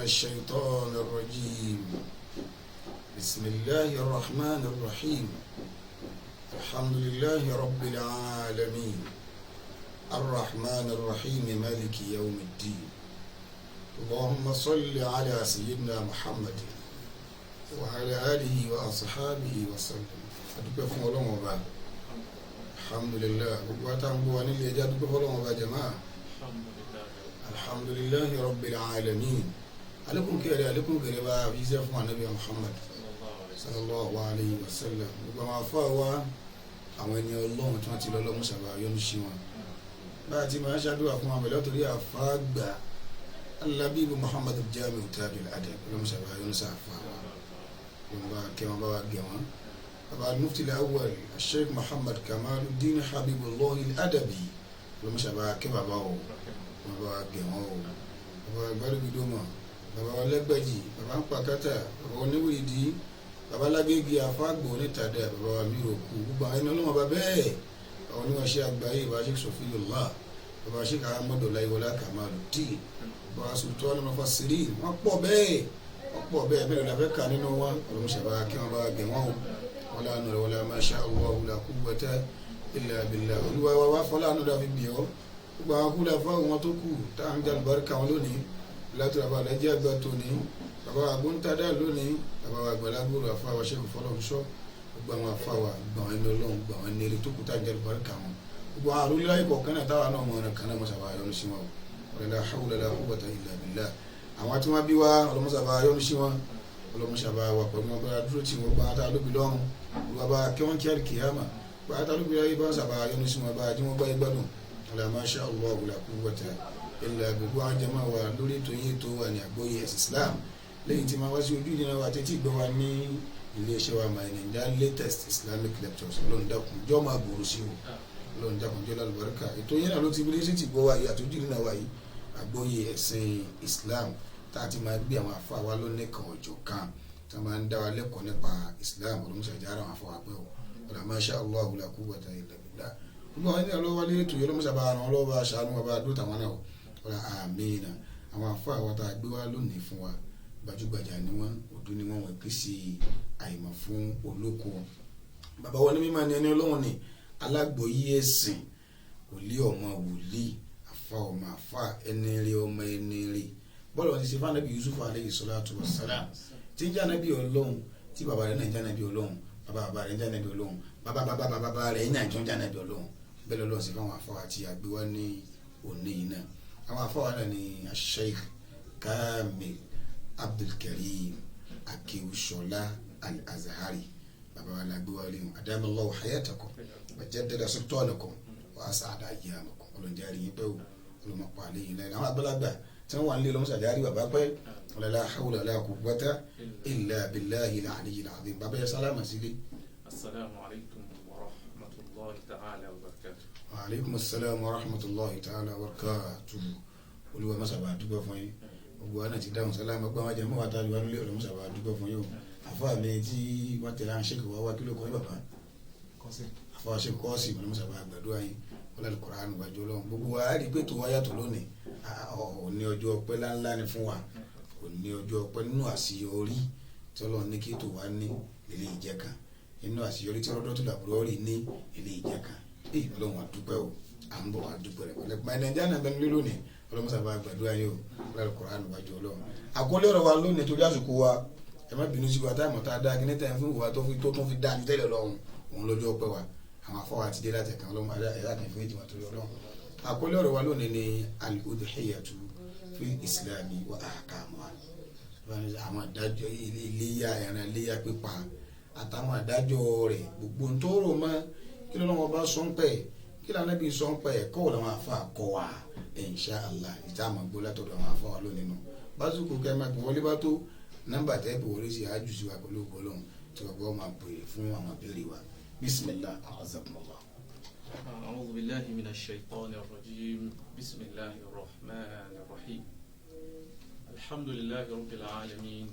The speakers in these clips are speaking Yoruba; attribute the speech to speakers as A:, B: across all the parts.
A: minash shaitanir rajim. Bismillahir rahmanir rahim. Alhamdulillahi rabbil alamin. Arrahmanir rahim maliki yawmiddin. Allahumma salli ala sayyidina Muhammad wa ala alihi wa ashabihi wa sallam. Adúpẹ́ fún Ọlọ́run Ọba. Alhamdulillah. Gbogbo wa tá ń gbọ́ wa nílé ẹjẹ́ adúpẹ́ fún Ọlọ́run Ọba jàmáà. Alhamdulillahi rabbil alamin. Alekun kẹrẹ alekun kẹrẹ bá fi fún anabi Muhammad sallallahu alayhi wa sallam. Gbogbo àwọn afọ wa àwọn ẹni Ọlọ́run tí wọ́n ti lọ lọ́mú sábà yọ́nú sí wọn. Bá a ti máa ń ṣàdúrà fún àwọn ẹlẹ́tọ̀rí àfáàgbà Alabibu Muhammad Jamiu Tajul Adab lọ́mú sábà yọ́nú sí àfáà wa. Wọn bá kẹ́ wọn bá wa gẹ̀ wọn. Baba Mufti al-Awwal Sheikh Muhammad Kamaluddin Habibullah al-Adabi lọ́mú sábà kẹ́ bàbá o, wọn bá wa gẹ̀ wọn o. Bàbá gbàdúgbìdọ́mọ̀, bàbá wa lẹ́gbẹ̀jì, bàbá ń pàkátà, bàbá oníwìrìdì, bàbá lágége àfáàgbò onítàdá, bàbá wa mi ò kú. Gbogbo àwọn ẹni ọlọ́mọ bàbá bẹ́ẹ̀, àwọn oníwàṣẹ́ àgbáyé, bàbá Sheikh Sofiyullah, bàbá Sheikh Ahmadu Láyíwọlá Kamaluddin, bàbá Sultan Mufassirin, wọ́n pọ̀ bẹ́ẹ̀, wọ́n pọ̀ bẹ́ẹ̀ bẹ́ẹ̀ lọ́la fẹ́ kà nínú wọn. Ọlọ́mọṣàbá kí wọ́n bá gẹ̀ wọ́n o. Wala nura wala ma sha Allah la quwwata illa billah. Olúwa wa wá fọlá àánú dàbí bì ọ́. Gbogbo àwọn kúlẹ̀ fún àwọn tó kù tá à ń jẹ́ àlùbáríkà wọn lónìí, látara bàbá alájẹ́ àgbà tóní, bàbá àgbóńtádà lónìí, bàbá àgbàlagbòrò àfáwà ṣẹ́kù fọlọ́runṣọ́, gbogbo àwọn àfáwà, gbogbo àwọn ẹni ọlọ́run, gbogbo àwọn ẹni eré tó kù tá à ń jẹ́ àlùbáríkà wọn. Gbogbo àwọn àròlé láyé kọ̀ọ̀kan náà táwa náà mọ̀ ọ̀nà kan náà mọ̀sábà yọ́nú sí wọn. Wala hawla la quwwata illa billah. Àwọn tí wọ́n bí wá ọlọ́mọsábà yọ́nú sí wọn, ọlọ́mọsábà wà pẹ̀lú wọn, bá dúró tì wọ́n, bá tá lóbi lọ́run, olúwa bá kí wọ́n kí àlùkìyámà, bá tá lóbi láyé bá sábà yọ́nú sí wọn, bá tí wọ́n bá yẹ gbádùn. Wala ma sha Allah la quwwata illa billah. Àwọn jama wa lórí ètò yìí tó wà ní àgbọ́yé ẹ̀sìn Islam lẹ́yìn tí máa wá sí ojú ìdíná wa tẹ́tí gbọ́ wa ní iléeṣẹ́ wa My Naija Latest Islamic Lectures. Ọlọ́run dákun jọ́ máa gbòòrò sí o, Ọlọ́run dákun jọ́ lálùbáríkà. Ètò yẹn náà ló ti wọlé sí ti gbọ́ wa yìí àti ojú ìdíná wa yìí, àgbọ́yé ẹ̀sìn Islam tá a ti máa gbé àwọn afọ àwa lónìí kan ọjọ́ kan tí wọ́n máa ń dá wa lẹ́kọ̀ọ́ nípa Islam. Ọlọ́run ṣàjára àwọn afọ wa pẹ́ o. Wala ma sha Allah la quwwata illa billah. Gbogbo àwọn ènìyàn lọ́wọ́ lé ètò yìí, ọlọ́mọṣà bá ràn lọ́wọ́, bá ṣàánú wa, bá dúró tàwọn náà wọ́n. Àmín. Àwọn afọ àwọn tá a gbé wá lónìí fún wa, gbajúgbajà ni wọ́n, òdu ni wọ́n, wọ́n kì í sí àìmọ̀ fún olóko. Bàbá wọn ní mímọ́ ni ẹni ọlọ́run ni alágbòyí ẹ̀sìn, wòlíì ọmọ wòlíì, àfa ọmọ àfa, ẹni rí ọmọ ẹni rí. Bọ́ọ̀lù wọn ti ṣe fún anabi Yusuf alayhi salatu wassalam, tí ń jẹ́ anabi ọlọ́run, tí bàbá rẹ̀ náà ń jẹ́ anabi ọlọ́run, bàbá bàbá rẹ̀ ń jẹ́ anabi ọlọ́run, bàbá bàbá bàbá rẹ̀ ń jẹ́ anabi ọlọ́run. Bẹ́ẹ̀ lọ́lọ́ sí fáwọn afọ àti àgbéwá ní òní yìí náà. Àwọn afọ wa náà ni Sheikh Kamil Abdulkareem Akewusola Al-Azhari. Bàbá wa lágbéwá lé wọn. Adamallahu hayatakum wa jaddada sultanakum wa as'ada ayyamakum. Ọlọ́njẹ́ àrí yín pẹ́ o, ọlọ́mọpa àlẹ́ yìí lẹ́yìn àwọn àgbàlagbà tí wọ́n wà nílé lọ́mọ́sàdé àrí bàbá pẹ́. La hawla wala quwwata illa billahi al-aliyyil azim. Bàbá yẹ sálámà sílé.
B: Assalamu alaikum wa rahmatullahi ta'ala wa barakatuh.
A: Wa alaikum assalam wa rahmatullahi ta'ala wa barakatuh. Olúwa mọ́sàbà dúpẹ́ fún yín. Gbogbo wa náà ti dáhùn sálámà, gbogbo àwọn jẹ́mọ́ wa tá a lè wá nílé ọ̀rọ̀ mọ́sàbà dúpẹ́ fún yín o. Àfáà mi tí wọ́n tẹ̀lé àwọn ṣèkì wá wá kí ló kọ́ yín bàbá? Àfáà ṣèkì kọ́ọ̀sì wọn mọ́sàbà gbàdúrà yín. Wọ́n lálẹ́ Kùránì wájú Ọlọ́run. Gbogbo wa á rí pé tó wá yàtọ̀ lónìí. Òní ọjọ́ ọpẹ́ ńláńlá ni fún wa. Òní ọjọ́ ọpẹ́ nínú àṣeyọrí tí Ọlọ́run ní kí tó wá ní ilé ìjẹ́ kan. Nínú àṣeyọrí tí ọlọ́dọ́ tó làbúrò rí ní ilé ìjẹ́ kan. Ọlọ́run a dúpẹ́ o, à ń bọ̀ wá dúpẹ́ rẹ̀ pẹ̀lẹ́. My Naija náà bẹnu lónìí, Ọlọ́run sábà gbàdúrà yìí o, Ọlọ́run Kùránì wájú Ọlọ́run. Àkọlé ọ̀rọ̀ wa lónìí torí àsìkò wa, ẹ má bínú sí wa táìmù tá a dá kí ní táìmù fún ìwà tó tún fi dá ju tẹ́lẹ̀ lọ́hùn òun lọ́jọ́ ọpẹ́ wa. Àwọn afọwọ́ àti dé láti ẹ̀kan Ọlọ́run ẹ̀dá kan fún ìjìnwá torí Ọlọ́run. Àkọlé ọ̀rọ̀ wa lónìí ni al-udhiyatu fil islami wa ahkamuha. Àwọn àdájọ́ iléyá, ẹran iléyá pípa àtàwọn àdájọ́ rẹ̀, gbogbo ń tó rò mọ́ kí lọ́wọ́ bá sọ ń pẹ́, kí lànà bí sọ ń pẹ́, kọ́ làwọn afa kọ́ wa insha Allah ìta àmọ́ gbó látọ̀dọ̀ àwọn afa wa lónìí nù. Básùkù kẹ́ máa pè wọlé bá tó nọ́mbà tẹ́ pè wọlé sí àjù sí wa pẹ̀lú ògbólóhùn tí wọ́n gbọ́ máa pè fún àwọn ìbéèrè wa. Bismillah azakumullah.
B: أعوذ بالله من الشيطان الرجيم. بسم الله الرحمن الرحيم. الحمد لله رب العالمين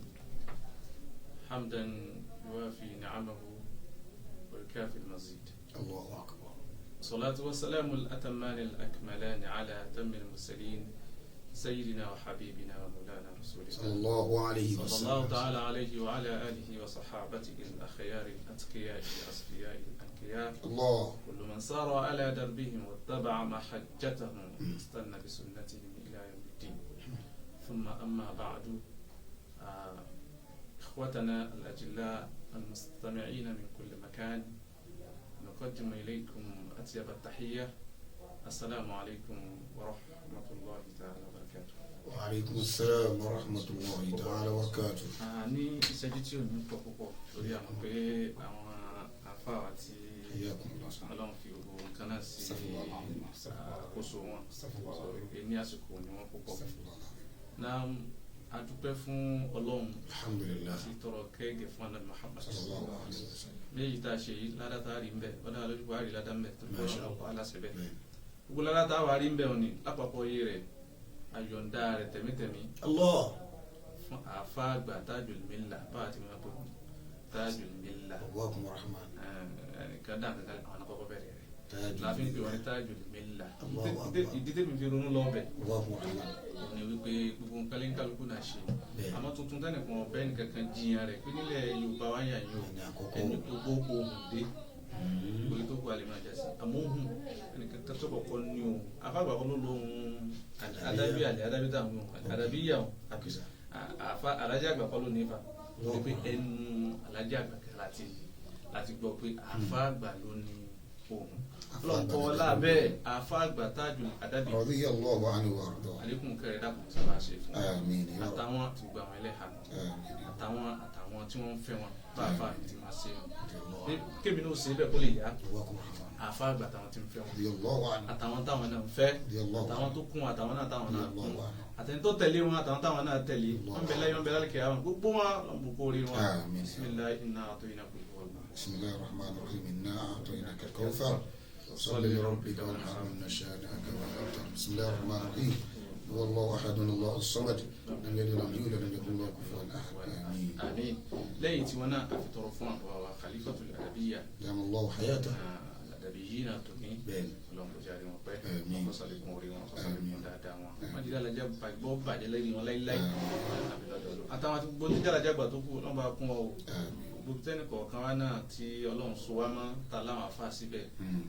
B: حمدا يوافي نعمه ويكافي المزيد.
A: Allahu akbar.
B: والصلاة والسلام الأتمان الأكملان على أتم المرسلين سيدنا وحبيبنا ومولانا رسول الله
A: صلى الله عليه
B: صلى
A: وسلم
B: الله تعالى عليه وعلى آله وصحابته الأخيار الأتقياء الأصفياء الأنقياء
A: الله
B: كل من سار على دربهم واتبع محجتهم واستنى بسنتهم إلى يوم الدين ثم أما بعد إخوتنا الأجلاء المستمعين من كل مكان نقدم إليكم أطيب التحية السلام عليكم ورحمة الله تعالى وبركاته.
A: وعليكم السلام ورحمة الله تعالى وبركاته.
B: Ní ìṣẹ́jú tí ò ní pọ̀ púpọ̀ lórí àwọn pé àwọn àfáà àti
A: حياكم الله سبحانه
B: Ọlọ́run fi gbogbo nǹkan náà sí
A: استغفر الله العظيم استغفر الله
B: àkóso wọn
A: استغفر الله العظيم
B: pé ní àsìkò ni wọ́n púpọ̀.
A: استغفر الله العظيم.
B: Náà a dúpẹ́ fún Ọlọ́run
A: الحمد لله
B: tí tọrọ kẹ́gẹ́ fún Ànábì Muhammad.
A: صلى الله عليه وسلم.
B: Méjì tá a ṣe yìí ládàá tá a rí ń bẹ̀ ọ̀dà lójú wa rí ládàá ń bẹ̀ tó fi
A: Masha
B: Ọlọ́run pa aláṣẹ bẹ́ẹ̀.
A: Bẹ́ẹ̀.
B: Gbogbo ládàá tá a wà rí ń bẹ̀ òní lápapọ̀ iye rẹ̀ àyọ̀ǹda rẹ̀ tẹ̀mítẹ̀mí
A: الله
B: fún àáfàá àgbà Tajul Millah bá a ti máa pè wọ́n Tajul Millah.
A: أبواكم الرحمن.
B: Ẹnìkan dá nǹkan kan àwọn akọ́kọ́ bẹ̀rẹ̀ rẹ̀
A: تاج
B: láfi ń pè wọ́n ní
A: الملة.
B: Tajul Millah.
A: Allahu Akbar.
B: Ìdí tèmi fi ronú lọ bẹ̀
A: أبواكم الرحمن.
B: òun ni wípé gbogbo nǹkan lé kálukú náà ṣe
A: Bẹ́ẹ̀.
B: àmọ́ tuntun tẹ́nìkan ọ̀bẹ nìkankan jiyàn rẹ̀ pé nílẹ̀ Yorùbá wá yà yín o
A: Ẹni àkọ́kọ́.
B: ẹni tó gbó ohùn dé orí tó kú alẹ́ máa jà sí àmọ́ ohùn ẹnìkan tó kọ́kọ́ ní ohùn afáàgbà kan ló lo ohùn adábí àlẹ́ adábí táwọn ohùn adábí yà ohùn
A: Okay, sir.
B: àfa alájà àgbà kọ́ ló ní fa wípé ẹnu alájà àgbà kan láti gbọ́ pé àfa àgbà ló ní ohùn lọ́nkọ́ lábẹ́ àfa àgbà Tajul Adabi
A: رضي الله عنه وأرضاه.
B: àlékún kẹrẹ dàpọ̀ sábà ṣe fún wọn
A: آمين يا رب.
B: àtàwọn àti gbogbo àwọn ẹlẹ́hà
A: آمين يا رب.
B: àtàwọn tí wọ́n ń fẹ́ wọn bá àfa ti máa ṣe wọn
A: رضي الله عنه.
B: kémi náà ṣe bẹ́ẹ̀ kó lè yá
A: أبواكم الرحمن.
B: àfa àgbà táwọn ti ń fẹ́ wọn
A: رضي الله عنه.
B: àtàwọn táwọn náà ń fẹ́
A: رضي الله
B: àtàwọn
A: عنه.
B: tó kún àtàwọn náà táwọn náà kún
A: الله عنه.
B: àtẹni tó tẹ̀lé wọn àtàwọn táwọn náà tẹ̀lé
A: Allah.
B: wọn bẹ láyé wọn bẹ lálẹ́ àwọn gbogbo wọn lọ́nbù kó rí wọn.
A: آمين.
B: bisimilayi inna a'tayna kul huwa.
A: بسم الله الرحمن الرحيم إنا أعطيناك الكوثر صل لربك وانحر إن شانئك هو الأبتر. بسم الله الرحمن الرحيم هو الله أحد الله الصمد لم يلد ولم يولد ولم يكن له كفوا أحد. آمين.
B: Àmín. Lẹ́yìn tí wọn náà àfitọ́rọ fún àwọn wa Khalifatul Adabiyya
A: دام الله حياته.
B: Adabiyyi náà tó ní
A: Bẹ́ẹ̀.
B: Ọlọ́run kò jáde wọn pẹ́
A: Àmín.
B: kó sàlékún orí wọn kó sàlékún
A: Àmín.
B: dáadáa wọn wọn jíjá lajá gbọ́ bàjẹ́ lẹ́yìn wọn láíláí
A: Àmín.
B: àbí lọ́dọọdún àtàwọn àti gbogbo jíjá lajá gbà tó kù Ọlọ́run bá kún ọ o
A: آمين.
B: gbogbo tẹ́nì kọ̀ọ̀kan wa náà tí Ọlọ́run so wá mọ́ ta láwọn afá síbẹ̀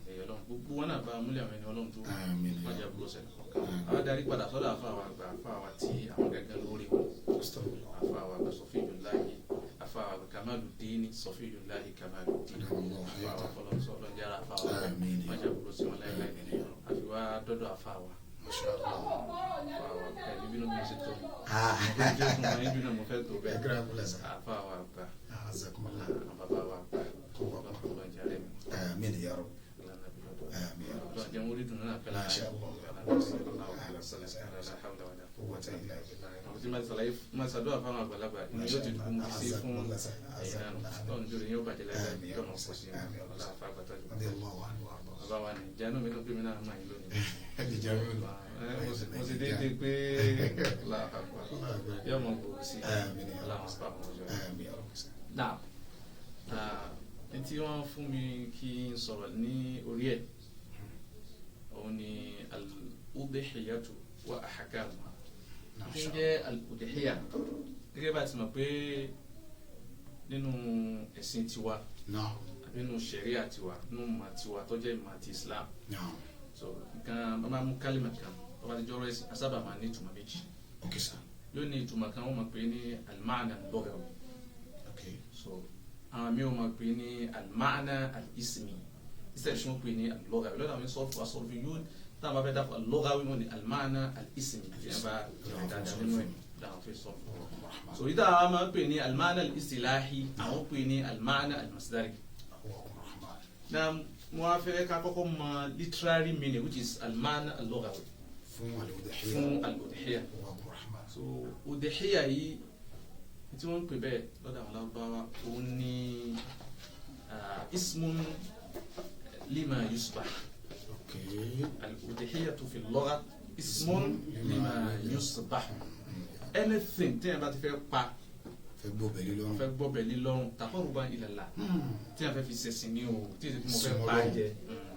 B: ẹ̀yẹ Ọlọ́run gbogbo wọn náà bá múlẹ̀ àwọn ẹni Ọlọ́run tó
A: آمين
B: wọ́n
A: يا
B: jẹ́
A: رب.
B: àbúrò sẹ́ni kọ̀ọ̀kan àwọn darí padà sọ́dọ̀ àfa wa àgbà àfa wa tí àwọn gẹ́gẹ́ lórí wọn
A: أستغفر الله.
B: àfa wa àgbà Sọfíyullahi àfa wa àgbà Kamaluddin Sọfíyullahi Kamaluddin
A: دام الله
B: àfa wa
A: حياته.
B: fọlọ́sọ ọlọ́njára àfa wa
A: آمين يا
B: wọ́n jẹ́
A: رب.
B: àbúrò sí wọn láíláí
A: آمين يا رب.
B: àfi wá dọ́dọ̀ àfa wa
A: ما شاء الله.
B: àfa wa ẹ̀mí bínú bí mo ṣe tó
A: آه.
B: mo jẹ́ fún wọn yín bínú mo fẹ́ tó bẹ́ẹ̀
A: أكرمكم الله سعد.
B: àfa wa àgbà
A: أعزكم الله.
B: àwọn bàbá wa àgbà
A: الله.
B: ọlọ́njára mi
A: آمين يا رب.
B: ọlọ́nà bí lọ́dọ̀
A: آمين يا رب.
B: ọlọ́njẹ́ mo rí dùnú náà pẹ́lá
A: ما شاء الله.
B: أهلا وسهلا
A: قوة إلا بالله.
B: tí ma ṣàlàyé ma ṣàdúrà fáwọn àgbàlagbà inú yóò ti dùn mí sí fún ẹ̀yìn náà tọ́nù jòrò yóò bàjẹ́ láyé yóò mọ̀ pọ̀ sí i ọlá àfa àgbàtà jù.
A: رضي الله عنه وأرضاه.
B: Bàbá wa ní ìjánu mi tó pé mi náà máa yín lónìí.
A: جميل.
B: Mo sì déédéé pé ọlá àgbà
A: الله أكبر.
B: yóò mọ̀ gbòòrò sí i
A: آمين يا
B: ọlá
A: رب.
B: àwọn apá àwọn ọjọ́.
A: آمين يا رب.
B: Náà ní tí wọ́n fún mi kí n sọ̀rọ̀ ní orí ẹ̀ òun ni al-udhiyatu wa ahkamuha.
A: نعم.
B: Tí ń jẹ́ al-udhiyya gẹ́gẹ́ bá ti mọ̀ pé nínú ẹ̀sìn tiwa
A: نعم.
B: àbí nínú ṣẹ̀ríà tiwa nínú ìmọ̀ tiwa tó jẹ́ ìmọ̀ ti Islam
A: نعم.
B: so nǹkan bá máa mú kálímà kan tó bá ti jọ́rọ̀ ẹ̀sìn asábà máa ní ìtumọ̀ méjì
A: Okay sir.
B: yóò ní ìtumọ̀ kan wọ́n máa pè ní al-ma'na al-lughawi
A: Okay.
B: so àwọn míì wọ́n máa pè ní al-ma'na al-ismi instead tí wọ́n pè ní al-lughawi lọ́dọ̀ àwọn sọ́ọ̀fù asọ́fù táwọn bá fẹ́ dàpọ̀ al-lughawi wọ́n ní al-ma'na al-ismi tí wọ́n bá jẹ́ dáadáa nínú ẹ̀ dáhùn fi sọ́ọ̀fù.
A: الرحمن.
B: So yìí táwọn máa ń pè ní al-ma'na al-istilahi àwọn pè ní al-ma'na al-masdari.
A: أبواكم الرحمن.
B: Na mo wá fẹ́ ká kọ́kọ́ mọ literary meaning which is al-ma'na al-lughawi
A: fún al-udhiyya.
B: fún al-udhiyya.
A: أبواكم الرحمن.
B: So udhiyya yìí tí wọ́n ń pè bẹ́ẹ̀ lọ́dọ̀ àwọn Lárúbáwá òun ní ismun lima yusbah.
A: Okay.
B: Al-udhiyatu fi al-lugha ismun lima yusbah. Anything tí yẹn bá ti fẹ́ pa
A: Fẹ́ gbọ́ bẹ̀lí lọ́rùn.
B: fẹ́ gbọ́ bẹ̀ lílọ́rùn taqarruban ila Allah tí yẹn fẹ́ fi ṣẹ̀sìn ní o tí yẹn fi mo fẹ́
A: Súnmọ́
B: pa
A: Ọlọ́run.
B: jẹ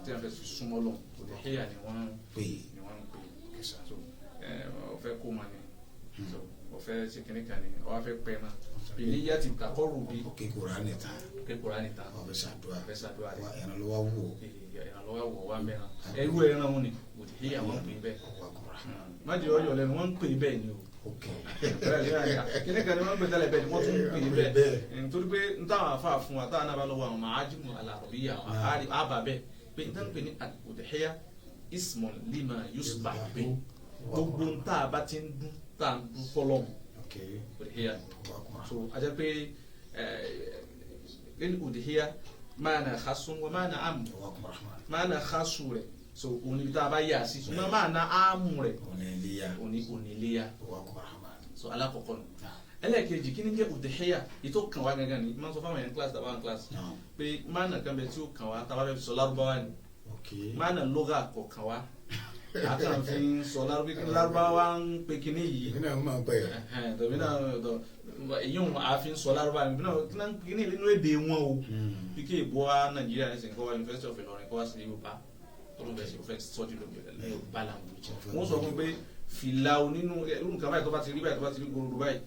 B: tí yẹn fẹ́ fi súnmọ́ lọ́run udhiyya ni wọ́n
A: Pè.
B: ni wọ́n ń pè.
A: Okay sir.
B: So Ó fẹ́ kó ma ni, so ó fẹ́ ṣe kínní kan ni, ó wá fẹ́ pẹ́ ma ìníyà ti takọ́rù bí.
A: Òkè Kùránì tán.
B: Òkè Kùránì tán.
A: Ó fẹ́ ṣàdúrà.
B: Fẹ́ ṣàdúrà rẹ̀.
A: Wa ẹran ló wá wù ọ́.
B: Ìrànlọ́wọ́ wọ̀ wá mẹ́ran ẹrú ẹran wọn ni òdìhíyà wọn ń pè bẹ́ẹ̀.
A: Ọwọ́ akọ̀rọ̀.
B: Má jẹ́ ọyọ̀ lẹ́nu, wọ́n ń pè bẹ́ẹ̀ ni o.
A: Ok.
B: Kíní kan ni wọ́n ń pè tẹ́lẹ̀ bẹ́ẹ̀ ni wọ́n tún ń pè bẹ́ẹ̀, nítorí pé n táwọn afa fún wa táwọn náà bá lọ́wọ́ àwọn màájìmù alàrọ̀bíyà àbá bẹ́ẹ̀ pé n táwọn pè ní òdìhíyà ismun lima yusbah bi, gbogbo n tá a bá ti ń dún tá a ń dún fọlọ́mù
A: Ok.
B: òdìhíyà.
A: Ọwọ́ akọ̀rọ̀.
B: So a jẹ́ pé lil udhiya maana khasun wa maana am.
A: Ọwọ́ akọ̀rọ̀.
B: Maana khasu rẹ̀, so òun níbi tá a bá yà sí, ṣùgbọ́n maana amu rẹ̀
A: Òní iléyà.
B: òní òní iléyà.
A: Ọwọ́ akọ̀rọ̀.
B: So alákọ̀ọ́kọ́ nù. Ẹlẹ́ẹ̀kejì, kí ni jẹ́ udhiya? Ètò kan wá gangan ni máa ń sọ fáwọn yẹn class tàbá class
A: Naam.
B: pé maana kan bẹ tí ó kàn wá tàbá bẹ fi sọ lárúbáwá ni.
A: Ok.
B: Maana lugha kò kàn wá, a kàn fi ń sọ lárúbáwá ń pe kinní yìí.
A: Èmi náà máa ń pẹ́.
B: Tòmí náà tọ èyí ń àfi ń sọ lárúbáwá ni kíní nínú èdè wọn o. Bí kí èbó wa Nàìjíríà ẹsẹ̀ kọ́ wa University of Ìlọrin kọ́ wa sí Yorùbá tó ló ń fẹ́ ṣe, ó fẹ́ sọ́jú lóbi Yorùbá language, wọ́n sọ fún pé fìlà onínú irú nǹkan báyìí tó bá ti rí báyìí, tó bá ti rí gbòòrò báyìí,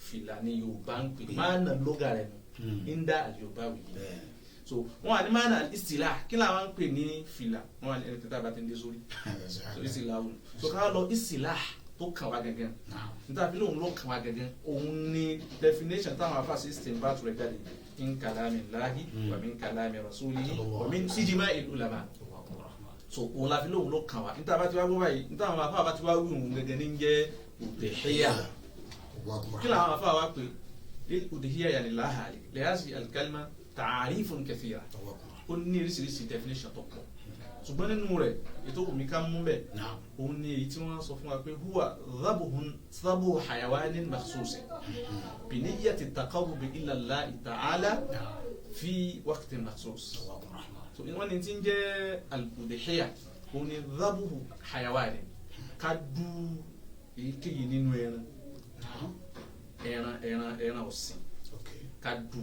B: fìlà ni Yorùbá ń pè, máa nà lóga rẹ̀ nù ń dá Yorùbá wì í.
A: Bẹ́ẹ̀.
B: So wọn wà ní máa nà ìsìlá, kí làwọn ń pè ní fìlà? Wọn wà ní ẹni tẹ́tà bá ti ń dé sórí. So ìsìlá wù, so ká lọ ìsìlá tó kàn wá gangan.
A: Naam.
B: Níta fi lóun ló kàn wá gangan, òun ni definition táwọn afáàsì istinbat rẹ̀ jáde min kalami Allahi wa min kalami rasulihi wa min ijma'il ulama.
A: Ọwọ́ akọ̀rọ̀.
B: So òun la fi lóun ló kàn wá. Níta bá ti wá gbọ́ báyìí, níta àwọn afáà bá ti wá wí, òun gangan ní jẹ́ udhiya.
A: Ọwọ́ akọ̀rọ̀.
B: Kí làwọn afáà wá pé udhiya? Yani laha lihasi alkalima ta'arifun kathira.
A: Ọwọ́ akọ̀rọ̀.
B: Ó ní oríṣiríṣi definition tó pọ̀, ṣùgbọ́n nínú rẹ̀ ètò omi ká mú bẹ́ẹ̀,
A: Naam.
B: òun ni èyí tí wọ́n sọ fún wa pé huwa dhabuhun dhabuhu hayawanin makhsusin biniyyati taqarrubi ila Allahi ta'ala fi waqtin makhsus.
A: Ọwọ́ akọ̀rọ̀.
B: So wọ́n ní tí ń jẹ́ al-udhiya, òun ni dhabuhu hayawanin, ká dú èyíkéyìí nínú ẹran.
A: Naam.
B: Ẹran ọ̀sìn.
A: Ok.
B: Ká dú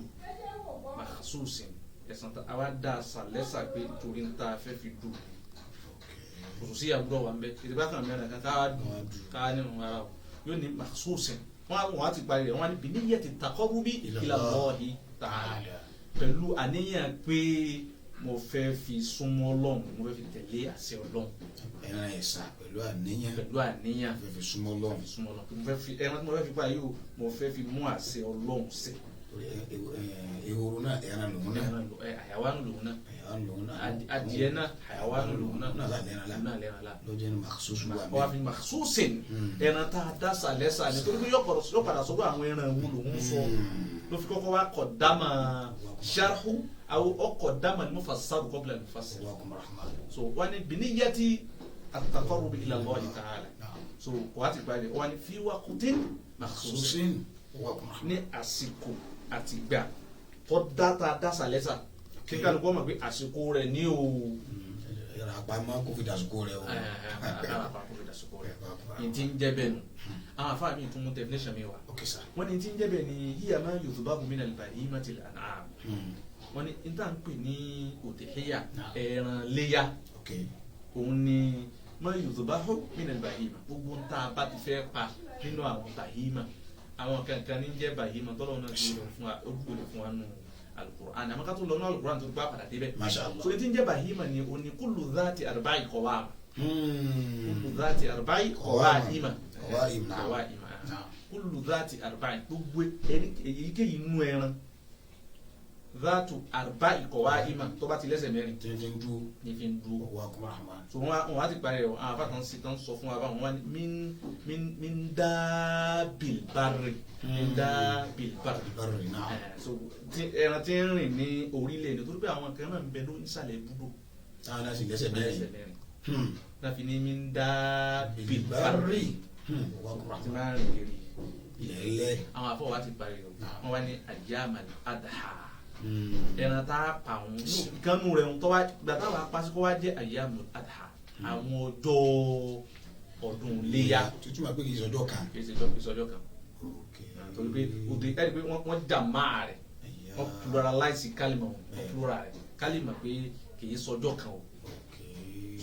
B: makhsusin, ẹ̀sán tá a wá dá a sàlẹ́sà pé torí ń tá a fẹ́ fi dú
A: Ok.
B: kòsòsí àbúrò wa ń bẹ ìdìbò kan mẹ́rin kan ká
A: Wọ́n á dù.
B: ká nínú ara o yóò ní makhsusin. Wọn á ti parí rẹ̀, wọn á ní biniyyati taqarrubi
A: Ila
B: ila Allahi ta'ala, pẹ̀lú àníyàn pé mo fẹ́ fi súnmọ́ Ọlọ́run, mo fẹ́ fi tẹ̀lé àṣẹ Ọlọ́run.
A: Ẹran ẹ̀sà pẹ̀lú àníyàn.
B: Pẹ̀lú àníyàn.
A: Fẹ́ fi súnmọ́ Ọlọ́run.
B: Fi súnmọ́ Ọlọ́run, mo fẹ́ fi ẹran tí mo fẹ́ fi pa yìí o, mo fẹ́ fi mú àṣẹ Ọlọ́run ṣẹ.
A: Torí ehoro náà ẹran lòun náà.
B: Ẹran àyàwánu lòun náà.
A: Ẹran lòun náà.
B: Adìẹ náà àyàwánu lòun náà.
A: Náà lẹ́ran la.
B: Òun náà lẹ́ran la.
A: Lọ́jọ́ ní makhsusu wà
B: Wọ́n á fi makhsusin, ẹran tá a dá sàlẹ̀ sàlẹ̀, torí pé yóò padà sọ pé àwọn ẹran wo lòun sọ, ló fi kọ́kọ́ wá kọ̀ dáma sharhu àwọn ọkọ̀ dáma ni mufassaru qabla al-mufassir.
A: Ọwọ́ akọ̀rọ̀.
B: So wọ́n ní biniyyati at-taqarrub ila Allah ta'ala. So kò wá ti parí, wọ́n ní fi waqtin makhsusin,
A: Makhsusin. Ọwọ́ akọ̀rọ̀.
B: ní àsìkò àtìgbà tó dá tá a dá sàlẹ̀ sà, kí kálukú ọmọ pé àsìkò rẹ̀ ní o.
A: Ẹran àpamọ́ kò fi dàsìkò rẹ o.
B: Ní ti ń jẹ́ bẹ́ẹ̀ nù, àwọn afáà mi tún mú definition mi wá.
A: Ok sir.
B: Wọ́n ní tí ń jẹ́ bẹ́ẹ̀ ni hiya ma yudhbahu min al-bahimati al-an'am. Wọ́n ní n tá à ń pè ní udhiya, ẹran léyà,
A: Ok.
B: òun ni ma yudhbahu min al-bahima, gbogbo ń tá a bá ti fẹ́ pa nínú àwọn bahima, àwọn kankan ní jẹ́ bahima tọ́lọ́ náà ti wọlé fún wa, ó wọlé fún wa nù al-Qur'an. Àmọ́ ká tó lọ nù al-Qur'an tó gbá padà débẹ̀.
A: Masha Allah.
B: So ní tí ń jẹ́ bahima ni òun ni kullu dhati arba'i qawam, kullu dhati arba'i qawa'ima.
A: Qawa'im, na'am.
B: Qawa'ima.
A: Na'am.
B: Kullu dhati arba'i, gbogbo èyíkéyìí nínú ẹran, dhatu arba'i qawa'ima, tó bá ti lẹ́sẹ̀ mẹ́rin
A: Tí ń fi ń dúró.
B: ní fi ń dúró.
A: Ọwọ́ akọ̀rọ̀.
B: So wọn á ti parí rẹ̀, àwọn afáàtàn sí tán sọ fún wa báwọn wọn ní min dábìl barri, min dábìl barri.
A: Barri náà.
B: So ẹran tí ń rìn ní orílẹ̀ èdè, torí pé àwọn kan náà ń bẹ ló nísàlẹ̀ búdò.
A: Táwọn náà sì lẹ́sẹ̀ mẹ́rin.
B: Lẹ́sẹ̀ mẹ́rin náà fi ní min dábìl barri
A: Barri. Ọwọ́ akọ̀rọ̀.
B: tí máa ń rìn kiri
A: Ilẹ̀.
B: Àwọn afọwọ́ ti parí rẹ̀, wọn wá ní àyàmàl adha, ẹran tá a pa òun ìkànnù rẹ̀ ń tọ́wá gbàtà wà pàṣẹ kó wá jẹ́ àyàmàl adha, àwọn ọjọ́ ọdún léyà.
A: Tuntun máa pé kì í sọjọ́ kan.
B: Kì í ṣe ọjọ́ kan.
A: Ok.
B: Torí pé òde ẹni pé wọ́n jà máa rẹ̀, wọ́n pluralize kálímà, wọn plural rẹ̀ kálímà pé kì í sọjọ́ kan o.
A: Ok.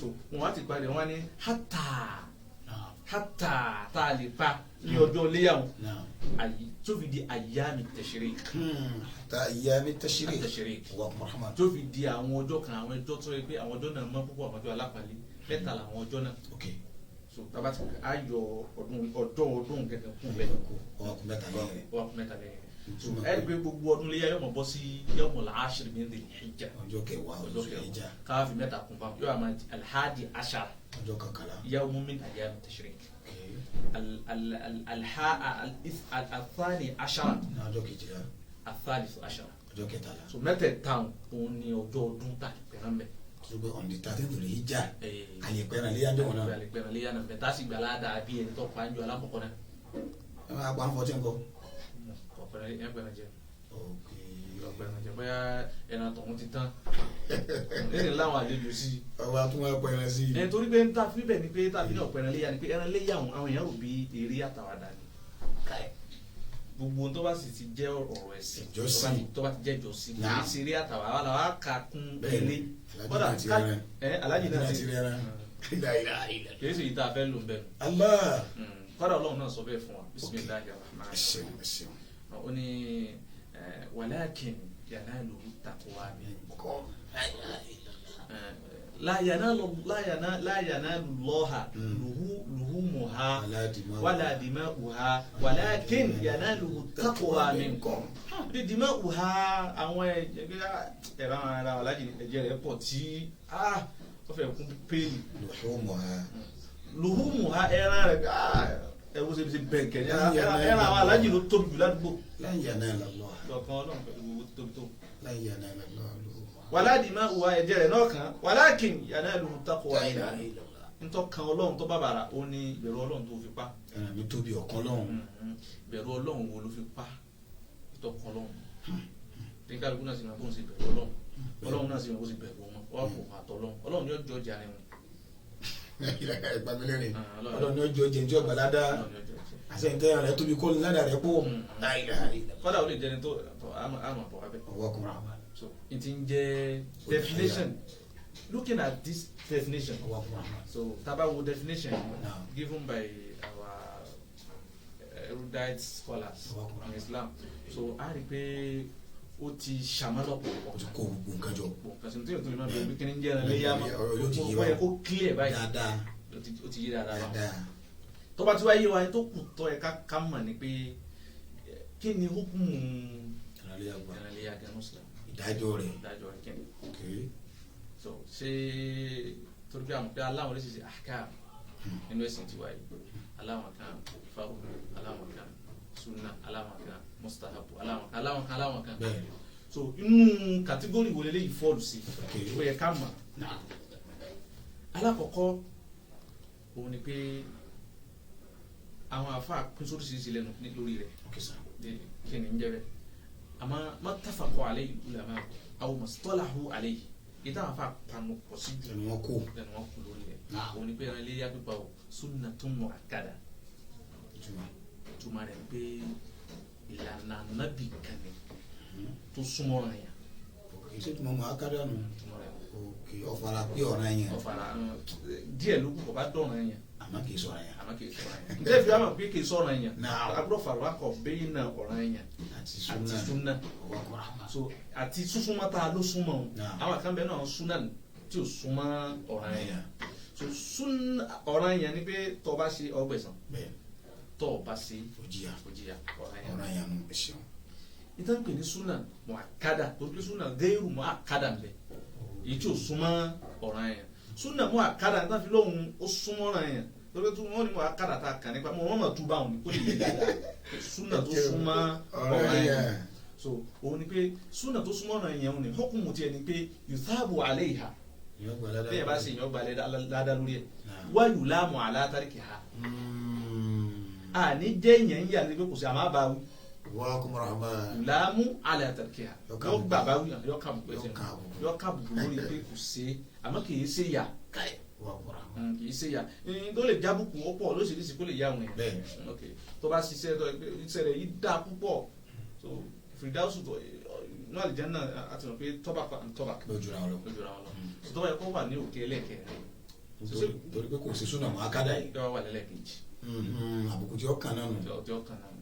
B: So wọn wá ti parí, wọn ní hátà.
A: Naam.
B: Hátà tá a lè pa ní ọjọ́ léyàwó
A: Naam.
B: tó fi di ayyami tashrik.
A: Ta ayyami tashrik.
B: Tashrik.
A: Allahu akbar.
B: Tó fi di àwọn ọjọ́ kan, àwọn ọjọ́ tó yẹ pé àwọn ọjọ́ náà mọ́ púpọ̀, àwọn ọjọ́ alápàlẹ́ mẹ́ta làwọn ọjọ́ náà.
A: Ok.
B: So taba ti ayọ ọdún ọjọ́ ọdún gẹ́gẹ́ kún bẹ́ẹ̀.
A: Ọwọ́ kún mẹ́ta lẹ́yìn rẹ̀.
B: Wọ́n kún mẹ́ta lẹ́yìn rẹ̀.
A: Ìtumọ̀
B: ẹ gbé gbogbo ọdún léyà yọmọ bọ́ sí yọmọ làásìrì min dhil hijja.
A: Ọjọ́ kẹwàá
B: ọjọ́
A: oṣù Hijja.
B: kẹwàá káfí mẹ́ta kún fáwọn yóò àmà alhadi ashara.
A: Ọjọ́ kọkànlá.
B: Yawmun min ayyami tashrik.
A: Ok.
B: Athani ashara.
A: Ní ọjọ́ kejìlá.
B: Athalithu ashara.
A: Ọjọ́ kẹtàlá.
B: So mẹ́tẹ̀ẹ̀ta òun ni ọjọ́ ọdún tà pẹ̀rẹ̀ mbẹ́.
A: Tó gbé on the 13th of Hijja. Àyè pẹ́ran léyà ń jọ̀wọ́n náà.
B: Àlè pẹ̀rẹ̀ léyà náà bẹ̀ tá a sì gbà ládàá bí ẹni tó pa ń jọ alákọ̀ọ́kọ́ náà.
A: Ẹ máa pa 14 kọ.
B: Ọ̀pẹ̀rẹ̀ ẹ̀ pẹ̀rẹ̀ jẹ.
A: Ok.
B: Ọ̀pẹ̀rẹ̀ jẹ bóyá ẹran tọ̀hún ti tán. Lẹ́yìn láwọn àlejò sí i.
A: Ọba tún wá pẹ́ran sí i.
B: Ẹ torí pé ń ta fi bẹ́ẹ̀ ni pé tàbí ní ọ̀pẹ̀rẹ̀ léyà ni pé ẹran léyà àwọn èèyàn rò bí eré àtàwàdà ni. Gbogbo ohun tó bá sì ti jẹ́ ọ̀rọ̀ ẹ̀sìn
A: Ìjọsìn.
B: tó bá ti jẹ́ ìjọsìn kì í
A: Naam.
B: ṣe eré àtàwàdà wà láwa kà kún
A: Bẹ́ẹ̀ni.
B: eré.
A: Alhaji
B: Kódà
A: náà ti rẹ́ran.
B: Alhaji náà ti
A: rẹ́ran. La ilaha illallah.
B: Kì í ṣe èyí tá a fẹ́ lò ń bẹ̀ nù.
A: Allah.
B: Kódà Ọlọ́run náà sọ bẹ́ẹ̀ fún wa. Bismillahir rahmanir
A: Ẹ ṣeun,
B: rahim.
A: ẹ ṣeun.
B: Ó ní walakin yanaluhu taqwa minkum. La yanalu la yana la yanalu Allaha luhumuha
A: Wala dima'uha.
B: wala dima'uha walakin yanaluhu taqwa minkum. Bí dima'uha àwọn ẹ̀jẹ̀ ẹ̀rọ ara alájì ẹ̀jẹ̀ rẹ̀ pọ̀ tí ó fẹ́ kún péèlì.
A: Luhumuha.
B: Luhumuha ẹran rẹ̀ ẹ̀wọ́n ṣe fi bẹ̀ǹkẹ̀ ní ẹran àwọn alájì ló tóbi jù ládùúgbò.
A: Lan yanala Allah.
B: Lọ́kàn Ọlọ́run pẹ̀lú gbogbo tóbi tó.
A: Lan yanala Allah luhumuha.
B: Wala dima'uha ẹ̀jẹ̀ rẹ̀ náà kàn walakin yanaluhu taqwa
A: La ilaha
B: minkum.
A: illallah.
B: Ntọ́ kan Ọlọ́run tó bá bàrà ó ní ìbẹ̀rù Ọlọ́run tó fi pa.
A: Ẹran mi tóbi ọ̀kan lọ́hùn.
B: Ìbẹ̀rù Ọlọ́run wo ló fi pa? Ìtọ́ kan Ọlọ́run. Ní kálukú náà sì máa bóun sì bẹ̀rù Ọlọ́run. Ọlọ́run náà sì máa bóun sì bẹ̀rù ọmọ. Wọ́n kò àtọ̀ Ọlọ́run. Ọlọ́run yóò jọ jàre wọn.
A: Ẹgbà mi lẹ́rìn.
B: Ah, Ọlọ́run.
A: Ọlọ́run ní ọjọ́ jẹ́ njọ́ gbàládá.
B: Ọlọ́run yóò jọ jẹ.
A: Àṣẹ ìtẹ́yàn rẹ̀ tóbi kó ládàá rẹ̀ pọ̀. La ilaha illallah.
B: Kọ́dà ó lè jẹni tó àmọ̀ àmọ̀ bọ̀ abẹ́.
A: Ọwọ́ kúnra wa.
B: So it ń jẹ́ definition. Looking at this definition.
A: Ọwọ́ kúnra wa.
B: So tá bá wo definition
A: Naam.
B: given by our erudite scholars
A: Ọwọ́
B: in Islam. So a rí i pé ó ti ṣàmọ́lọ̀pọ̀
A: O ti kó gbogbo nǹkan jọ.
B: nǹkan sí ní tó lè máa bẹ̀rẹ̀ pé kí ni ń jẹ́ ẹran léyà mọ́.
A: Ọ̀rọ̀ yóò ti yé wa.
B: Ó yẹ kó clear báyìí.
A: Dáadáa.
B: Ó ti yé dáadáa báwọn.
A: Dáadáa.
B: Tó bá ti wá yé wa tó kù tọ́ ẹ ká mọ̀ ni pé kí ni hukumu
A: Ẹran léyà gbà.
B: ẹran léyà gan Islam.
A: Ìdájọ́ rẹ̀.
B: Ìdájọ́ rẹ̀ kí ni.
A: Ok.
B: So ṣé torí pé àwọn pé aláwọn oríṣiríṣi ahkam nínú ẹ̀sìn tiwa yìí, aláwọn kan fáwọn, aláwọn kan sunna, aláwọn kan mustahabu, aláwọn kan aláwọn kan aláwọn kan.
A: Bẹ́ẹ̀ni.
B: So inú kàtígórì wo leléyìí fọ́ọ̀lù sí?
A: Ok.
B: Ó yẹ ká mọ̀.
A: Naam.
B: Alákọ̀ọ́kọ́ òun ni pé àwọn àfáà pín sóríṣiríṣi lẹ́nu lórí rẹ̀.
A: Ok sir.
B: Kí ni ń jẹ́ bẹ́ẹ̀? Àmọ́ mattafaqu alayhi ulama aw mastalahu alayhi, ìtàn àfáà panu pọ̀ sí jù
A: Ẹnu wọn kó.
B: lẹ́nu wọn kú lórí rẹ̀,
A: Naam.
B: òun ni pé ẹran iléyá pípa o sunnatun mu'akkada.
A: Ìtumọ̀.
B: Ìtumọ̀ rẹ̀ ni pé ìlànà nábì kan ni tó súnmọ́ ọ̀ràn yẹn.
A: Ok. Ṣé ìtumọ̀ mọ̀ akádà nù?
B: Ìtumọ̀ rẹ̀
A: Ok. Ọ̀fara pé ọ̀ràn yẹn.
B: ọ̀fàrà díẹ̀ ló kù kò bá dọ̀ràn yẹn.
A: Àmọ́ kì í sọ̀rọ̀ yẹn.
B: Àmọ́ kì í sọ̀rọ̀ yẹn. Ǹjẹ́ ìfi wá mọ̀ pé kì í sọ̀rọ̀ yẹn?
A: Naam.
B: Agbọ́dọ̀ fàrọ̀ akọ̀ bẹ́yìn náà ọ̀ràn yẹn
A: Àti
B: àti
A: sunna.
B: sunna.
A: Ọwọ́ kúnra wa.
B: So àti súnsúnmọ́ tá a ló súnmọ́ o.
A: Naam.
B: Àwọn kan bẹ́ẹ̀ náà sunna tí ò súnmọ́ ọ̀ràn yẹn. So sunna ọ̀ràn yẹn ni pé tó bá ṣe ọgbẹ̀sán,
A: Bẹ́ẹ̀.
B: tó bá ṣe
A: Ó jìyà.
B: ó jìyà ọ̀ràn yẹn.
A: Ọ̀ràn yẹn nù. Ẹ ṣeun.
B: Ìtàn pè ní sunna mu'akkada torí pé sunna gairu mu'akkada ń bẹ èyí tí ò súnmọ́ ọ̀ràn yẹn. Sunna mu'akkada níta fi lóhun ó súnmọ́ ọ̀ràn yẹn torí pé wọ́n ní mu'akkada ta kàn nípa wọ́n mọ̀ tú báwọn ni kó lè yé dáadáa sunna tó súnmọ́ ọ̀ràn yẹn. So òun ni pé sunna tó súnmọ́ ọ̀ràn yẹn òun ni hukumu tiẹ̀ ni pé yuthabu alayha,
A: Ìyẹn gbà ládàá.
B: bẹ́ẹ̀ bá ṣe èèyàn gba ládàá lórí ẹ̀,
A: Naam.
B: wa yulamu ala tarkiha. Àní jẹ́ èèyàn ń yà ní pé kò sí àmọ́ àbáwí.
A: Wa kum rahman.
B: Yulamu ala tarkiha,
A: Yọ ká
B: yọ
A: àbùkù.
B: gbà báwí yọ ká àbùkù
A: Yọ
B: ẹsẹ̀
A: ká àbùkù.
B: yọ ká àbùkù lórí pé kò ṣe é àmọ́ kì í ṣe yà.
A: Wa kum rahman.
B: Kì í ṣe yà ní tó lè jábùkù ó pọ̀ lóṣìṣì kó lè yá àwọn èèyàn.
A: Bẹ́ẹ̀.
B: Ok, tó bá ṣiṣẹ́ tó iṣẹ́ rẹ̀ yìí dáa púpọ̀, so fìdáwùsù tó inú àlìjánnà àti mọ̀ pé tọ́bàkà and tọ́bàkà
A: Lójú ra wọn lọ.
B: lójú ra wọn lọ. So tó bá yẹ kó wà ní òkè ẹlẹ́kẹ̀rin
A: Torí pé kò sí súnà mọ́ akádà yìí.
B: Yọ wà lẹ́lẹ́kejì.
A: Àbùkù tí ó kàn náà nù.
B: Tí ó kàn náà nù.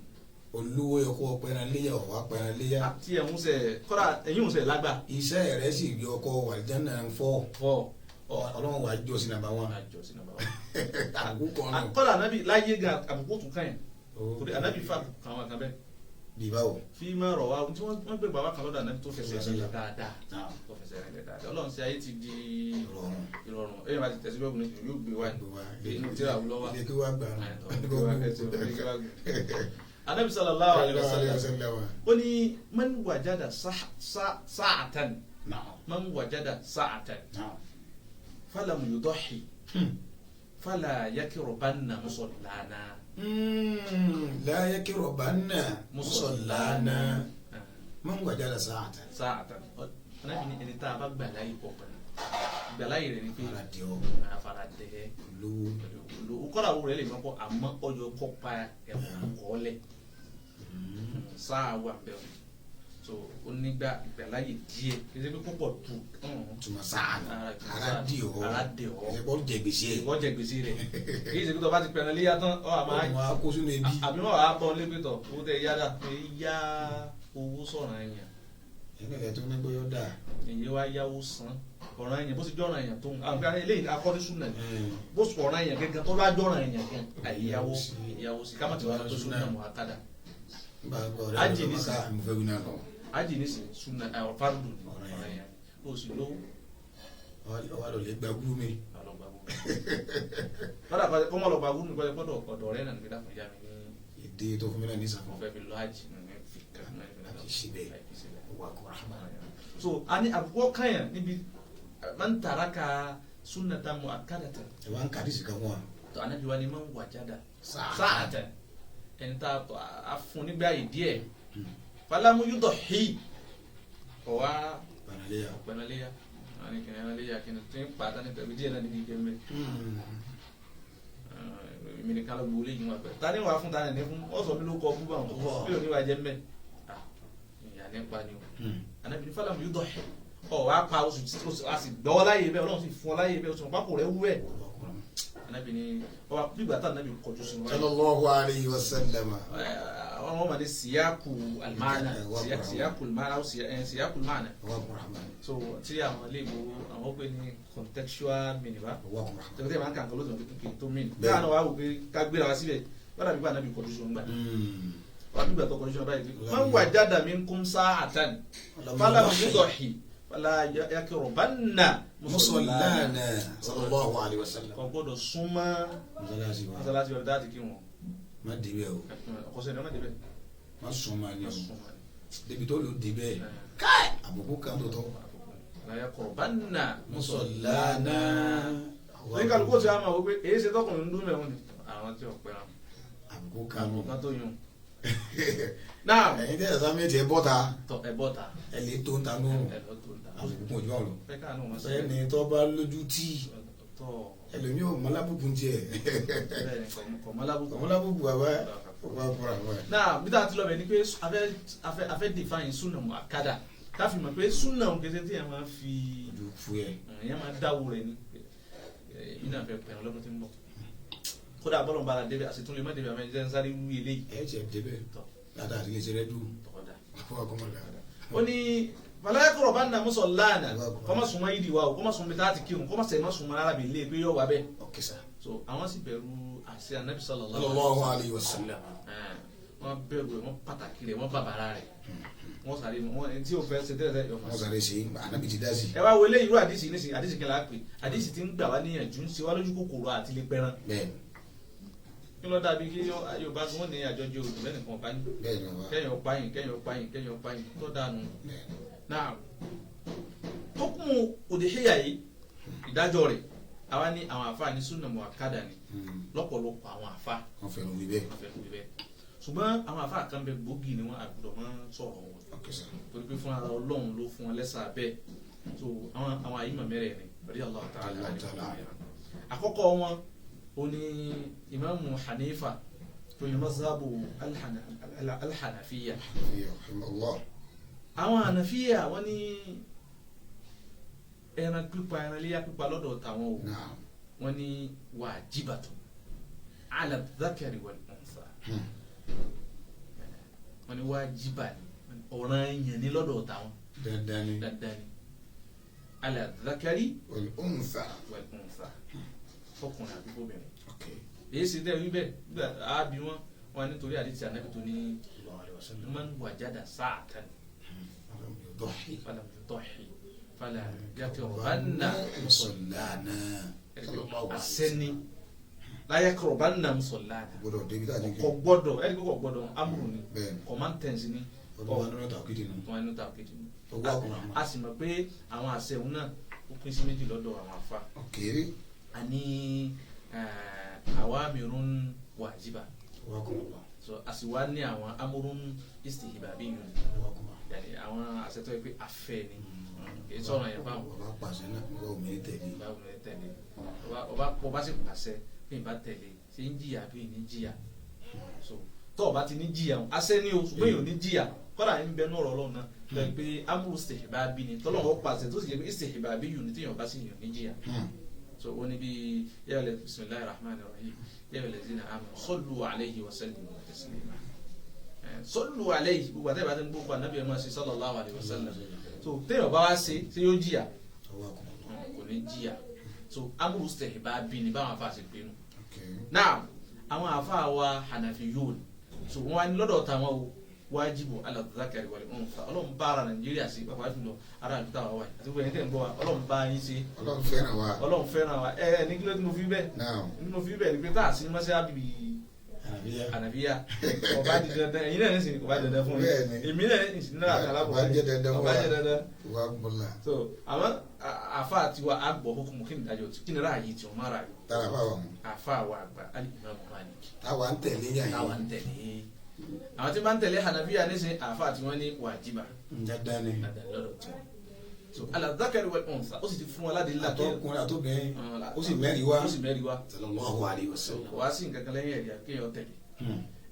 A: Olówó yẹ kó pẹran léyà ọ̀wá pẹran léyà.
B: Tí ẹ̀ ń sẹ̀ kọ́ra ẹ̀yìn ń sẹ̀ lágbà.
A: Iṣẹ́ rẹ̀ sì yọ ọkọ wàlìjánà fọ́.
B: Fọ́.
A: Ọlọ́run wàá jọ sí nàmbà wọn.
B: Jọ sí nàmbà wọn.
A: Àbùkù kan nù.
B: Kọ́ra ànábì láyé gan àbùkù tún kàn yẹn. Torí ànábì fà kàn wọn kan bẹ́ẹ̀.
A: Bí báwo.
B: Fi máa rọ̀ wá tí wọ́n gbé bàbá kan lọ́dọ̀ ànábì tó fẹsẹ̀ rẹ̀ dáadáa. Tó fẹsẹ̀ rẹ̀ dáadáa. Ọlọ́run ṣe ayé ti di ìrọ̀rùn. Ẹ̀yìn bá ti tẹ̀sí bẹ́ẹ̀ ní yóò gbé wá inú tíra wúlọ́ wá.
A: Ilé kí wá gbà.
B: Ànábì sallallahu alaihi wasallam ó ní man wajada sa'atan man wajada sa'atan falam yudahi fala yakrubanna musallana.
A: La yakrubanna musallana man wajada sa'atan.
B: Sa'atan. Ànábì ní ẹni tá a bá gbà láyè kọ̀ọ̀kan gbà láyè rẹ̀ ni pé fara dẹ́ lówó kọ́ra wo rẹ̀ lè mọ́ kọ́ àmọ́ ọjọ́ kọ́pa ẹ̀kọ́ kọ́lẹ̀ sáà wà bẹ́ẹ̀ o so ó nígbà ìgbàláyè díẹ̀ kì í ṣe pé púpọ̀ tù.
A: Tuma sáà ara di ọ
B: ara di ọ
A: ẹ bọ́ jẹ gbèsè
B: ẹ bọ́ jẹ gbèsè rẹ kì í ṣe pé tó bá ti pẹ̀rẹ̀ léyà tán ọ àmọ́
A: wọn á kó sínú ebi
B: àbí wọn wàá bọ́ lébìtọ̀ owó tẹ yára pé yá owó sọ̀rọ̀ ẹ̀yàn.
A: Ẹni rẹ tó ní bóyá ó dáa.
B: Èyí wá yáwó san ọ̀ràn ẹ̀yàn bó ti jọ̀ràn ẹ̀yàn tó ń àwọn eléyìí akọ́ni súnà ni bó sọ ọ̀ràn ẹ̀yàn gẹ́gẹ́ tó bá jọ̀ràn ẹ̀yàn gẹ́ àyíyáwó ìyáwó sí ká má ti wá tó súnà mọ́ akádà. Ájì ní sìn súnà fárúdù ni ọ̀ràn ẹ̀yàn ó sì lówó.
A: Ọwọ́ àlọ́ lè gba gúrú mi.
B: Lọ́dà kọ́mọ́ lọ gba gúrú mi gbọ́dọ̀ ọ̀dọ̀ rẹ̀ náà nígbà fún ìyá mi ní.
A: Èdè tó fún mi náà ní ìsàkó.
B: Mo fẹ́ fi lọ ájì
A: àfi síbẹ̀ wà kó rahma.
B: So a ní àbùkù kànyàn níbi man taraka sunnata mu'akkadatan.
A: Ẹ wá ń kàdí sí kan fún wa.
B: Tó anabi wa ni man wajada sa'atan ẹni tá a fún nígbà yìí díẹ̀ falamu yudhi ọ̀wá ọ̀pẹ̀nàléyà àwọn kìnìún kìnìún tó ń pa àtàní pẹ̀lú díẹ̀ náà níbi ìgbẹ́ mẹ́. Èmi nìkan ló gbowó léyìn wọn pẹ̀ tani wàá fún tani ní fún ọ̀sọ̀ mi ló kọ bú bá wọn bí òní wàá jẹ́ mẹ́ ìyá nípa ni o anabi falamu yudhi ọ wàá pa oṣù a sì gbọ́ láyé bẹ́ẹ̀ Ọlọ́run sì fún ọ láyé bẹ́ẹ̀ oṣù pákó rẹ̀ wú bẹ́ẹ̀ anabi ni ọ bígbà tá anabi kọjú sínú.
A: Sallallahu alayhi wa sallam.
B: Àwọn ọmọ ní siyaku almaana siyaku almaana siyaku almaana. So tí àwọn ilé ìwò àwọn pè ní contextual meaning wa tẹ̀wọ́tẹ̀ máa ń kà ń kọ́ lóṣù tó tó mean. Báwa náà wà wò pé ká gbéra wá síbẹ̀ wọ́n dàbí pé anabi kọjú sínú gbà. Wọ́n bígbà tó kọjú sínú báyìí. Man wajada minkum sa'atan falam yudhi fala yakrubanna
A: musallana sallallahu alayhi wa sallam.
B: Kò gbọ́dọ̀ súnmọ́ mọ́sálásí wa dáàtì kí wọn.
A: Má débẹ̀ o.
B: Ọkọsẹ ni má débẹ̀.
A: Má súnmọ́ ni o débi tó lò débẹ̀ káì àbùkù kan tó tọ́.
B: Fala yakrubanna
A: musallana.
B: Ní kálukú tí a máa wọ pé èyí ṣe tọkùnrin ń dún mẹ́wọ́n ni àwọn tí ò pẹ́ràn.
A: Àbùkù kan nù.
B: Kan tó yún. Náà
A: ẹ̀yin tẹ́ ẹ̀ sá méjì ẹ bọ́ta
B: ẹ bọ́ta
A: ẹ lè tó ń ta nù àbùkù kún ojú àwọn lọ ẹni tó bá lójú tí ẹlòmíì ò mọlábùkún tiẹ̀ kọmọlábùkún bàbá bàbá bàbá.
B: Náà bí táà ti lọ bẹ̀ ni pé a fẹ́ define súnà mu'akkada káfí mọ̀ pé súnà òkèsè tí yẹn máa fi
A: ojú fúyẹ́
B: yẹn máa dáwó rẹ̀ ni èmi náà fẹ́ pẹ̀lú lọ́dún tí ń bọ̀ kódà bọ́lọ̀ ń bára débẹ̀ àṣetún lè má débẹ̀ àmọ́ ẹ̀ ń sáré wí eléyìí.
A: Ẹ jẹ débẹ̀ dáadáa àti iléeṣẹ́ rẹ dùn.
B: Ó ní fala yakrubanna musallana kọ́mọ súnmọ́ yìí di wa o kọ́mọ súnmọ́ bí táà ti kírun kọ́mọ sẹ̀ má súnmọ́ rárá bí lé pé yọ wà bẹ́ẹ̀. So àwọn sì bẹ̀rù àṣẹ anabi
A: sallallahu alayhi wa sallam.
B: Wọ́n bẹ̀rù rẹ̀ wọ́n pàtàkì rẹ̀ wọ́n bàbàrà rẹ̀ wọ́n sáré wọ́n ẹni tí o fẹ́ ṣe tẹ́lẹ̀ yọ.
A: Wọ́n sáré ṣe anabi ti dá sí.
B: Ẹ wá wọlé irú àdìsí nísìnyí àdìsí kí n la pè àdìsí ti ń gbà wá níyànjú ń ṣe wá lójú kòkòrò àti lè pẹran.
A: Bẹ́ẹ̀ni.
B: Kí ló dàbí kí Yorùbá tí wọ́n ní àjọjẹ òdù lẹ́nìkan ọ̀bá yín kẹ́yìn ọ̀pá yín kẹ́yìn ọ̀pá yín kẹ́yìn ọ̀pá yín tó dànù. Náà hukumu òdìhíyà yìí ìdájọ́ rẹ̀ àwa ní àwọn àfa ní súnà mu'akkada ni lọ́pọ̀lọpọ̀ àwọn àfa
A: wọ́n fẹ́ẹ́ wí
B: bẹ́ẹ̀ ṣùgbọ́n àwọn àfa kan bẹ gbòógì ni wọ́n àgùdọ̀ máa ń sọ̀rọ̀ wọn torí pé fún ara Ọlọ́run ló fún wọn lẹ́sà bẹ́ẹ̀ so àwọn àyímọ̀ mẹ́rẹ̀ẹ̀rin radiyallahu ta'ala àkọ́kọ́ wọn ó ní Imamu Hanifa tó ní mazhabu alhanafiya àwọn hanafiya wọ́n ní ẹran pípa ẹran léyà pípa lọ́dọ̀ tàwọn o Wọ́n ní wajibatun ala dhakari wal untha. Wọ́n ní wájibà ni, ọ̀ràn yẹn ní lọ́dọ̀ táwọn.
A: Dandan ni.
B: Dandan ni ala dhakari
A: wal untha.
B: Wal untha, fọkùnrin àbí fóbìnrin.
A: Ok.
B: Èyí sì dẹ́ wíbẹ̀ gbà á bí wọn wọn nítorí àdìsí ànábì tó ní
A: Sallallahu alaihi wasallam.
B: man wajada sa'atan
A: Falam yudahi.
B: falam yudahi fala yaqrabanna
A: musallana. Sallallahu alaihi
B: àsẹ́ni
A: wasallam.
B: la yaqrabanna musallana.
A: Gbọ́dọ̀ débi tá a ti
B: Kò gbọ́dọ̀, ẹni kò gbọ́dọ̀, amúrù ni,
A: Bẹ́ẹ̀ni.
B: command tense ni.
A: Ọdún wa nínú tàkìtì nù.
B: Wọn ní tàkìtì ni.
A: Ọgbà ọkùnrin àwọn.
B: A sì mọ̀ pé àwọn àṣẹ òun náà ó pín sí méjì lọ́dọ̀ àwọn afa.
A: Ok.
B: A ní awamirun wajiba.
A: Ọgbà ọkùnrin lọ.
B: So a sì wá ní àwọn amúrún istihbabiyyun.
A: Ọgbà ọkùnrin.
B: Yàní àwọn àṣẹ tó yẹ pé afẹ́ ni, kì í sọ̀rọ̀ yẹn báwọn.
A: Bàbá pàṣẹ náà, bàbá omi ní tẹ̀lé.
B: Báwo ni tẹ̀lé, ọba sì pàṣẹ bí n bá tẹ̀lé ṣe ń jìyà bí ní jìyà. So tọ́ ọba ti ní jìyà o, àṣẹ ni o, ṣùgbọ́n èèyàn ò ní jìyà. Kọ́dà ń bẹ ní ọ̀rọ̀ Ọlọ́run náà tó yẹ pé amúrú istihbabi ni tọ́lọ́run ó pàṣẹ tó sì yẹ pé istihbabiyyun ni, téèyàn bá sì yàn ní jìyà. So ó ní bí yẹ́wẹ̀lẹ̀ bisimilahi rahman rahim yẹ́wẹ̀lẹ̀ zina amanu sallu alayhi wa sallimu taslima. Sallu alayhi, gbogbo àtẹ̀yìn bá ti ń gbókò ànábì ẹ̀ máa ṣe sallallahu alayhi wa sallam. So téèyàn bá wá ṣe, ṣé yóò jìyà?
A: Ọgbà ọkùnrin lọ.
B: Kò ní jìyà. So amúrú istihbabi ni báwọn afa ṣe pinnu.
A: Ok.
B: Náà àwọn afa wa hanafiyun, so wọn wá ní lọ́dọ̀ táwọn o, wájibu ala dhakari wal untha. Ọlọ́run bá ara Nàìjíríà sí, pàápàá jùlọ ara àdúgbò àwọn wáyé àti gbogbo ẹ̀yin tẹ̀ ń gbọ́ wa, Ọlọ́run bá yín sí.
A: Ọlọ́run fẹ́ràn wa.
B: Ọlọ́run fẹ́ràn wa. Ẹ ẹ ní kí ló tí mo fi bẹ́ẹ̀
A: Náà.
B: ní mo fi bẹ́ẹ̀ ni pé tá a sí mọ́sẹ́ àbíbí
A: Ànàbíyá.
B: ànàbíyá ọba di dandan, ẹ̀yin náà ní sìn ọba dandan fún yín.
A: Bẹ́ẹ̀ni.
B: Èmi náà ní sìn náà àtàlábọ̀.
A: Ọba jẹ́ dandan fún
B: ọba
A: wa.
B: jẹ́ dandan.
A: Ọgbà ọkùnrin lọ.
B: So àmọ́ àfa tiwa àgbọ̀ hukumu, kí ni ìdájọ́ tí kí ni ráàyè tí wọ́n má ráàyè.
A: Tara bá wà mú.
B: Àfa wa àgbà al-Imam Malik.
A: Táwa ń tẹ̀lé yàn
B: táwa
A: yín.
B: ń tẹ̀lé, àwọn tí bá ń tẹ̀lé hanafiya nísìn, àfa tí wọ́n ní wàjibà.
A: Dandan ni.
B: Dandan lọ́dọ̀ tiwọn. So ala dhakari wal untha, ó sì ti fún wa ládìí ńlá.
A: Àtọkùnrin àtobìnrin. Ó sì mẹ́rin wá.
B: Ó sì mẹ́rin wá.
A: Sallallahu alaihi wasallam.
B: Kò wá sí nǹkan kan lẹ́yìn ẹ̀rí àkéèyàn tẹ̀lé.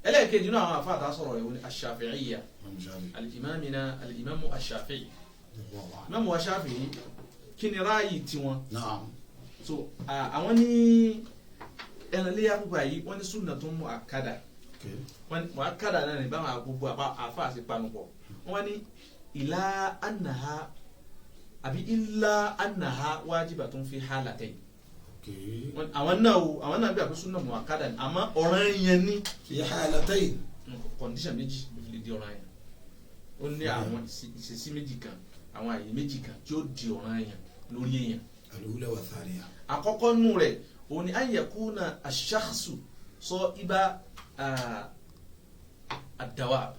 B: Ẹlẹ́ẹ̀kejì náà àwọn àfa àtàsọ̀rọ̀ rẹ̀ wọ́n ní ash-Shafi'iyya.
A: Imam Shafi'i.
B: Al-imamina al-imamu ash-Shafi'i.
A: Allahu akbar.
B: Imamu ash-Shafi'i, kí ni ráàyè tiwọn?
A: Naam.
B: So àwọn ní ẹnìlẹ́yà púpà yìí, wọ́n ní sunnatun mu'akkada.
A: Ok.
B: Wọ́n mu'akkada náà ní báwọn gbogbo àfa àti panupọ̀ wọ́n ní ìlà annaha àbí illa annaha wajibatun fi halatayn.
A: Ok.
B: Àwọn náà o, àwọn náà bí àpé sunna mu'akkada ni, àmọ́ ọ̀ràn yẹn ní
A: Fi halatayn.
B: condition méjì ló fi lè di ọ̀ràn yẹn. Ó ní àwọn ìṣesí méjì kan, àwọn àyè méjì kan tí ó di ọ̀ràn yẹn lórí èèyàn.
A: Al-ula wa thaniya.
B: Àkọ́kọ́ nù rẹ̀ òun ni an yakuna ash-shakhsu sahiba ad-dawab.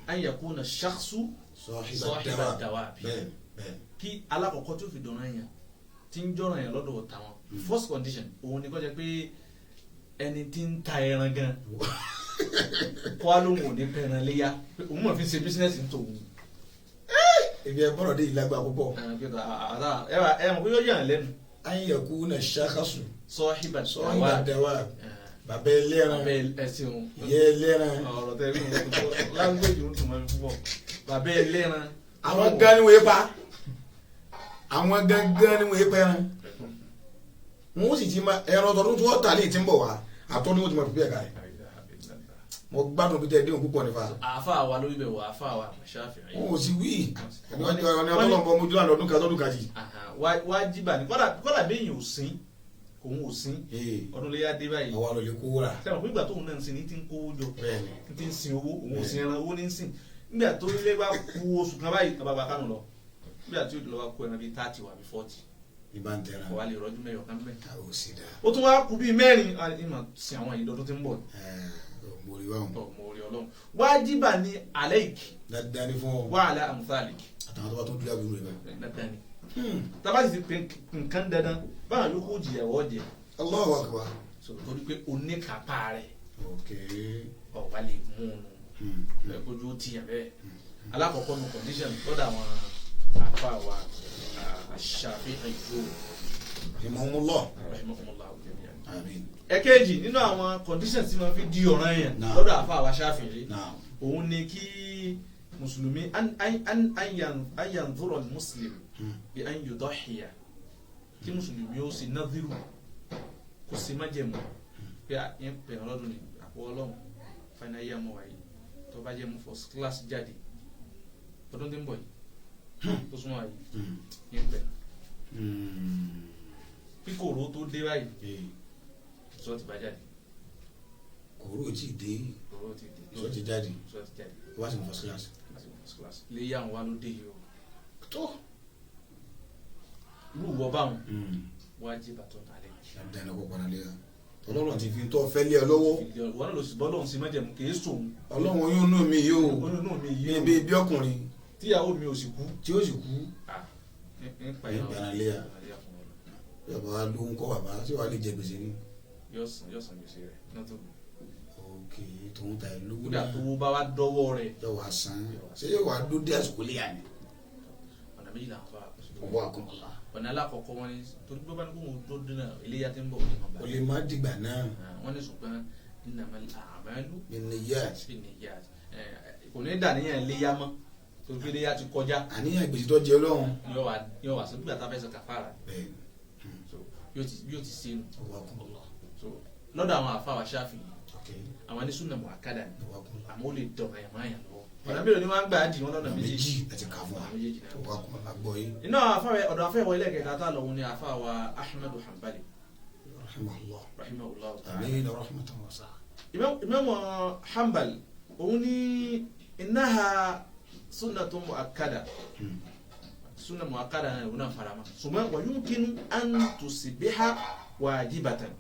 B: An yakuna ash-shakhsu
A: Sahiba
B: sahiba
A: ad-dawab.
B: ad-dawab.
A: Bẹ́ẹ̀ni bẹ́ẹ̀ni.
B: Kí alákọ̀ọ́kọ́ tó fi dọ̀ràn yẹn tí ń jọ̀ràn yẹn lọ́dọ̀ tàwọn, first condition òun ni kó jẹ́ pé ẹni tí ń ta ẹran gan kó a lóun ò ní pẹran léyà, pé òun mọ̀ fi ṣe business ń tòun.
A: Ibi ẹ bọ́rọ̀ dé ìlágbá púpọ̀.
B: Ẹ mọ̀ pé yóò yàn lẹ́nu.
A: An yakuna ash-shakhsu
B: sahiba
A: sahiba
B: ad-dawab.
A: ad-dawab. Bàbá ẹlẹ́ran.
B: Bàbá ẹsìn.
A: Ìyá ẹlẹ́ran.
B: Ọ̀rọ̀ tẹ bí mo language ń tún mọ́ mi púpọ̀, bàbá ẹlẹ́ran.
A: Àwọn gan ni wọ́n yé pa. Àwọn gangan ni wọ́n yé pa ẹran. Wọ́n sì ti ma ẹran tọdún tí wọ́n tà lè ti ń bọ̀ wá. Àtọ́dún wọ́n ti ma fi bẹ́ẹ̀ ká yìí. Mo gbádùn bí tẹ́ ẹ déhùn púpọ̀ nífa.
B: Àáfà wa lórí bẹ̀ wọ àáfà wa Shafi'i.
A: Wọn ò sì wí. Ẹni ọlọ́mọ mojú lánàá ọdún kan tọdún kan jì.
B: Wájibà ni, kọ́dà bẹ́yìn ò sín, òun ò sín, ọdún léyà dé báyìí.
A: Àwa lọ lè kó wúrà.
B: Sẹ́wọ̀n pé ìgbà tóun náà ń sin ní ti ń kówó jọ,
A: Bẹ́ẹ̀ni.
B: ní ti ń sin owó, òun ò sin ẹran, owó ní ń sìn. Nígbà tó lé bá ku oṣù kan báyìí, bàbá kánú lọ, nígbà tí ó lọ wá kó ẹran bíi 30 wà bíi 40.
A: Ìbá ń tẹran.
B: Kò wá lè rọjú mẹ́yọ̀ kan mẹ́.
A: A ò sì dáa.
B: Ó tún wá kú bíi mẹ́rin, ìmọ̀ sin àwọn ìdọ́dún tí ń bọ̀.
A: Mo rí báwọn.
B: Tọ́ mo rí Ọlọ́run, wájibà ni alayk.
A: Dandan ni fún ọ.
B: Wa ala amthalik.
A: Àtàwọn tó bá tó dúró àbúrò rẹ báyìí.
B: Dandan ni. Tábà sì ti pè nǹkan dandan báwọn yòókù jìyà wọ́ jẹ.
A: Allahu akbar.
B: So torí pé oníkápá rẹ̀
A: Ok.
B: ọ̀wá lè mú un nù ojú ó tìyàn bẹ́ẹ̀. Alákọ̀ọ́kọ́ nu condition lọ́dọ̀ àwọn àfa wa Shafi'i
A: Rahimahumullah.
B: rahimahumullah jami'an.
A: Àmín.
B: Ẹ̀kejì nínú àwọn condition tí wọ́n fi di ọ̀ràn yẹn
A: Naam.
B: lọ́dọ̀ àfa wa Shafi'i,
A: Naam.
B: òun ni kí mùsùlùmí an yanzura al-muslim bi an yudahiya. Kí mùsùlùmí ó sì nadhiru kó sì májẹ̀mú pé yẹn pè ọ́ lọ́dún ní àpò ọlọ́run final year mọ̀ wáyé tó bá jẹ́ mú first class jáde ọdún tí ń bọ̀ yìí tó súnmọ́ wáyé yẹn pè kí kòró tó dé báyìí sọ ti bá jáde.
A: Kòró tí ì dé.
B: Kòró ti dé.
A: Sọ ti jáde.
B: Sọ ti jáde.
A: Wá sí first class.
B: Wá sí first class. Léyà àwọn wa ló dé yìí o.
A: Tó.
B: Irú ìwọ báwọn wajibatan alayk.
A: Dandan kó padà lé wa. Ọlọ́run ti fi tọ́ fẹ́ lé ọ lọ́wọ́.
B: Wọn náà lọ sí bọ́lọ́run sí májẹ̀mú kì í sòun.
A: Ọlọ́run yóò nù mí yóò.
B: Oyún nù mí yìí o.
A: Bí bí ọkùnrin.
B: Tíyàwó mi ò sì kú.
A: Tí ó sì kú.
B: Ń pa
A: ìyàwó lé ya. Bàbá wa ló ń kọ́ bàbá tí wàá lè jẹ gbèsè ni.
B: Yóò san gbèsè rẹ̀ náà tó kù.
A: Ok, tòun ta ìlú
B: náà. Kódà tó bá wa dọ́wọ́ rẹ̀.
A: Yóò wá san. Ṣé yóò wá dúdú àsìkò léyà ni?
B: Ọ̀nà méjì làwọn bá wa.
A: Ọwọ́ àkọ́kọ́.
B: Ọ̀nà alákọ̀ọ́kọ́ wọn ni torí bí wọ́n bá ní kó wọn dúró náà iléyá tí ń bọ̀
A: ó lè má dìgbà náà.
B: Wọ́n ní ṣùgbọ́n innamal a'malu
A: binniyat.
B: binniyat. Kò ní dà níyàn iléyá mọ́ torí pé iléyá ti kọjá.
A: Àníyàn gbèsè tó jẹ Ọlọ́run.
B: Yóò wá sí bí àtàfẹ́ sọ kàfàrà. Yóò ti sínú. Lọ́dọ̀ àwọn àfáwà Ṣáfi'í àwọn ní súnà mu'akkada ni àmọ́ ó lè dọ̀rọ̀ àyàn máa yàn lọ́wọ́. Ọ̀nà mélòó ni wọ́n á gbà á dì wọ́n lọ́nà méjì
A: àti kà fún wa ọkọ̀ àgbọ̀ yìí.
B: Iná àfáwẹ̀ ọ̀dọ̀ àfẹ́wọ̀ ilé kẹta tá lọ́wọ́ ni àfáwà Ahmadu Hanbali.
A: Rahimahullah.
B: Rahimahullah ta'ala.
A: Àmín rahmatan wasi'a.
B: Imam Hanbali òun ní innaha sunnatun mu'akkada sunna mu'akkada náà òun náà farama ṣùgbọ́n wa yumkinu an tusbiha wajibatan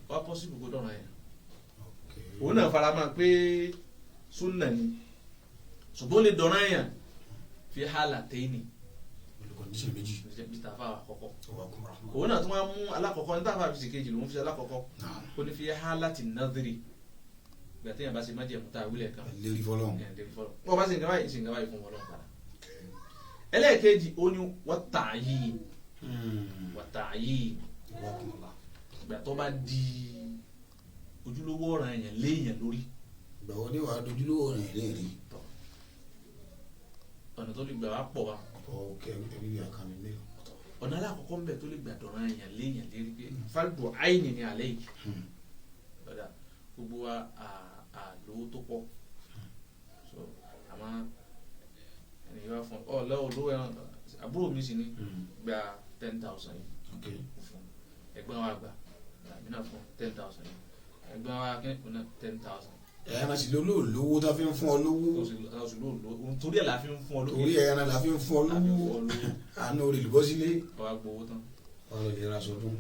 B: wà pọ́sibú kó dọ̀rọ̀ yẹn òun náà farama pé sunna ni ṣùgbọ́n lè dọ̀rọ̀ yẹn fi halatayni
A: olùkọ́ndíṣẹ̀ méjì
B: bí tàfà àkọ́kọ́ òun náà tún wá mú alákọ̀ọ́kọ́ ní tàfà fi ṣèkejì lòun fi ṣe alákọ̀ọ́kọ́ ó ní fi halati nadhiri gbàtẹ́ yẹn bá ṣe májẹ̀mú tá a wílẹ̀ kan
A: lérí fọlọ́n
B: bọ́ọ̀ bá ṣe nǹkan báyìí ṣe nǹkan báyìí fún ọlọ́run padà ẹlẹ́ẹ̀kejì ó ní wat-ta'yin wat-ta'yin ìgbà tó bá di ojúlówó ọ̀ràn yẹn léèyàn lórí.
A: Ìgbà wo ni wàá dojúlówó ọ̀ràn yẹn léèyàn lórí.
B: Ọ̀nà tó lè gbà wá pọ̀ wá.
A: Ok, ẹbí bí àkàmì mélòó.
B: Ọ̀nà alákọ̀ọ́kọ́ ń bẹ̀ tó lè gbà dọ̀ràn yẹn léèyàn lérí pé fardu ayni ni alẹ́ yìí. Ọ̀dà gbogbo wa àlówó tó pọ̀ so àmọ́ ẹni yóò fún ọ lọ́wọ́ olówó ẹran àbúrò mi sì ní gba 10,000 yìí fún ẹ̀gbọ́n wa gbà àmì náà fún 10,000 yìí ẹ̀gbọ́n wa kẹ́kọ̀ọ́ náà 10,000.
A: Ẹ máa sì lóló lówó tá a fi ń fún ọ lówó.
B: Torí ẹ̀ la fi ń fún ọ lówó.
A: Torí ẹran la fi ń fún ọ lówó. Àánú orí olùbọ́ sílé.
B: Ọwọ́ gbowó tán.
A: Ọ̀rọ̀ lè ra aṣọ dún.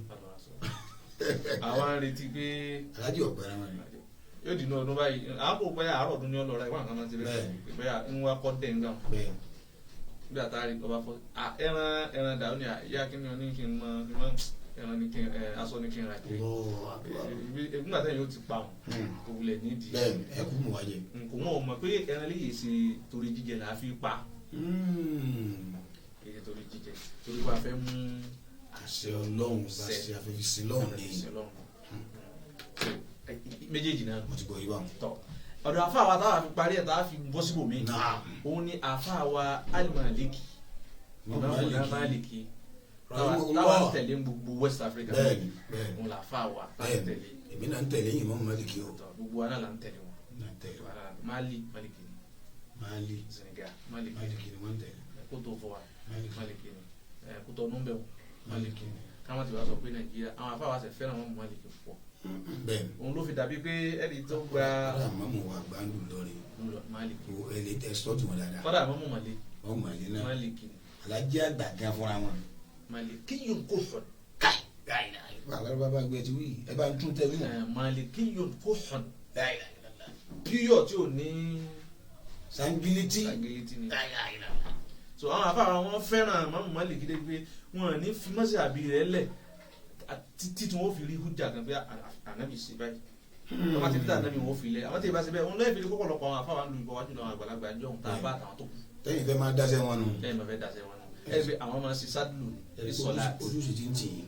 B: Àwa ń retí pé.
A: Alájì ọ̀pẹ ẹran rẹ̀.
B: Yóò dì ní ọdún báyìí àwọn kò pẹ́ àárọ̀ ọdún ní ọlọ́ra ìwà nǹkan máa ń ṣe bẹ́ẹ̀ bẹ́ẹ̀ ń wá kọ́ dẹ̀ ń gbà wọn. Bí àtàrí ọba fọ ẹran ẹran dàrú ni ìyá kí ni ọ ní kí n mọ kí n mọ ẹran ní kí n aṣọ ní kí n ra kiri nígbà tẹ́yìn yóò ti pa wọn kò wulẹ̀ nídìí.
A: Bẹ́ẹ̀ni ẹ kú mọ wájẹ.
B: Kò wọn ò mọ̀ pé ẹran léyìí ṣe torí jíjẹ là á fi pa. Èyí torí jíjẹ torí pé a fẹ́ mú.
A: Àṣẹ Ọlọ́run bá ṣe afẹ́fi sin lọ́run ni.
B: Méjèèjì náà.
A: Mo ti gbọ́ yí wa.
B: Tọ́ ọ̀dọ̀ àfa wa táwa fi parí ẹ̀ táwa fi bọ́ síbò mí. Òun ni àfa wa Al-Maliki Imam Maliki táwa tẹ̀lé gbogbo West Africa.
A: Bẹ́ẹ̀ni bẹ́ẹ̀ni
B: òun là fa wa táwa tẹ̀lé.
A: Èmi náà ń tẹ̀lé Imam Maliki o.
B: Gbogbo wa náà là ń tẹ̀lé wọn. Mali Maliki ni.
A: Mali
B: Senegal Maliki
A: Maliki ni wọ́n ń tẹ̀lé.
B: Kótó fọ wa Maliki ni Kótó nùbẹ̀ wọn Maliki ni káwọn ti wá sọ pé Nàìjíríà àwọn afa wa sẹ fẹ́ràn wọn Maliki púpọ̀.
A: Bẹ́ẹ̀ni
B: òun ló fi dàbí pé ẹni tó gba.
A: Kọ́dà mọ́mú wa gbàndù lọ́rin.
B: Maliki
A: ẹ lè tẹ sọ́ọ̀tì wọn dáadáa.
B: Kọ́dà mọ́mú Mali.
A: Mọ́mú Mali náà.
B: Maliki ni.
A: Alájẹ́ àgbà gan fúnra wọn.
B: Malikiyun kuhun.
A: Káì. Wàhálà bàbá gbé ti wí ẹ bá ń tún tẹ wí.
B: Malikiyun kuhun. Píyọ̀ tí ò ní.
A: Sangiliti.
B: Sangiliti ni. So àwọn afárá wọn fẹ́ràn mọ́mú Maliki dé pé wọn ní fi mọ́sí àbí rẹ̀ lẹ̀ títí tí wọn fi rí hújà kan pé ànábì ṣe báyìí. Wọ́n bá ti dá ànábì wọn fi lẹ̀ àwọn tí ì bá ṣe bẹ́ẹ̀ wọn lọ́ọ́ fi lè kọ́kọ́ lọ́pọ̀ àwọn afárá ń lu ìbọn wájú lọ́wọ́ àgbàlagbà ẹjọ́ òun tá a bá àtàwọn tó kù.
A: Tẹ́yìn fẹ́ máa dáṣẹ́ wọn nù.
B: Tẹ́yìn máa fẹ́ dáṣẹ́ wọn nù. Ẹ fi àwọn máa ṣe sádùlù ní sọlá.
A: Ojúṣe ti ń tì yín.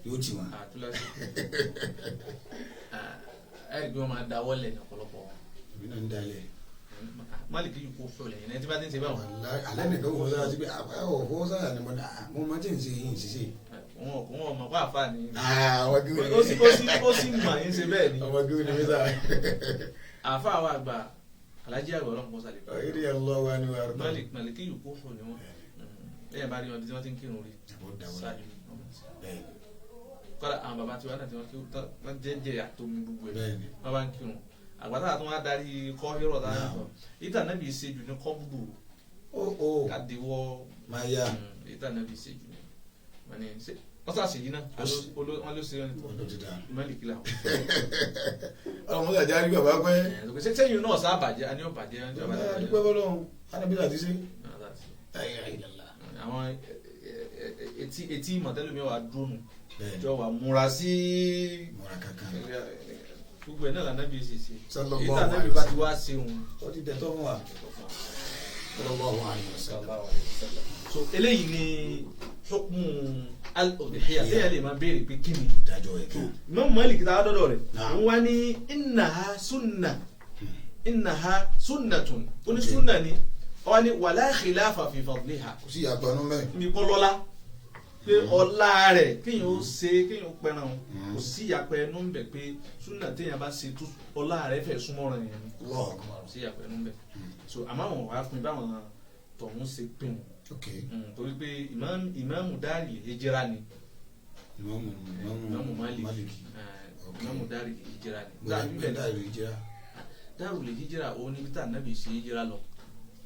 B: Yóò
A: tì wọ́n.
B: Àtúlásí. Ẹ rí i pé wọ́n máa dáwọ́ lẹ̀ ní ọ̀pọ̀lọpọ̀ wọn.
A: Èmi náà ń dalẹ̀.
B: Málìkì yìí kò fọlẹ̀ yẹn ẹni tí bá ti ń ṣe báwọn.
A: Alẹ́ nìkan wọ́n sára sí pé ọ̀ fọwọ́ sára ni mo ní mo máa ti ń ṣe yìí ṣiṣẹ́.
B: Wọn ò mọ̀ pé àfa ni.
A: Àwọn kí wọ́n
B: Ó sì mọ̀ yín ṣe bẹ́ẹ̀ ni.
A: Ọmọ kí wọ́n ní mísà.
B: Àfa àwọn àgbà alájí àgbà ọlọ́run kọ́ sálẹ̀.
A: Ìdí ẹ̀ lọ́wọ́ wa ni wà á rọ̀.
B: Málìkì yìí kò fọ̀ ni wọ́n. Lẹ́yìn bá rí wọn bí wọ́n ti ń kírun rí. Kọ́lá àwọn bàbá tiwa náà tí wọ́n jẹ́jẹ́ àtomi gbogbo ẹ̀ wọ́n bá ń kírun. Àgbàtà tó wá darí kọ́ hírọ̀ tá a sọ ìtàn náà bí ṣe jù ní kọ́bùdù kàdéwọ́
A: máa yá
B: ìtàn náà bí ṣe jù ní wọ́n ní ṣe wọ́n sà ṣèyí náà wọ́n ló ṣe wọn Málìkì làwọn.
A: Ọlọmọ sàjà rí bàbá pẹ́.
B: Sẹ́yìn náà sá bàjẹ́ àní ò bàjẹ́ àní ò bàjẹ́.
A: Dúpẹ́ bọ́lọ́hún ánàbí àti ṣe.
B: Àwọn etí ìmọ̀tẹ́lómi wà dúró nù jọ wà múra sí gbogbo ẹ̀ náà lànà bí ṣe ṣe èyí tà náà bí bá ti wá ṣe òun.
A: Ó ti dẹ̀tọ́ fún wa. Sallallahu alaihi wasallam.
B: So eléyìí ni hukmu al-udhiyya téèyàn lè máa béèrè pé kí ni.
A: Ìdájọ́ ẹ̀ kí.
B: Imam Malik tá a dọ́dọ̀ rẹ̀ wọ́n wá ní innaha sunna innaha sunnatun ó ní sunna ni wọ́n wá ní wala khilafa fi fadliha.
A: Kò sí ìyàgbọ́nú mẹ́.
B: Mi kọ́ lọ́lá pé ọlá rẹ̀ kéèyàn ó ṣe kéèyàn ó pẹran o kò sí ìyàpẹ ẹnu ń bẹ pé súnà téèyàn bá ṣe tó ọlá rẹ̀ fẹ́ súnmọ́ rẹ̀ yẹn ni kò sí ìyàpẹ ẹnu ń bẹ so àmọ́ àwọn wàá pin báwọn tọ̀hún ṣe pin o torí pé ìmáàmù dárì hijira ni ìmáàmù Málíkì ìmáàmù dárì hijira ni dárì hijira òun níbi tá ànábì ṣe hijira lọ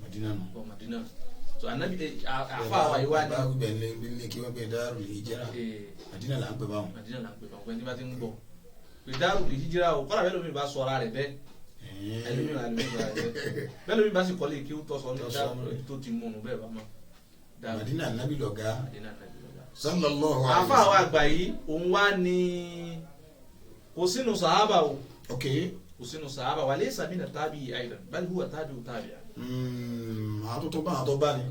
A: Madina nù.
B: Madina so anabi afa wa yi wa ni.
A: Báwo bẹ̀ ní kí wọ́n bẹ̀ Darul Hijra. Madina là ń pè báwọn.
B: Madina là ń pè báwọn ẹni bá ti ń gbọ́ pé Darul Hijra o kọ́ra bẹ́ẹ̀ lómi bá sọ ara rẹ̀ bẹ́ẹ̀ ẹlòmí bá lómi bá rẹ̀ bẹ́ẹ̀ bẹ́ẹ̀ lómi bá sì kọ́lé kí ó tọ́ sọ ní tó ti mú un bẹ́ẹ̀ bá mọ́.
A: Madina anabi lọ̀gá.
B: Madina anabi lọ̀gá.
A: Sallallahu alaihi
B: wasallam. Afa wa àgbà yìí òun wá ní kò sínú sàhábà o.
A: Ok.
B: Kò sínú sàhábà wa laysa mina tabi'i aidan bal huwa tabi'u tabi'i.
A: Àwọn tó bá àwọn tó bá ní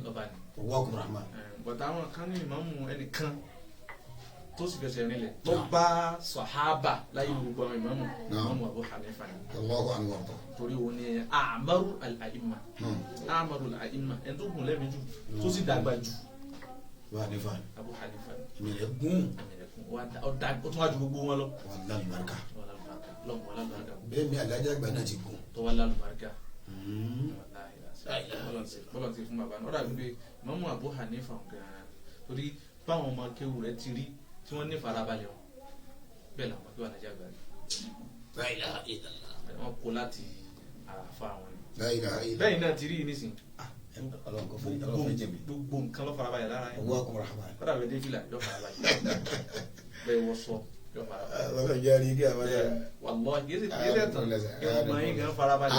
A: ọwọ́ ọkùnrin rahman.
B: Bọ̀dá àwọn kan ní ìmáàmù ẹnìkan tó sì fẹsẹ̀ rinlẹ̀ tó bá sàhábà láyé gbogbo àwọn ìmáàmù ìmáàmù Abu Hanifa ni.
A: Allahu akbar.
B: Torí òun ni a'maru al-a'imma a'maru al-a'imma ẹni tó gùn lẹ́mìí jù tó sì dàgbà jù.
A: Abu Hanifa.
B: Abu Hanifa ni.
A: Ẹ̀mí rẹ̀ gùn.
B: Ẹ̀mí rẹ̀ gùn ó tún wá ju gbogbo wọn lọ.
A: Wà lálùbáríkà.
B: Bẹ́ẹ̀
A: ni alájà àgbà náà ti gùn.
B: Tó wà lálùbáríkà. Bọ́lá ti fún bàbá náà ó dàbí pé Imamu Abu Hanifa gan-an torí báwọn ọmọ kéwù rẹ̀ ti rí tí wọ́n ní farabalẹ̀ wọn bẹ́ẹ̀ làwọn kéwù alájà gbà rí wọ́n kó láti àràfà wọn ni bẹ́ẹ̀ náà ti rí i nísìnyí gbogbo nǹkan ló farabalẹ̀ lára yẹn ó dàbí dé fìlà yóò farabalẹ̀ bẹ́ẹ̀ wọ́n sọ yóò farabalẹ̀.
A: Ọlọ́run jẹ́ rí kí a máa yára.
B: Wallahi kì í ṣe tán ìmọ̀ yín gan farabalẹ̀.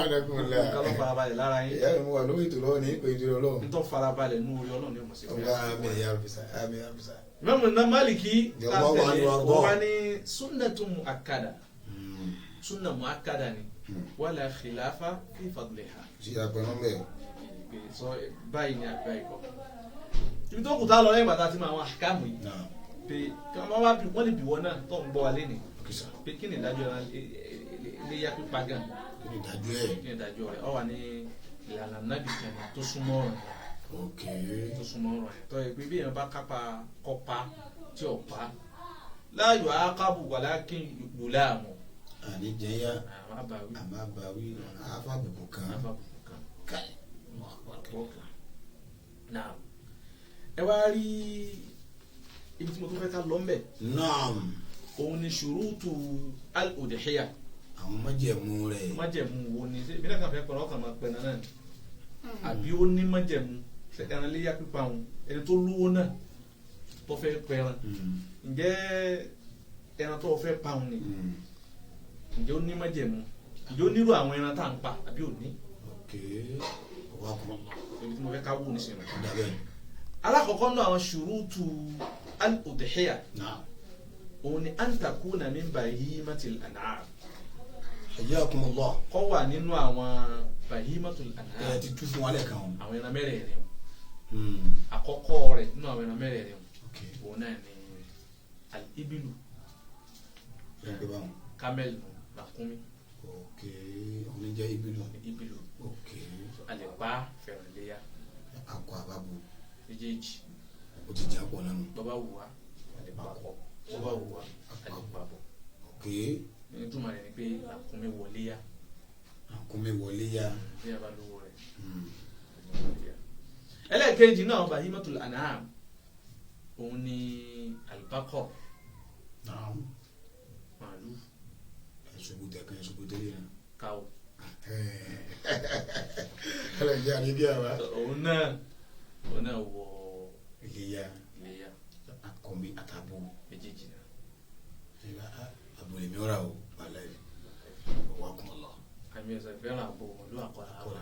B: Nǹkan ló farabalẹ̀ lára yín.
A: Ìyá mi wà lórí ètò lọ́wọ́ ní ìpè ìdúró ọlọ́run.
B: Ntọ́ farabalẹ̀ nú orí ọlọ́run ní ọmọ sí
A: fún yàrá. Àmín ya Rabbi àmín ya Rabbi.
B: Imam Maliki ó wá ní sunnatun mu'akkada sunna mu'akkada ni wala khilafa fi fadliha.
A: Ṣé àpẹẹrẹ mẹ́?
B: Sọ báyìí ni àgbà ikọ̀. Ibi tó kù tá a lọ lẹ́yìn bàtà tí mo àwọn àkàmù yìí pé kí wọ́n bá wọ́n lè bì wọ́n náà tó ń gbọ́ wa lénìí pé kí ni ìdájọ́ iléyá pípa gan
A: kí ni ìdájọ́ ẹ̀
B: kí ni ìdájọ́ rẹ̀ ọ wà ní ìlànà nábì kan tó súnmọ́ ọ̀rọ̀ yẹn tó súnmọ́ ọ̀rọ̀ yẹn tó yẹ pé bí èèyàn bá kápá kọ́pa tí ò pa láàyò àákábù walakin yùláàmù.
A: Àní jẹ́yà àmàbàwí àfàbùkù kan.
B: Káì ẹ wá rí ibi tí mo tún fẹ́ ká lọ ń bẹ̀.
A: Naam.
B: Òun ni ṣùrùtù al-udhiyya.
A: Àwọn májẹ̀mú rẹ̀.
B: Májẹ̀mú wo ni ṣé ìbílẹ̀ kan fẹ́ pẹ̀lú ọkàn máa pẹ̀lú náà ni àbí ó ní májẹ̀mú ẹran léyà pípa òun ẹni tó lówó náà tó fẹ́ pẹran ǹjẹ́ ẹran tó fẹ́ pa òun ni ǹjẹ́ ó ní májẹ̀mú ǹjẹ́ ó nírú àwọn ẹran tá à ń pa àbí ò ní.
A: Ok wà á kọ́.
B: Ibi tí mo fẹ́ ká wò ní sinmi. Alákọ̀ọ́kọ́ náà àwọn ṣùrùtù al-udhiyya òun ni an takuna min bahimatil an'am.
A: Hayyakumullah.
B: Kọ́ wà nínú àwọn bahimatul an'am.
A: Ẹ ti tú fún wa lẹ́ẹ̀kan o.
B: Àwọn ẹran mẹ́rẹ̀ẹ̀rin o. Àkọ́kọ́ rẹ̀ nínú àwọn ẹran mẹ́rẹ̀ẹ̀rin o. Òun náà ni al-ibilu. Camel nù ràkúnmí.
A: Ok, òun ní jẹ́ ibilu.
B: Ibilu.
A: Ok.
B: A lè pa fẹ̀ràn léyà.
A: Akọ àbábo.
B: Méjèèjì.
A: O ti jà pọ̀ nánu.
B: Bọ́bá wù wá a lè pa kọ, bọ́bá wù wá a lè pa bọ̀.
A: Ok.
B: Ní túmọ̀ rẹ̀ ni pé ràkúnmí wọlé yá.
A: Ràkúnmí wọlé yá.
B: Bí a bá lówó rẹ̀. Ẹlẹ́ẹ̀kejì náà bahimatul an'am, òun ni albaqar. Màálù.
A: Ẹ̀ṣogbo tẹ̀kan ẹ̀ṣogbo tẹ́lẹ̀ náà.
B: Káwọ́.
A: Ẹlẹ́jẹ̀ àríbí àwa.
B: Òun náà wọ
A: iléyá.
B: Iléyá.
A: Akọmi àtàbò.
B: Méjèèjì náà.
A: Àbò lèmi ọ̀rà o, wàhálà yìí wà kún ọ lọ.
B: Àmì ẹ̀sẹ̀ fẹ́ràn àbò màálù àkọlà.
A: Akọlà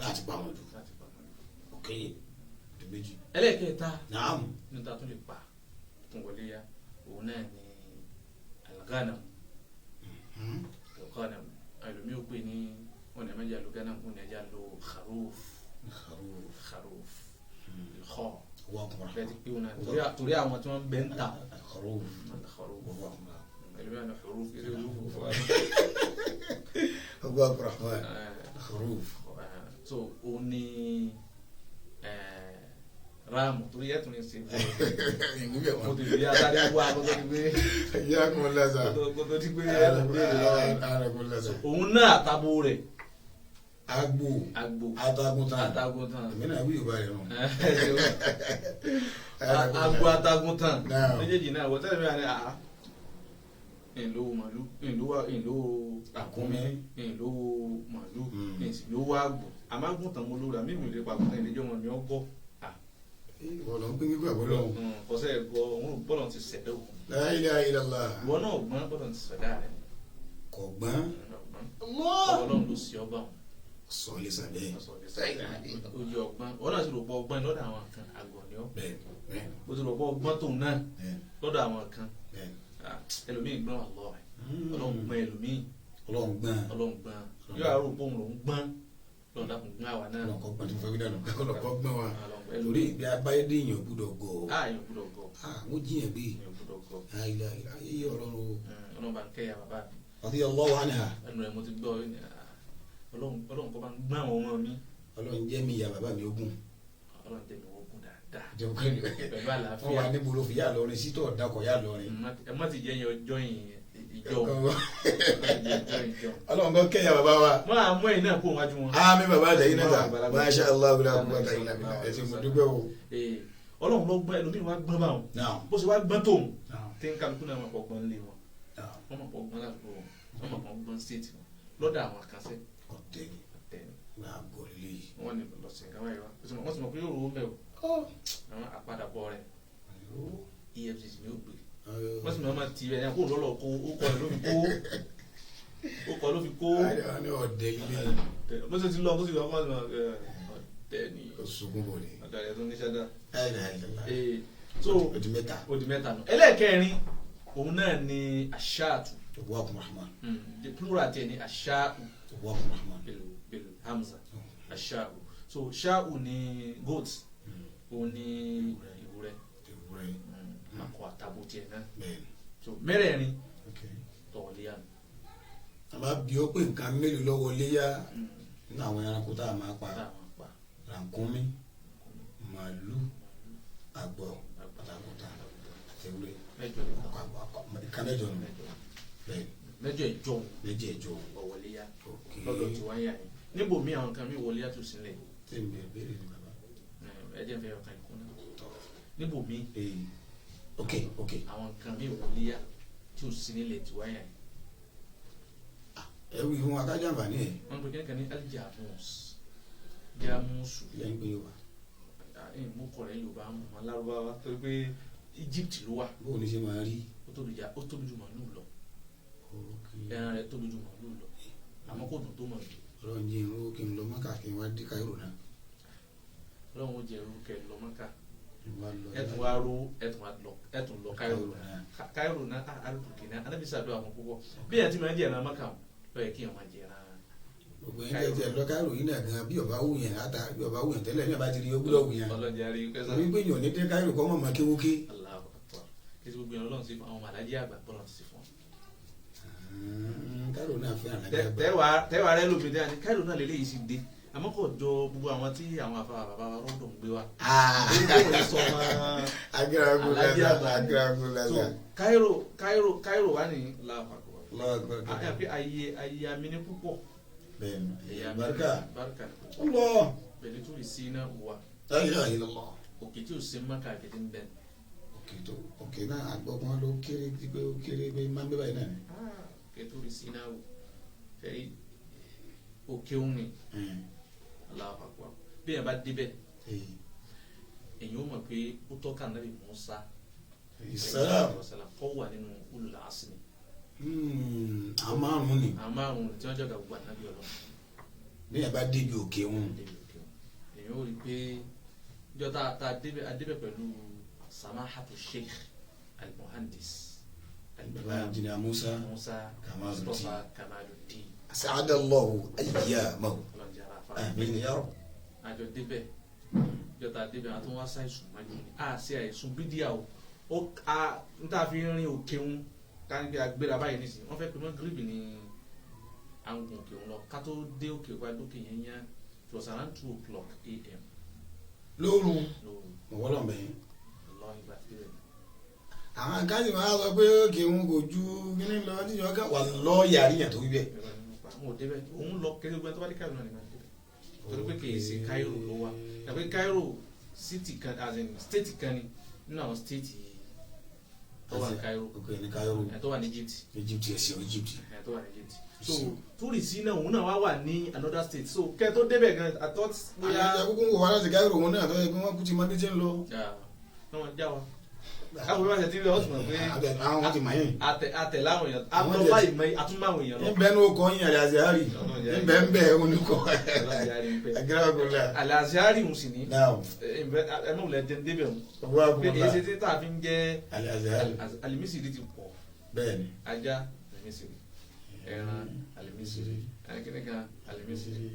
A: láti pa àwọn jù.
B: Láti pa àwọn jù.
A: Ok, di méjì.
B: Ẹlẹ́ẹ̀kẹta.
A: Naam.
B: Níta tún lè pa tún wọlé yá, òun náà ni alghanam. Alghanam, ẹlòmíì ò pè ní wọn ní ẹ̀mẹ́jà lo ghanam, wọn ní ẹ̀já lo kharuf.
A: Kharuf.
B: Kharuf. Ìkọ́.
A: Wọ́n kún.
B: Bẹ́ẹ̀ ti pé wọn náà torí àwọn tí wọ́n bẹ́ ń ta.
A: Kharuf.
B: Kharuf.
A: Wọ́n kún.
B: Ẹlòmíì àná huruf kí ló ń fọ.
A: Ọgbà Rahman. Kharuf.
B: So òun ni ráàmù torí ẹ̀ tún ní ṣe fún
A: un.
B: Mo ti rí asáré wá kótó ti gbé.
A: Ìyá kò lẹ́sà.
B: Kótó ti gbé.
A: Ara kò lẹ́sà.
B: Òun náà àtàbò rẹ̀.
A: Agbo.
B: Agbo.
A: Ataguntan.
B: Ataguntan.
A: Èmi náà wí Yorùbá rẹ̀ nù.
B: Agbo ataguntan. Méjèèjì náà wọ́n tẹ́lẹ̀ mi wà ní àá. Ìlówó màlúù, ìlówó
A: Àkúnmí,
B: ìlówó màlúù, ìlówó àgbò. Àmọ́ àgùntàn mo lóra, mímì ò lè pa àgùntàn ìlẹ́jọ́ wọn mi ọ́ gọ́.
A: Ìwọ ló ń pín gbígbà bọ́lọ̀.
B: Kọsẹ́ ẹ̀gọ́ òun bọ́lọ̀ ti ṣẹ̀dá òun.
A: La ilaha illallah.
B: Ìwọ náà gbọ́n bọ́lọ̀ ti ṣẹ̀dá rẹ̀.
A: Kò gbọ́n.
B: Ọlọ́run ló ṣe ọba òun.
A: Sọ lè sàbẹ̀.
B: Ó yẹ ọgbọ́n. Ìwọ náà ti rò pọ̀ ọgbọ́n lọ́dọ̀ àwọn kan àgọ̀ ni ọ́.
A: Bẹ́ẹ̀.
B: Ó ti rò pọ̀ ọgbọ́n tóun náà lọ́dọ̀ àwọn kan. Ẹlòmíì gbọ́n wà lọ́ọ̀. Ọlọ́run gbọ́n ẹlòmíì.
A: Ọlọ́run gbọ́n.
B: Ọlọ́run gbọ́n. Yóò àrò pé òun lòún gbọ́n. Lọ́dà kò gbọ́n àwa náà.
A: Ọlọ́run kọ́ gbọ́n tí mo fẹ́ wí dànù. Ọlọ́run kọ́ gbọ́n wa. Torí ìgbé abáyédé èèyàn gbúdọ̀ gọ̀.
B: Èèyàn gbúdọ̀ gọ̀.
A: Wọ́n jiyàn gbé.
B: Èèyàn gbúdọ̀ gọ̀.
A: Ayé Ọlọ́run o.
B: Ọlọ́run bá ń kẹ́yà bàbá mi.
A: Radiyallahu anha.
B: Ẹnu rẹ̀ mo ti gbọ́ Ọlọ́run kọ́ bá ń gbọ́n àwọn ọmọ mi.
A: Ọlọ́run jẹ́ mi ìyá bàbá mi ogún.
B: Ọlọ́run jẹ́ mi ogún dáadáa.
A: Pẹ̀lú
B: àlàáfíà.
A: Wọ́n wà níbo ló fi yá lọrin sí tó ọ̀dàkọ̀ yá lọrin.
B: Ẹ má ti jẹ́ yẹn ọjọ́ yìí ìjọ.
A: Ọlọ́run kọ́ kẹ́yà bàbá wa.
B: Wọ́n á mú ẹ̀yin náà kó wájú wọn.
A: Àmín bàbá àjàyí náà ta masha Allah la quwwata illa billah ẹ ti mú dúpẹ́ o.
B: Ọlọ́run ló gbọ́n ẹlòmíì wá gbọ́n báwọn. Bó ṣe wá gbọ́n tóun tí ń kálukú náà máa pọ̀ gbọ́n lé wọn. Wọ́n máa pọ̀ gbọ́n ládùúgbò wọn. Wọ́n máa pọ̀ gbọ́n stéètì wọn. Lọ́dọ̀ àwọn àkànṣe.
A: Ọ̀tẹ̀ ni. Àgọ́ lè.
B: Wọ́n ní lọ sí nǹkan báyìí wá. Wọ́n sì mọ̀ pé yóò rówó mẹ́ o. Àwọn àpadàbọ̀ rẹ̀ EFCC ni ó gbé. Wọ́n sì máa ti ẹ̀ kó lọ́lọ́ kó ó kọ́ ẹ̀ ló fi kó ó kọ́ ló fi kó.
A: Ọ̀dẹ̀ ilé.
B: Bó ṣe ti lọ kó sì lọ kó ọ̀dẹ̀ ni.
A: Sunkún bò ní.
B: Ọ̀dẹ̀ tó ní ṣẹ́dá.
A: So ó di mẹ́ta.
B: Ó di mẹ́ta nù. Ẹlẹ́ẹ̀kẹrin òun náà ni aṣáàtù.
A: Wa rahman.
B: The plural tiẹ̀ ni aṣáàtù.
A: Wa rahman.
B: Bil hamza aṣáàtù. So ṣáàtù ni goat. Òun ni ewúrẹ́.
A: Ewúrẹ́.
B: Akọ àtàbò tiẹ̀ náà.
A: Bẹ́ẹ̀ni.
B: So mẹ́rẹ̀ẹ̀rin tọ̀wọ̀léyà nù.
A: A bá bí ó pé nǹkan mélòó lọ́wọ́ léyà nínú àwọn ẹranko tá a máa pa. Ràkúnmí, màálù, àgbò, àtàgùntàn àti ewúrẹ́. Nǹkan mẹ́jọ nù. Bẹ́ẹ̀ni.
B: Mẹ́jọ ìjọ.
A: Mẹ́jọ ìjọ.
B: Ọ̀wọ̀léyà. Lọ́dọ̀ tí wọ́n yà yín. Níbo mi àwọn nǹkan mi wọlé yàtọ̀ sílẹ̀.
A: Tí mi bẹ̀rẹ̀ ni bàbá.
B: Ẹ jẹ́ n fẹ́ ọkàn ìkún náà. Níbo mi.
A: Ok ok.
B: Àwọn nǹkan mi wọlé yá tí o sí nílẹ̀ tí wáyà yìí.
A: Ẹ wí fún akájà nfààní ẹ.
B: Wọ́n pe kíni kan ní aljamus. Jamusu.
A: Ilé ń pè Yorùbá.
B: Ẹ mú kọ̀rẹ́ Yorùbá mọ̀ Lárúbáwá torí pé Egypt ló wà.
A: Bóun ni ṣe máa rí.
B: Ó tóbi ju màlúù lọ. Ẹran rẹ̀ tóbi ju màlúù lọ. Àmọ́ kò dùn tó màlúù.
A: Ọlọ́run jẹ́ irú kí n lọ Mọ́kà kí n wá dé Cairo náà.
B: Ọlọ́run ó jẹ́ irú kẹ́ lọ Mọ́kà. Ẹtùn wa ro ẹtùn lọ Cairo náà. Cairo náà alùpùpù náà anábìsà dùn àwọn púpọ̀. Bí ẹ̀ ti máa ń jẹ́ ẹran Mọ́kà o, ló yẹ kí ẹ̀ máa jẹ ẹran.
A: Gbogbo yẹn jẹ́ lọ Cairo yìí náà gan bí ọba wù yẹn láta bí ọba wù yẹn tẹ́lẹ̀ bí ọba ti rí ogúnlọ̀ wù yẹn.
B: Ọlọ́jà rí kẹsàn.
A: Orí pé yàn ní dé Cairo kọ́ mọ̀ mọ́ kéwúké.
B: Allahu Akbar. Kí ti gbogbo yẹn Ọlọ́run sí fún àwọn màlájí àgbà bọ́lọ̀ sí fún.
A: Cairo náà fẹ́ràn alájà àgbà.
B: Tẹ́wàá rẹ lómi dé àti Cairo náà lélẹ́yìí sì dé, àmọ́ kò jọ gbogbo àwọn tí àwọn afa bàbá wa rọ́ọ̀dọ̀ ń gbé wa.
A: Agbára.
B: Cairo wà ní láàpapọ̀ ayé ayé amíní púpọ̀.
A: Bẹ́ẹ̀ni, barika. Allah.
B: Pẹ̀lú tó lè sí iná wà.
A: La ilaha illallah.
B: Òkè tí o ṣe ń mọ́ka àgẹ́dẹ́ ń bẹ̀.
A: Òkè tó òkè náà àgbọ̀gbọ́n ló kéré pé ó kéré pé máa ń gbé báyìí náà ni.
B: Òkè tó lè sí iná wò fẹ́rí òkè òun ni Allahu Akbar. Bí ẹ̀ bá débẹ̀ èyí ó mọ̀ pé ó tọ́ka Nábì Mùsá kọ́ wà nínú ulul azmi.
A: Àwọn márùn-ún ni.
B: Àwọn márùn-ún tí wọ́n jọ ga gbogbo ànábì Ọlọ́run.
A: Bí ẹ bá débi òkè òun.
B: Èyí ó rí i pé jọ tá a débẹ̀ pẹ̀lú samahatu sheikh al-muhandis
A: baba engineer Musa
B: Mustapha Kamaluddin.
A: Sa'adallahu ayyamahu. Àmín ya Rabb.
B: Àjọ débẹ̀ jọ tá a débẹ̀ àti wọn ṣàìsùn májú ni a ṣe àìsùn bídíà o a n ta fi rin òkè òun ká ní bí agbéra báyìí nísìnyí wọ́n fẹ́ pè mọ́ gíríbì ní àwọn òkè òun lọ ká tó dé òkè wá dókè yẹn yẹn. It was around 2:00 a.m.
A: Lóru mọ̀wọ́lọ̀ mẹ́yìn. Àwọn káàdì máa sọ pé òkè òun kò ju kíní lọ tí ìjọba wà lọ́ọ̀yà àríyàn tó wí bẹ́ẹ̀.
B: Àwọn ò débẹ̀ òun lọ kéré gbẹ́ tó bá dé Cairo náà ni máa débẹ̀ torí pé kì í ṣe Cairo ló wà tàbí Cairo city kan as in state kan ni nínú àwọn state tó wà ní Cairo tó wà ní Egypt.
A: Egypt ẹ̀sìn Egypt.
B: Tó wà ní Egypt. So tourist náà òun náà wá wà ní another state so kẹ́ tó débẹ̀ gan I thought
A: bóyá. Àwọn ìjà kúkú ń wò wá láti Cairo òun náà tó yẹ kí wọ́n kú ti máa bí tí ń lọ.
B: Wọ́n já wa káwọn bí wọ́n ṣe ti ń lọ ọ̀tún mọ̀ pé
A: àwọn ti mọ̀ yín.
B: Àtẹ̀ láwọn èèyàn àtọ́lá ìmọ̀ àtúnmáwọn èèyàn lọ.
A: Nbẹ ní o kọ́ yín Al-Azhari nbẹ nbẹ oníkọ́
B: Al-Azhari ń sì ní ẹ mọ̀ wùlẹ̀ jẹun débẹ̀ òun pé èyí ṣe tí tá a fi ń jẹ́ Al-Misri ti pọ̀.
A: Bẹ́ẹ̀ni.
B: Ajá Al-Misri, ẹran Al-Misri, kíníkan Al-Misri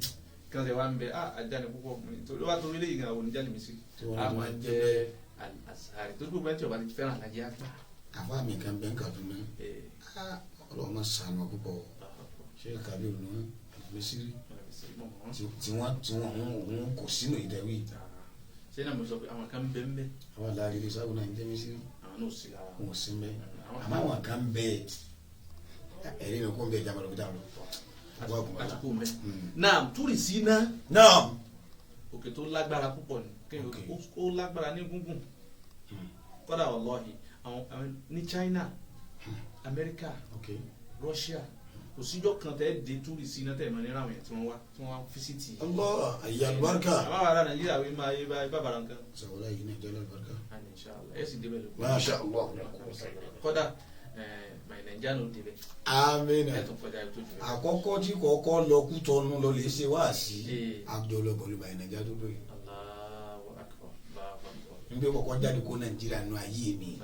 B: kí wọ́n ti wá ń bẹ ajá ni púpọ̀ torí wá torí léyìn àwọn oníjà Al-Misri a máa jẹ́ Al-Azhari torí gbogbo ẹni tí ọba ti fẹ́ràn alájẹ àgbà.
A: Àfa mi kan bẹ́ẹ̀ Kaduna Ọlọ́run máa sànù púpọ̀ ṣé Kabiru ní Al-Misri tí wọ́n òun kò sínú ìdẹ́wì.
B: Ṣé náà mo sọ pé àwọn kan bẹ́ẹ̀ ń bẹ́ẹ̀.
A: Àwọn aláàrí ilé sábà náà ń jẹ́ Misri.
B: Àwọn náà sì lára.
A: Wọn ò sí mbẹ́ àmọ́ àwọn kan bẹ́ẹ̀ ẹ̀rí mi kó ń bẹ ìjàmbá lọ́kítà lọ.
B: Àtúkò mẹ́. Náà túrì sí iná.
A: Náà.
B: Òkè tó lágbára púpọ̀ ni ó lágbára ní gúngùn kọ́dà wallahi àwọn ní China, America, Russia kò síjọ́ kan tẹ́ dé túrì sí iná tẹ́ mọ́ ní ráwọn yẹn tí wọ́n wá tí wọ́n wá fisiti.
A: Allah ayé alibarika.
B: Àbáwọ̀ ará Nàìjíríà wí máa yé bàbàrà nǹkan.
A: Sọ̀rọ̀ yìí náà jẹ́ alibarika.
B: Inshallah ẹ̀ sì débẹ̀ lóko.
A: Masha Allah.
B: Kọ́dà Nàìjíríà ló débẹ̀.
A: Amina. Àkọ́kọ́ tí kọ́kọ́ lọ kú tọnu lọ lè ṣe wáàsí àjọlọ pẹ̀lú bàyìí Nàìjíríà tó dóye. N bẹ kọ́kọ́ jáde kó Nàìjíríà nù ayé mi.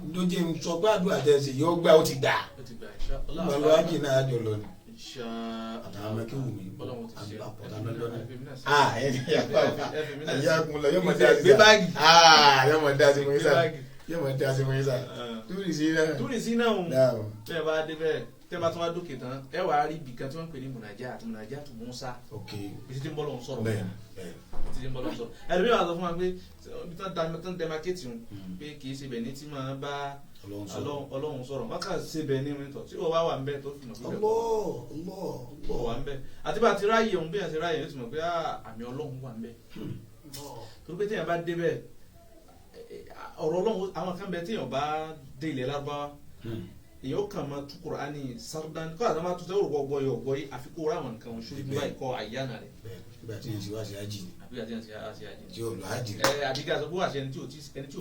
A: Ndójé sọ pé àdúrà tẹ̀sí yóò gbà ó ti gbà. Lọ́lọ́ ájì náà àjọ lọ ni. Àtàwọn ọmọ kí wù mí. Àpọ̀tà lọ́dọ́ náà. Ẹ̀yà àkùnlọ yóò mọ̀ dá sí sá. Yóò mọ̀ dá sí mọ̀ yín sá. Yóò mọ̀ dá sí mọ̀ yín sá. Túrì sí náà.
B: Túrì sí náà o. Tẹ́ ẹ bá dé bẹ́ẹ̀ tẹ́ ẹ bá tún wá dókè tán ẹ wàá rí ibìkan tí wọ́n ń pè ní Munajat Munajat Musa. Ibi tí ń bọ́ lọ́hún sọ̀rọ̀.
A: Bẹ́ẹ̀
B: ibi tí ń bọ́ lọ́hún sọ̀rọ̀. Ẹlòmíràn wá sọ fún wa pé ibi tí wọ́n dẹ́mákéètì wọn pé kì í ṣe bẹ̀ ní tí máa bá Ọlọ́run sọ̀rọ̀ wọ́n kà ṣe bẹ̀ ní ìtọ̀ tí wọ́n wá wà ń bẹ̀ tó fi mọ̀ pé bẹ́ẹ̀ wà ń bẹ̀ àti bá ti ráyè òun bí ẹ̀ ṣe ráyè ó ti mọ̀ pé àmì Ọlọ́run wà ń bẹ̀ torí pé téèyàn bá débẹ̀ ọ̀rọ̀ Ọlọ́run àwọn kan bẹ téèyàn bá dé ilẹ̀ Lárúbáwá èyàn ó kàn máa tú Kùránì sardan kọ́ àti máa tú sẹ́wọ́n gbọ́ yọ gbọ́ yìí àfi kó ráwọn nǹkan oṣù tó báyìí kọ́ àyànà rẹ̀.
A: Ìgbà tí yẹn ti wá sí ájì ni.
B: Àbí àti yẹn ti wá sí ájì ni.
A: Tí o lọ ájì
B: rẹ. Ẹ àbíkà sọ pé wà sí ẹni tí ò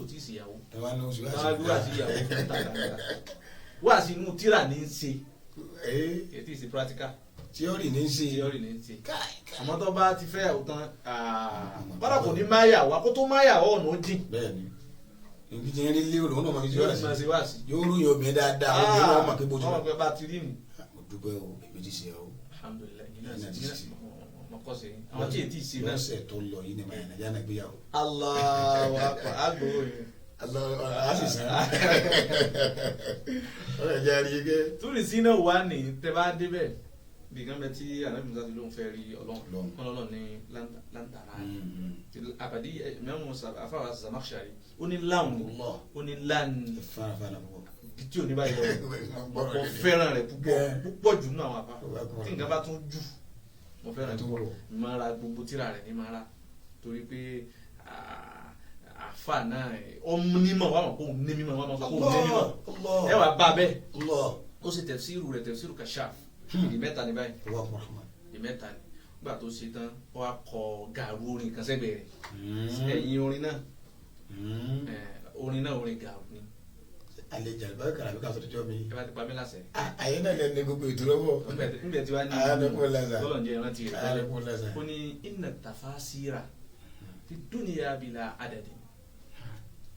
B: tí ì síyàwó.
A: Ẹ wá ní oṣù
B: wá sí ìyàwó fún tàkàtà. Wá sí inú tíra ní í ṣe. Kì í ṣe practical.
A: Tíọ́rì ní í ṣe.
B: Tíọ́rì ní í ṣe. Àmọ́ tó bá ti fẹ́ yàwó tán kọ́dà kò ní máyà wá kó tó máyà ọ̀nà ó jìn.
A: Bẹ́ẹ̀ni ibi tí yẹn rí lérò lòun náà máa fi
B: ṣe wá sí
A: yóò ròyìn obìnrin dáadáa obìnrin náà máa ké bójú.
B: Ọmọ pé bá ti rí ni.
A: Mo dúpẹ́ o èmi ti ṣe o.
B: Alhamdulilayi mo kọ́ sí i àwọn tí èyí ti ṣe náà.
A: Lọ́sẹ̀ tó lọ yìí ni màá yànnà yànnà gbéyàwó.
B: Allahu akbar agbowó yìí.
A: A sì sàn. Ọ̀rọ̀ ẹ̀jẹ̀ rí i gẹ́.
B: Túrì Sínà wà ní tẹ bá débẹ̀ bí kan bẹ tí Ànábì Musa ti lóun fẹ́ rí Ọlọ́run
A: Ọlọ́run.
B: Ọlọ́run ní láǹtàrà àbàdí mẹ́mú afáwà Zamakhshari ó ní láwùn
A: Allah.
B: ó ní láǹ
A: Fara púpọ̀.
B: tí ò ní báyìí lọ mo fẹ́ràn rẹ̀ púpọ̀ púpọ̀ jù nínú àwọn àbá tí nǹkan bá tún jù mo fẹ́ràn
A: Tó
B: rẹ̀
A: wọ̀.
B: máa ra gbogbo tíra rẹ̀ ní máa ra torí pé àfà náà ọmọ wà mọ̀ kó òun ní mímọ̀ wà mọ̀ kó òun ní mímọ̀
A: Allah.
B: ẹ wà bá a bẹ́ẹ̀
A: Allah.
B: ó sì tẹ̀fsíìrù rẹ̀ tẹ̀fsíìrù Kashaf ìdí mẹ́ta ní báyìí
A: Allahu Akbar.
B: ìdí mẹ́ta ní nígbà tó ṣe tán ó wá kọ gàrú orin kan sẹ́gbẹ̀ẹ́ rẹ̀ ẹ̀yìn orin náà orin náà orin gàrú ni
A: Àlejò àlùbáríkà àbí ká sọ jọ mi.
B: ẹ bá ti pa mí láṣẹ
A: Àyè náà lẹ́nu ní gbogbo ètò lọ́wọ́.
B: nígbà tí wàá ní
A: Àádọ́kùn lẹ́sà.
B: tọ́lọ̀ ń jẹ́ ìrántí rẹ̀
A: Àádọ́kùn lẹ́sà.
B: ó ní inna tafasira fi dunya bila adadin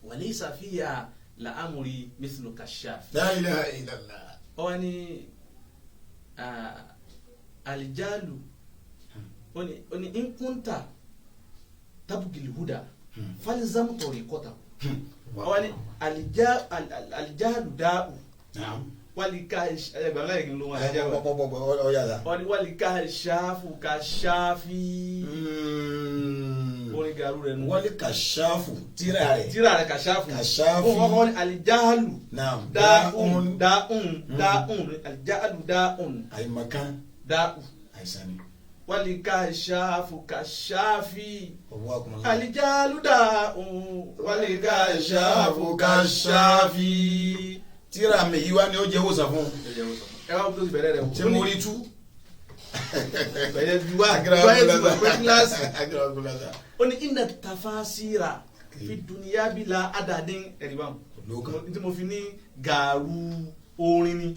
B: wa laysa fiha la amri mithlu kashaf
A: La ilaha illallah.
B: ó wá ní alijalu ó ní in kunta tabgil huda falzam tariqatahu ó wá ní alijalu da'u
A: Naam.
B: wálíkà ẹgbàá láyé kí n ló wọn alájà wa
A: Bọ̀ ọ̀yà la.
B: wọ́n ní wálíkà ṣáfù ká ṣáfì orin garu rẹ̀ nù.
A: Wọ́n lè kàṣáfù tíra rẹ̀.
B: tíra rẹ̀ kàṣáfù.
A: Kàṣáfù.
B: ó kọ́kọ́ ní alijahalu.
A: Naam.
B: dáhùn dáhùn dáhùn alijahalu dáhùn
A: Àyìnmọ̀kan.
B: dáhùn.
A: Àìsàn ni.
B: wálíkà ṣáfù ká ṣáfì
A: Ọwọ́ àkùnrin.
B: alijahalu dáhùn wálíkà ṣáfù ká ṣáfì.
A: Tíra mi yìí wá ni ó jẹ́ wòsàn fún.
B: ẹ wá tó ti bẹ̀rẹ̀ rẹ̀
A: Ṣé mo rí tú?
B: bẹ̀rẹ̀ ju wá wáyé ti wà pé kíláàsì. Ó ní inna tafasira fi dunya bila adadin ẹ̀rí báwọn
A: Olókan.
B: tí mo fi ní gàrú orin ni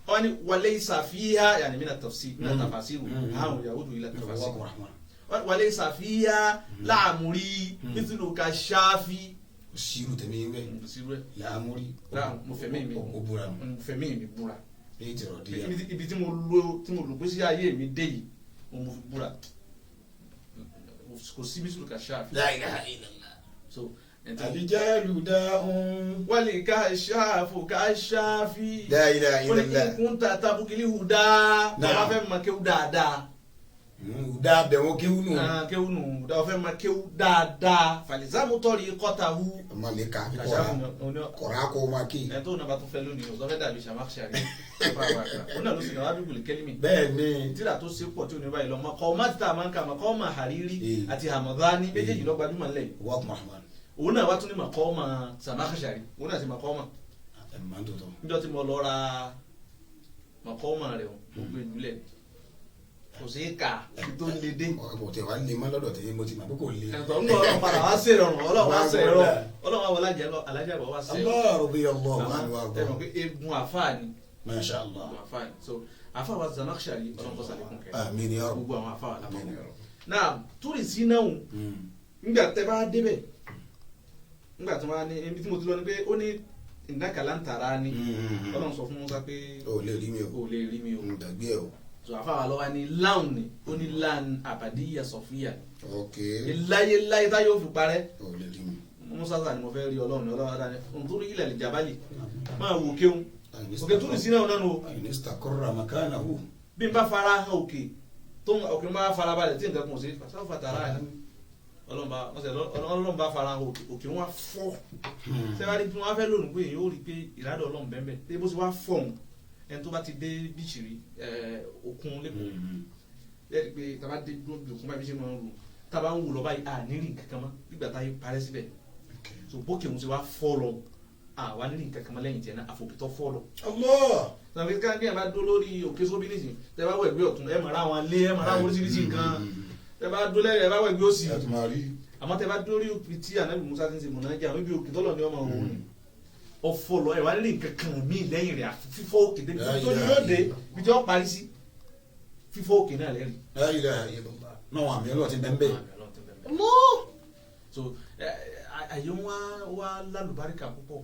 B: wọ́n ní walaysa fiha yàní mina tafsir mina tafasiru àwọn yahudu ila tafasir wọ́n ní walaysa fiha láàmúrí mithlu kashafi.
A: Siru tẹ̀mí bẹ́ẹ̀.
B: Siru ẹ̀
A: Làámúrí.
B: Mo fẹ̀mí mi
A: O búra.
B: mo fẹ̀mí mi búra
A: Èyí ti rọ̀ díẹ̀.
B: ibi tí mo lò tí mo lò pé sí ayé mi dé yìí mo fi búra kò sí mithlu kashafi.
A: La ilaha illallah.
B: So
A: Àlìjálù dáhùn.
B: wálé ká ṣáàfù ká ṣáàfì.
A: La ilaha
B: ó ní
A: illallah.
B: kí n ta tabukili hùdá.
A: Naam.
B: Bàbá fẹ́ máa kéwú dáadáa.
A: Dá bẹ̀wọ̀n kéwú nù.
B: Ah, kéwú nù dáa fẹ́ máa kéwú dáadáa. Fàlìsàmù tọ́rí kọ́ta hu.
A: Ọmọ lè ka
B: Kàṣáfù
A: kọ̀ọ̀rá kọ̀ọ̀rá kó máa kí.
B: Ẹ̀ tó nàbà tó fẹ́ lónìí o, tó fẹ́ dàbí Sàmáṣíárì. Òun náà ló sì náà wá bíbélì kẹ́límì.
A: Bẹ́ẹ̀ ni.
B: Tíra tó ṣe pọ̀ tí ò ní báyìí lọ mọ́ kọ́ má ti ta àmọ́ nǹkan mọ́ kọ́ mà Hariri
A: Eh.
B: àti Hamadani méjèèjì ló gbajúmọ̀ ńlẹ̀ yìí.
A: Wọ́n kún Rahman.
B: Òun náà wá tún ní màkọ́ mà Sàmáṣíárì. Òun náà sì màkọ́ mà.
A: Ẹ̀ máa ń tòótọ́.
B: Níjọ́ tí mo lọ ra màkọ́mà rẹ̀ o mo gbé jùlẹ̀ kò sí kà kí tó lè dé.
A: Ọ̀pọ̀ tẹ̀ wá lè má lọ́dọ̀ tẹ̀yẹ mo ti mà pé kò le.
B: Ẹ̀tọ́ ń bọ̀ ọlọ́run padà wá sí ìrọ̀rùn ọlọ́run wá sí ìrọ̀rùn ọlọ́run wá wọlé alájà bọ̀ wá sí ìrọ̀rùn.
A: Allah radiyallahu anhu wa
B: Ẹ mọ̀
A: arda.
B: pé egun àfáà ni
A: Masha Allah.
B: egun àfáà ni so àfáà wa Zamakhshari ọlọ́run kọ́ sàlékún kẹ́
A: Àmín ya Rabb.
B: gbogbo àwọn àfáà wa
A: Àmín ya
B: lápapọ̀.
A: Rabb.
B: Náà túrì sí náà nígbà tẹ bá débẹ̀ nígbà tí wọ́n á ní ibi tí mo ti lọ ni pé ó ní ìnákàlà ń tàrà ni ọlọ́run sọ fún Musa pé
A: O lè rí mi o.
B: o lè rí mi o.
A: N dàgbé ẹ o.
B: So àfáà lọ́wọ́ ni láwùn ni ó ní lan àbàdíyà sọ̀fíà
A: Ok.
B: láyé láyé táyé ó fi parẹ́
A: O lè rí mi.
B: Musa sà ni mo fẹ́ rí ọlọ́run ní ọlọ́run adá ni nítorí ilẹ̀ lè jábálì máa wò kéwọn òkè tó ní sínú náà nù o
A: Àyìn istaqarra makanahu.
B: bí n bá fara hàn òkè tó ń òkè máa fara balẹ̀ tí nǹkan kan ò sí sáfà tààrà ẹ̀ ọlọ́run bá wọ́n sẹ ọlọ́run bá fara hàn òkè òkè wọn á fọ́ sẹ́wárí tí wọ́n á fẹ́ lónìí pé èyí ó rí i pé ìrádọ̀ ọlọ́run bẹ́ẹ̀ bẹ́ẹ̀ pé bó ṣe wá fọ̀ ọ̀hún ẹni tó bá ti dé bíìchì rí òkun lẹ́kọ̀ọ́ lẹ́yìn pé tàbá dé dúró bí òkun báyìí bí ṣe máa ń rù tàbá ń wù lọ báyìí à ní rí nǹkan kan mọ́ nígbà táyé parẹ́ síbẹ̀ so bókè òun ṣe wá fọ́ lọ àwa ní rí nǹkan kan mọ́ lẹ́yìn tiẹ̀ náà àfòkìtọ́ fọ́ lọ.
A: Allah.
B: Sàbí káńkì ẹ̀ bá dó lórí òkè sóbí nìsín tẹ bá wọ ẹ̀gbẹ́ ọ̀tún ẹ̀ máa ra àwọn ilé ẹ̀ máa ra àwọn oríṣiríṣi nǹkan tẹ bá dó lẹ́yìn ẹ̀ bá wọ ẹ̀gbẹ́ òsì
A: Ẹ tún máa rí.
B: àmọ́ tẹ bá dó lórí òkè tí Ànábì Musa ti ń ṣe mọ̀nà jẹ́ àwọn ibi òkè tọ́lọ̀ ni ọmọ òun ni ọfọ lọ ẹ̀ wá nílé nǹkan kan míì lẹ́yìn rẹ̀ àfi fífọ́ òkè débi tó ní yóò dé ibi tí wọ́n parí sí fífọ́ òkè náà lẹ́rìí.
A: La ilaha illallah. Náà àmì ọlọ́run ti bẹ́ẹ̀ bẹ́ẹ̀.
B: Allah. So àyè wọn wá lálùbáríkà púpọ̀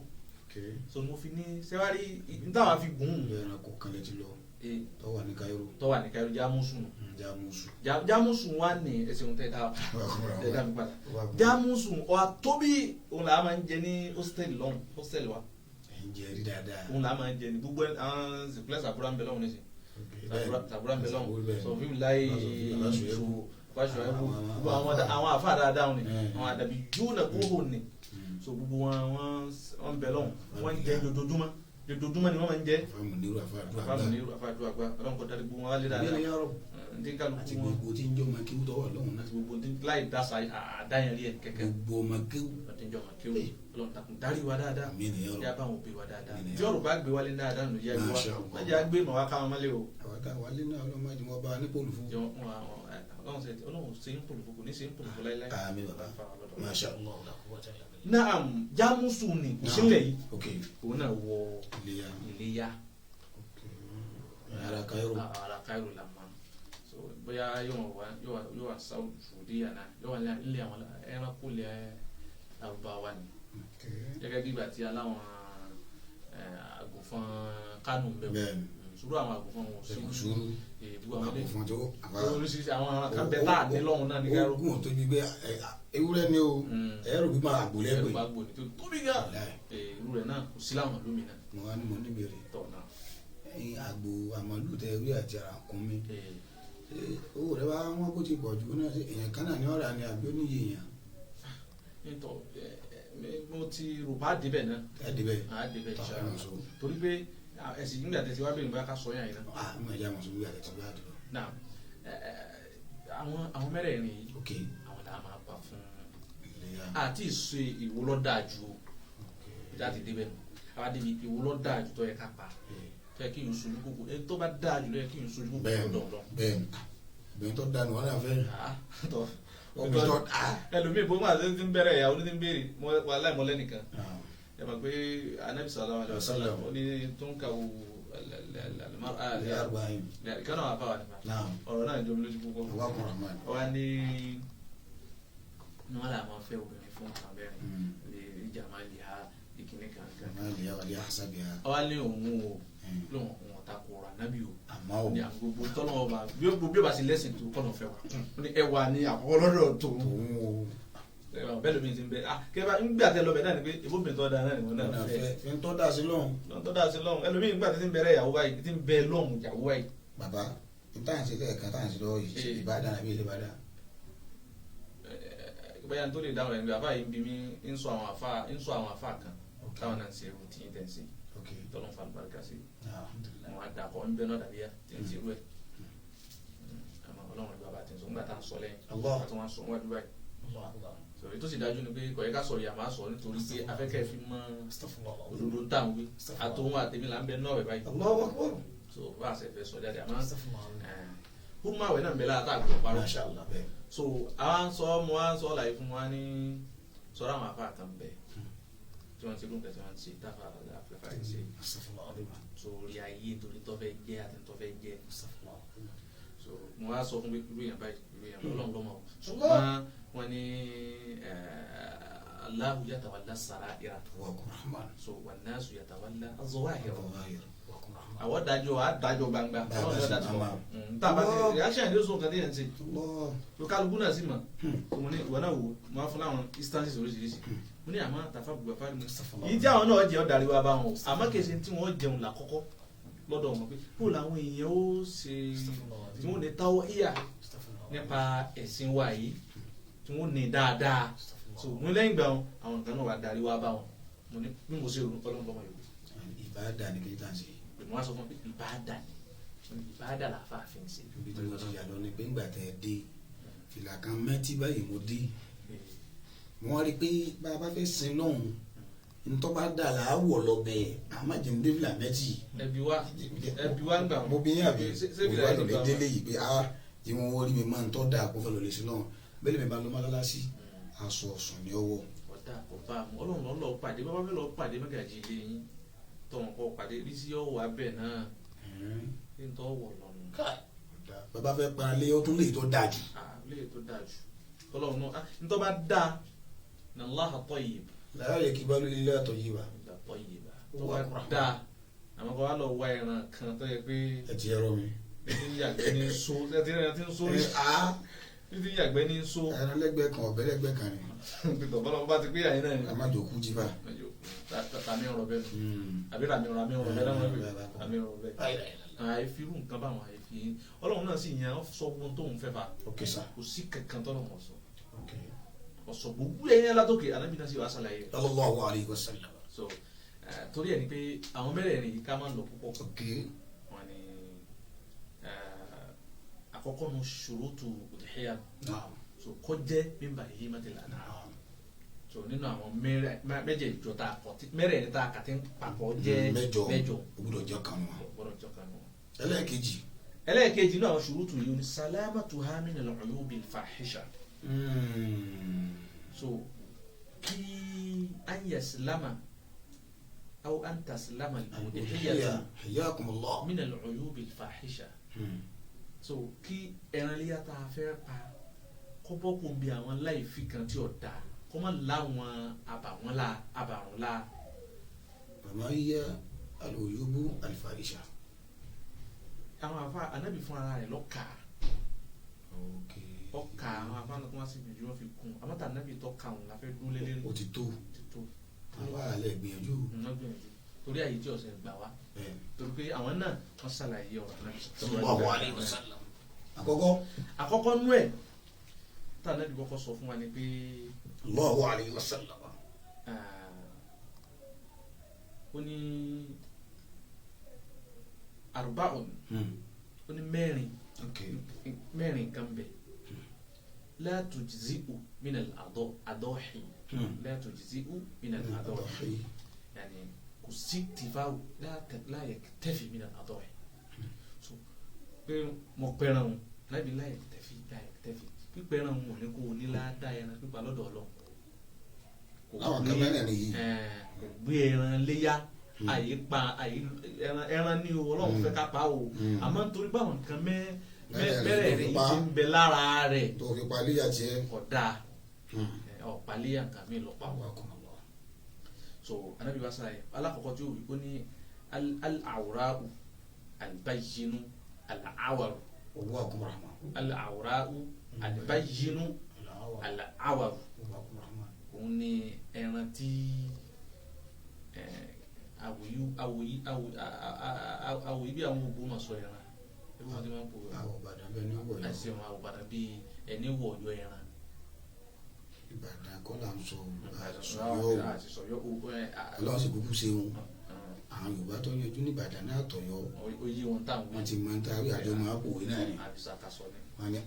B: so mo fi ní sẹ́wárí n táwa fi gùn ún
A: Ìlú ẹranko kan lè ti lọ. Tó wà ní Cairo.
B: Tó wà ní Cairo, Jámúsù.
A: Jámúsù.
B: Jámúsù wà ní ẹsẹ̀ ohun tẹ́ dá mi padà. Jámúsù ọ̀hà tóbi, òun là á máa ń jẹ ní hostel lọ́hùn, hostel wa.
A: Ẹ̀ ń jẹ rí dáadáa.
B: Òun là á máa ń jẹ ní gbogbo àwọn zèkúlẹ̀ sàbúrà ń bẹ lọ́hùn nísìnyí. Sàbúrà ń bẹ lọ́hùn, sọ̀fíù láì gbogbo àwọn àfa dáadáa ni, àwọn àdàbí yóò nà kóhó ni. So gbogbo wọn ń bẹ lọ́hùn, wọ́n ń jẹ jojoojúmọ́, jojoojúmọ́ ni wọ́n máa ń jẹ. Àfàmùnírù àfàdúrà gbà, Ọlọ́run kò dárí gbogbo wọn wálé dáadáa.
A: Àti gbogbo tí ń jọ ọmọ kéwú tọwọ lọ́hùn náà.
B: Gbogbo tí láì dáṣà àdáyẹn rí ẹ kẹ̀kẹ́.
A: Gbogbo ọmọ kéwú.
B: Tí ń jọ ọmọ kéwú, Ọlọ́run takùn dárí wa dáadáa, yá bá àwọn òbí wa dáadáa, tí ọ̀rọ̀ bá gbé wálé dáadáa nù yá gbé wa, wọ́n jẹ́ àgbé màá wá káwọn mọ́lẹ̀ o.
A: Àwọn tá a wálé náà Ọlọ́run má jẹ́ wọn bá a ní pòlùfù.
B: Ọlọ́run ṣe ń pòlùfù, kò ní ṣe ń pòlùfù láíláí.
A: Àmín bàbá, Masha Allah.
B: Naam, Jámúsù ni kò sílẹ̀ yìí, òun náà wọ Iléyá.
A: Ara Cairo.
B: Ara Cairo la ma. So bóyá yóò wá Saudiya náà, yóò wá ilé àwọn ẹranko ilẹ̀ Lárúbáwá ni. Gẹ́gẹ́ bí ìgbà tí aláwọn àgùnfọn Kánò ń bẹ̀ wọ́n. Sùúrù àwọn àgùnfọn wọn sí.
A: Sùúrù àgùnfọn tó.
B: Oríṣiríṣi àwọn kan bẹ tá a ní lọ́hùn náà ní Cairo.
A: Ogun tó bí gbé ewúrẹ́ ni o, ẹrù bí máa àgbò lẹ́gbẹ̀ẹ́.
B: Ẹrù àgbò ni tó tóbi gan. Irú rẹ̀ náà kò sí láwọn ìlú mi náà.
A: Mo wá ní mo níbèrè.
B: Tọ̀ náà.
A: Ẹyin àgbò àmàlù tẹ ewúrẹ́ àti àràkúnmí. Owó rẹ bá wọn kó ti pọ̀ jù náà, èèyàn kan náà ní ọ̀rà ni àbí oníyè èèyàn.
B: Nítọ̀ mo ti rò bá débẹ̀ náà.
A: Ẹ débẹ̀.
B: A débẹ̀ ìṣàlọ́ torí pé ẹ̀sìn nígbà tẹ̀sí wá bẹ̀rẹ̀ bóyá ká sọ yàn yìí náà.
A: Mo ẹ̀jẹ̀ àmọ̀ sọ nígbà tẹ̀sí wá débẹ̀.
B: Náà àwọn mẹ́rẹ̀ẹ̀rin yìí àwọn là máa pa fún àti ìṣe ìwo ló dáa jù o láti débẹ̀ nù àwa débi ìwo ló dáa jù tó yẹ ká pa tó yẹ kí n sojú kókó ẹni tó bá dáa jù ló yẹ kí n sojú kókó lọ́dọ̀.
A: Bẹ́ẹ̀ni bẹ́ẹ̀ni tó dáa ni wọn náà fẹ́.
B: Ẹlòmíì bó máa ti ń bẹ̀rẹ̀ ìyàwó ní ti ń béèrè wàhálà ìmọ̀lẹ́ nìkan ẹ mọ̀ pé Anabi sallallahu alaihi wasallam ó ní tó ń ka wo ìkànnà wà fáwọn nípa ọ̀rọ̀ náà jọ mi lójú púpọ̀ wà ní ní wọn là máa fẹ́ obìnrin fún abẹ́rẹ́ lè jàmá lè ha ìkíní kankan ọwọ́ ní òun o lóun òun ọ̀tá kò rà nábì o ní gbogbo tọ́lọ́ ọba bí ó bá sì lẹ́sìn tó kọ́nà fẹ́ wa ní ẹwà ní àkọ́kọ́ lọ́dọ̀ tó bẹ́ẹ̀ lómi ti ń bẹ kẹfà ńgbà tẹ lọ́bẹ̀ náà ni pé ebóbìnrin tó dáa náà ni wọn náà fẹ́
A: ń tọ́ da sí lọ́hùn.
B: Tó dáa sí lọ́hùn ẹlòmíì ńgbà tí ń bẹ̀rẹ̀ ìyàwó báyìí tí ń bẹ lọ́hùn ìyàwó báyìí.
A: Bàbá n táyà ń ṣe lẹ́ẹ̀kan táyà ń ṣe lọ́wọ́ yìí ìbádà àbí ìbádà.
B: Bóyá n tó lè dáhùn rẹ̀ níbi àfa yìí ń bi mí ń sọ àwọn àfa kan táwọn náà ń ṣe irú tí ń tẹ̀ ń ṣe tọ́lọ́ fa àlùbáríkà sí wọn á dàpọ̀ ń bẹ náà dàbí yá tí ń ṣe irú ẹ̀ àmọ́ Ọlọ́run ní bàbá àti ń sọ ńgbà tá à ń sọ lẹ́yìn àti wọn sọ wájú báyìí sọ̀rọ̀ tó sì dájú ni pé kò yẹ ká sọ̀rọ̀ yà máa sọ nítorí pé afẹ́kẹ́ fi mọ́ òdodo ń tà ń wí àtòun àtẹ̀mí là ń bẹ náà rẹ̀ báyìí so bá a ṣe fẹ́ sọ jáde àmọ́ húmàwẹ̀ náà ń bẹ lára tá a gbọ́ parọ́ so àwa ń sọ mo wá ń sọ láyé fún wa ní sọ̀rọ̀ àwọn afa kan bẹ̀ tí wọ́n ti lóǹkẹ́ tí wọ́n ti ṣe táfà àfẹ́fà yìí ṣe sórí ayé nítorí tó fẹ́ jẹ́ àti tó fẹ́ jẹ́ so mo wá sọ fún pé irú èèyàn báyìí irú èèyàn Ọlọ́run lọ́mọ o ṣùgbọ́n wọ́n ní Allahu yatawalla saraira so wannasu yatawalla az-zawahir àwọn dájọ́ àdájọ́ gbangba Ọlọ́run yóò dájọ́ tá a bá ti reaction yóò sọ nǹkan tí yẹn ń ṣe tó kálukú náà sì mọ̀ mo ní ìwọ náà wò mo á fún láwọn instances oríṣiríṣi mo ní àmọ́ tàfà gbogbo afárí mu yìí tí àwọn náà jẹ́ ọ̀dàrí wa bá wọn o àmọ́ kìí ṣe tí wọ́n jẹun làkọ́kọ́ lọ́dọ̀ wọn pé kó làwọn èèyàn ó ṣe tí wọ́n ní táwọ́ ìyà nípa ẹ̀sìn wa yìí tí wọ́n ní dáadáa so mo lẹ́yìn ìgbà wọn àwọn nǹkan náà wà darí wa bá wọn mo ní bí mo ṣe rò Ọlọ́run lọ́mọ yòókù.
A: Ìbáàdà ni kí n tàn sí.
B: Mo wá sọ fún mi ìbáàdà ni ìbáàdà làáfà fi ń ṣe.
A: Ibi tí mo ti yà lọ ni pé ńgbà tẹ ẹ dé fìlà kan mẹ́tí báyìí mo dé mo wá rí i pé bá a bá fẹ́ sin lọ́hùn ntọ́ bá dà là á wọ̀ lọ bẹ́ẹ̀ a má jẹ́ ní dé fìlà mẹ́tì.
B: Ẹbí wa ẹbí wa ń gbà
A: mo bí yín àbí mo bá lọ lè délé yìí pé a tí wọ́n rí mi máa ń tọ́ da kó fẹ́ lọ lè sin lọ́hùn bẹ́ẹ̀ mi bá lọ mọ́lálásí aṣọ ọ̀sùn ni ọwọ́.
B: Ọ̀dà kò bá a mú Ọlọ́run lọ́ọ́ lọ́ọ́ pàdé bá bá fẹ́ lọ́ọ́ pàdé mẹ́gàjì ilé yín tọ̀wọ̀n kọ́ pàdé rí sí ọ̀wọ́ abẹ́ náà kí n tọ́ wọ̀ lọ́nu.
A: Bàbá fẹ́ para lé ó tún lè tó dáa jù.
B: Lè tó dáa jù Ọlọ́run náà ntọ́ bá dáa ní Allaha tayyib.
A: La yaqibalu illa tayyiba.
B: Illa tayyiba tó bá dáa Àmọ́ kọ́ wa lọ wá ẹran kan tó yẹ pé
A: Ẹ ti ẹrọ mi.
B: títí yàgbẹ́ ní so, títí ẹran tí ń so ní, títí yàgbẹ́ ní so.
A: Ẹran lẹ́gbẹ̀ẹ́ kan, ọ̀bẹ lẹ́gbẹ̀ẹ́ kan ni.
B: Pẹ̀tọ̀ bọ́lá bá ti pé àyín náà ni.
A: A má jò kú jí bá.
B: Tàmí ọ̀rọ̀ bẹ́ẹ̀ nù àbí ràmí ọ̀rọ̀ àmì ọ̀rọ̀ bẹ́ẹ̀ náà wọ́n pè àmì ọ̀rọ̀ bẹ́ẹ̀. Àìfi irú nǹkan báwọn àìfi Ọlọ́run náà sì yan sọ gbogbo tóun fẹ́ fa.
A: Ok sir.
B: Kò sí kankan tọ́lọ́run ọ̀sọ̀
A: Ok.
B: ọ̀sọ̀ gbogbo ẹ̀yìn alátòkè Ànábì náà sì wá ṣàlàyé rẹ̀.
A: Sallallahu alayhi wa sallam.
B: So torí ẹ̀ ni pé àwọn mẹ́rẹ̀ẹ̀rin yìí ká máa ń lọ púpọ̀.
A: Ok.
B: Wọn ni àkọ́kọ́ nu ṣurutu udhiya.
A: Naam.
B: So kó jẹ́ mímbà yìí má ti lànà.
A: Naam.
B: So nínú àwọn mẹ́jẹ̀ẹ̀jọ tá a kọ mẹ́rẹ̀ẹ̀rin tá a kà tí ń papọ̀ jẹ́
A: mẹ́jọ.
B: Mẹ́jọ.
A: O gbọ́dọ̀ jẹ́ kan wọn.
B: Gbọ́dọ̀ jọ kan nù.
A: Ẹlẹ́ẹ̀kejì.
B: Ẹlẹ́ẹ̀kejì náà àwọn ṣurutu yìí ni salamatuha min al-uyubi al-fahisha. So kí an yaslama aw an taslama al-udhiyatu
A: Hayyakumullah.
B: min al-uyubi al-fahisha. So kí ẹran léyà tá a fẹ́ pa kó bọ́ kó bi àwọn láìfi kan tí ò dáa, kó má láwọn àbàwọ́n la àbàrùn la.
A: Màmá yíyá al-uyubu al-fahisha.
B: Àwọn afa Anabi fún ara rẹ̀ lọ́ka.
A: Ok.
B: Ọkà àwọn afa náà tó wá sí ìgbìyànjú wọn fi kún, àmọ́ tá Anabi tó ka òun la fẹ́ dúró lé lérí.
A: O ti tó.
B: Ti tó.
A: Àwọn àlẹ́ gbìyànjú.
B: Wọ́n gbìyànjú torí àyè tí ọ̀sẹ̀ gbà wá, torí pé àwọn náà wọ́n ṣàlàyé ọ̀rọ̀ Anabi.
A: Sallallahu alayhi wa sallam. Àkọ́kọ́.
B: Àkọ́kọ́ nú ẹ̀ tá Anabi kọ́kọ́ sọ fún wa ni pé
A: Allahu alayhi wa sallam.
B: Ó ní arba'un, ó ní mẹ́rin.
A: Ok.
B: Mẹ́rin kan bẹ̀ la tujzi'u min al-adahi, la tujzi'u min al-adahi, yani kò sí tìfáwò la yaktafi min al-adahi. So pé mo pẹ́ràn òun lábí la yaktafi, la yaktafi pípẹ́ràn òun ò ní kó o ní ládàá ẹran pípa lọ́dọ̀ Ọlọ́run.
A: Láwọn kan mẹ́rin nìyí.
B: Kò gbé ẹran léyà àyè pa àyè ẹran ní o, Ọlọ́run fẹ́ ká pa o, àmọ́ nítorí báwọn nǹkan mẹ́rẹ̀ẹ̀rin yìí ti ń bẹ lára rẹ̀
A: tó fi pa léyà tiẹ̀.
B: Kódà ọ̀pá léyà nǹkan mi lọ pa wọ́n. So Anabi wa sàlàyé alákọ̀ọ́kọ́ tí ó wí, ó ní al-awra'u al-bayyinu al-awaru.
A: Owó àkùnràmà.
B: Al-awra'u al-bayyinu al-awaru. Òun ni ẹran tí àwòyí bí àwọn Ògbómọ̀ṣọ́ ẹran ebi wọn ti máa ń pò.
A: Àwọn Ìbàdàn bẹ́ẹ̀ ní wọ̀nyọ́.
B: Àti àwọn Ìbàdàn bíi ẹni wọ̀nyọ́ ẹran.
A: Ìbàdàn kọ́ là ń sọ Ọ̀yọ́ o, Ọlọ́run sì kúkú ṣe wọn àwọn Yorùbá tó yanjú ní Ìbàdàn náà tọ̀yọ́.
B: Oyè wọn táwọn
A: wọn ti máa ń tarí àjọ máa pòwe náà ni
B: àbísà kásọ ni.
A: Wọn ní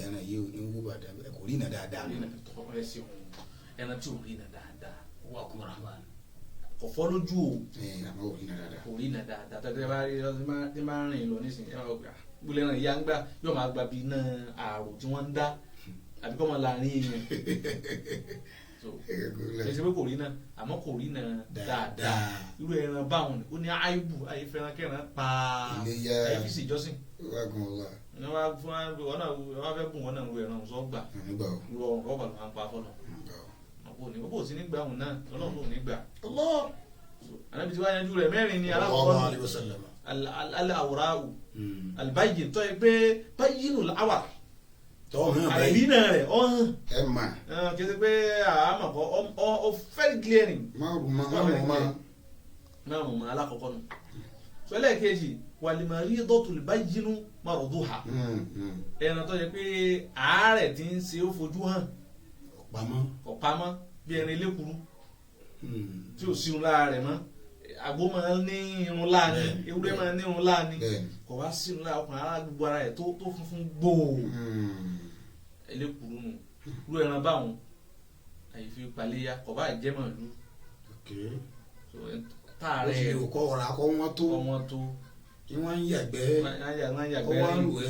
A: ẹran yìí ń wó Ìbàdàn kò rí iná dáadáa.
B: Ẹran tí ò rí iná dáadáa.
A: Wà kúmọ̀ràn.
B: Kò fọ́ lójú o.
A: Àmọ́ ò rí iná dáadáa.
B: Kò rí iná dáadáa tẹ́tẹ́ bá rí tí máa ń rìn lọ nísìnyí, ẹ máa gbà gbọ́dọ̀ ẹran ìyá ń gbà yóò máa gba bí iná àrò tí wọ́n ń dá àbí kọ́ máa láàrin èèyàn. Kì í ṣe pé kò rí iná, àmọ́ kò rí iná dáadáa. Irú ẹran báwọn ni ó ní àìbù àìfẹ́ràn kẹran pa àìfi ṣèjọ́sìn. Wọ́n fẹ́ bùn wọn náà ru ẹran sọ gbà ru ọ̀rọ̀ ọ̀bà ló máa ń pa fọlọ́ kò sí nígbà òun náà Ọlọ́run ló nígbà. Ànábì tí wàá yanjú rẹ̀ mẹ́rin ni alákọ̀ọ́kọ́ al-awra'u al-bayyin tó yẹ pé bayyinul awar àìrínà rẹ̀ ọ̀hún
A: ẹ mà
B: kì í ṣe pé àmọ̀kọ́ ọ very glaring. Márùn mọ́ alákọ̀ọ́kọ́ nù. Sọlẹ̀ kejì wal-maridatul bayyinu marduha, ẹran tó yẹ pé àárẹ̀ tí ń ṣe ó fojú hàn ọ̀pamọ́ bí ẹran elékuru tí ò sírun lára rẹ̀ mọ́. Àgbo máa ń ní irun láàní, ewúrẹ́ máa ń ní irun láàní, kò wá sírun lára ọkùnrin ara gbogbo ara rẹ̀ tó funfun gbòò elékuru nù. Irú ẹran báwọn àyèfi paléya kò bá jẹ́ màlúù. Táàrẹ̀
A: kọ́ ọ̀rọ̀ akọ́ wọn tó
B: wọn tó
A: wọ́n ń yàgbẹ́ ọwọ́ ń lù ẹ́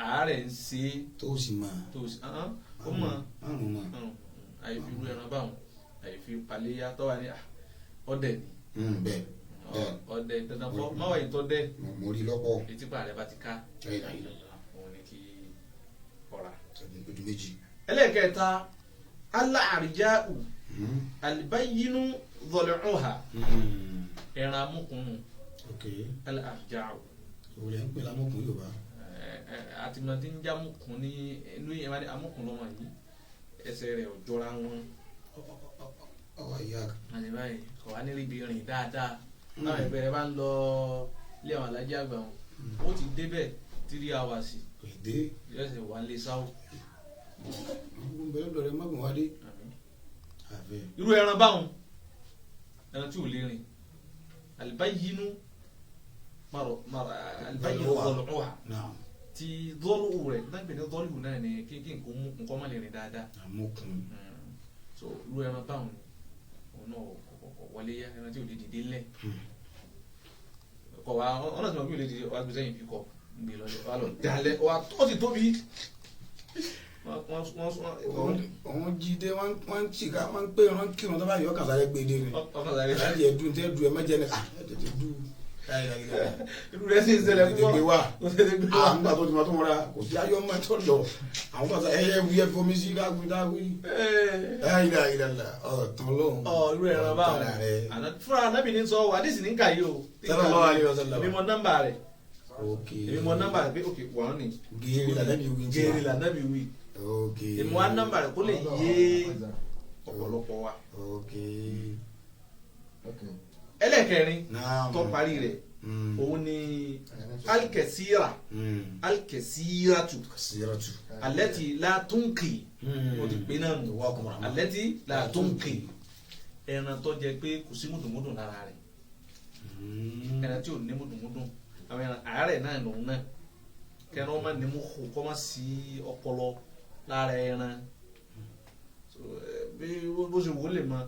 B: àárẹ̀ ń ṣe
A: tó sì mọ̀
B: tó sì ó mọ̀ àyèfi irú ẹran báwọn àyèfi paléya tó wà ní ọdẹ ni
A: bẹ́ẹ̀
B: ọdẹ dandan fọ máwá yìí tó dẹ
A: mo rí lọ́pọ̀
B: etípa rẹ bá ti ká òun ni kí ọ̀rà.
A: Ojú méjì.
B: Ẹlẹ́ẹ̀kẹta aláàríjáù àlìbáyínú zọlẹ́ọ̀hà. Ẹran amúkùn-ún.
A: Ok.
B: Al-arja'u.
A: Òwúrẹ̀ ń pè lámùkùn Yorùbá.
B: Àtìmọ̀tí ń jámùkùn ní inú yẹn ní amúkùn lọ́mọ yìí, ẹsẹ̀ rẹ̀ ò jọra wọn.
A: Ọwọ́ ìyá.
B: Àti báyìí kò wá nílé ibi rìn dáadáa. Táwọn ẹgbẹ́ rẹ̀ bá ń lọ ilé àwọn alájà àgbà wọn, ó ti débẹ̀ 3 hours.
A: Kò dé.
B: Yóò ṣe wà lé sáwò.
A: Gbogbo bẹ̀rẹ̀ lọ́rẹ̀ mọ́gùn wá dé.
B: Irú ẹran báwọn, ẹran tí ò lè rìn, àlìbáyínú àlìbáyínú dọ̀lùwà ti dọ́lù rẹ̀ dáńgbẹ̀ ní dọ́lù náà ni kí nǹkan mú nǹkan má lè rìn dáadáa.
A: Àmúkùn.
B: So irú ẹran báwọn ni òun náà kò wọlé yá, ẹran tí ò lè dìde ńlẹ̀. Kọ̀ wá ọ̀nà tí mo bí ò lè dìde wá gbé sẹ́yìn fi kọ̀ gbé lọ wá lọ dalẹ̀ wá tó ti tóbi.
A: Òun jí dé wọ́n ń tì ká wọ́n ń pè wọ́n ń kírun tó bá yọ ọkàn sáré gbé dé ni.
B: Ọkàn sáré.
A: Láti ẹ̀dùn tẹ́ du ẹ mẹ́jẹ ni tètè du.
B: Irú rẹ̀ sì ń ṣẹlẹ̀ púpọ̀.
A: Tètè wá. À ń gbà tó ti máa tó mọ́ra kò sí ayọ́ mọ́ tó lọ. Àwọn kan sọ ẹyẹ wúyẹ fomi sí káwí dáwí. Ilà ọ̀tàn lóhùn.
B: Ọ irú ẹran báwọn. Fúnra anábì ní sọ wà dísì ní kàyé o.
A: Sallallahu alaihi wasallam.
B: Èmi mọ nọ́mbà rẹ̀.
A: Ok.
B: Èmi mọ nọ́mbà rẹ̀ pé ok wọ́n ní.
A: Géèrè lànàbí wí.
B: Géèrè lànàbí wí.
A: Ok.
B: Èmi wá nọ́mbà rẹ̀ kó lè yé ọ̀pọ̀lọpọ̀ wa.
A: Ok.
B: Ẹlẹ́kẹrin tó parí rẹ̀ òun ni alikẹsíra alikẹsíratu alẹ́tì látúnkì o ti pè náà nù alẹ́tì látúnkì ẹran tó jẹ pé kò sí mùdùnmùdùn lára rẹ̀, ẹran tí ò ní mùdùnmùdùn, àwọn ẹran àárẹ̀ náà lòun náà kẹrin ọmọ ní mú kó kọ́ má sí ọpọlọ lára ẹran bí bó ṣe wò lè mọ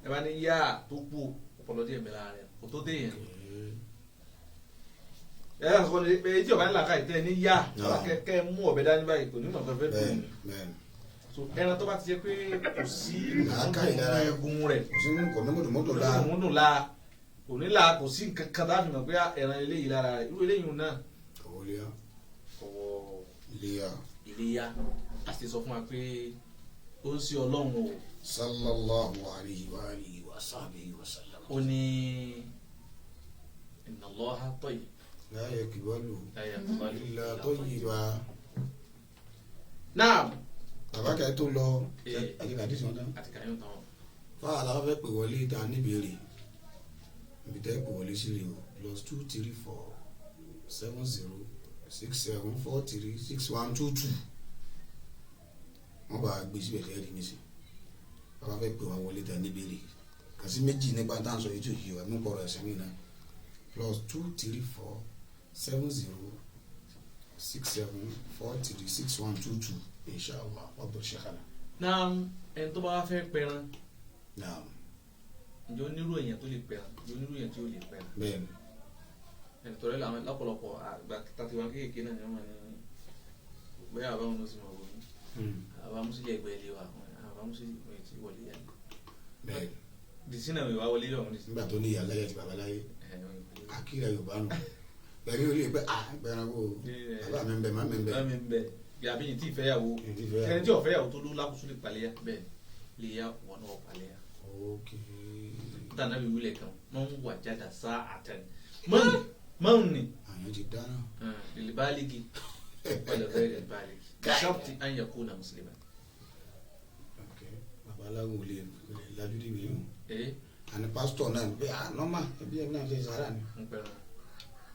B: ẹ bá ní yá tó kú ọpọlọ díẹ̀ bẹ lára rẹ̀ kò tó dé yẹn. Ẹ ẹ sọ pé etí ọba ńlá ká ìtẹ́ ní yá kẹ mú ọ̀bẹ dání báyìí kò ní mọ̀ fẹ́ fẹ́ dùn. So ẹran tó bá ti jẹ pé kò sí egun rẹ̀
A: kò sí mùdùnmùdùn la
B: mùdùnmùdùn la kò ní la kò sí nǹkan kan tá a fi mọ̀ pé ẹran eléyìí lára rẹ̀ irú eléyìí náà ọwọ́ iléyá a sì sọ fún wa pé ó ń ṣe Ọlọ́run o.
A: Sallallahu alayhi wa alihi wa sahbihi wa sallam.
B: Ó ní inna Allaha tayyib.
A: La yaqbalu illa tayyiba.
B: Naam.
A: Bàbá kẹ́ tó lọ àti kàdísì wọn tán.
B: Àti kàyọ̀ tán.
A: Fáwọn aláwọ̀ fẹ́ pè wọlé ta níbèrè. Ibi tẹ́ pè wọlé sí rè o +2 3 4 7 0 6 7 4 3 6 1 2 2. Wọ́n bá gbé síbẹ̀ tẹ́lẹ̀ rí nísìn. Bàbá fẹ́ pè wá wọlé ta níbèrè. Kàsí méjì nípa tá à ń sọ yìí tó yìí wà mí kọ̀rọ̀ ẹ̀sìn mi náà. +2 3 4 7 0 6 7 4 3 6 1 2 2 inshallah Abdul Shekhana.
B: Naam, ẹni tó bá wá fẹ́ pẹran.
A: Naam.
B: Ǹjẹ́ onírú èèyàn tó lè pẹran, ǹjẹ́ onírú èèyàn tí ó lè pẹran.
A: Bẹ́ẹ̀ni.
B: Ẹni tọ́lẹ́ làwọn lọ́pọ̀lọpọ̀ àgbà tàbí wọn kéèké náà ni wọ́n máa ní bóyá àbáwọn ló sì máa wọ ní. Àbá mùsùlùmí ẹgbẹ́ ilé wa, àbá mùsùlùmí ti wọlé yá.
A: Bẹ́ẹ̀ni.
B: Dìsínà ìwà wọlé yọ̀ wọ́n.
A: Nígbà tó ní ìyá láyé àti bàbá láyé, àkírà Yorùbá nù. Pẹ̀lú olè pé à gbẹ̀rẹ̀ kó bàbá mi ń bẹ má mi ń bẹ.
B: Má mi ń bẹ yàbí yìí tí ì fẹ́yàwó ẹni tí ò fẹ́yàwó tó ló lákòóso lè palẹ̀ yá bẹ́ẹ̀ lè yá wọn náà palẹ̀ yá.
A: Ok.
B: Níta náà bí wílẹ̀ kan máa ń wà jáde sá àtẹn máa ń ní.
A: Àyàn ti dáná.
B: Lè bá ligi wọlé bẹ́ẹ̀ lè bá ligi ṣọ́ọ̀tì an yakuna musliman.
A: Ok bàbá aláwo lè lajú dìbò yìí o. Àní pásítọ̀ náà bí a nọ́mà ẹbí ẹ̀ náà ṣe sàrà ni.
B: Ń pẹ̀rọ.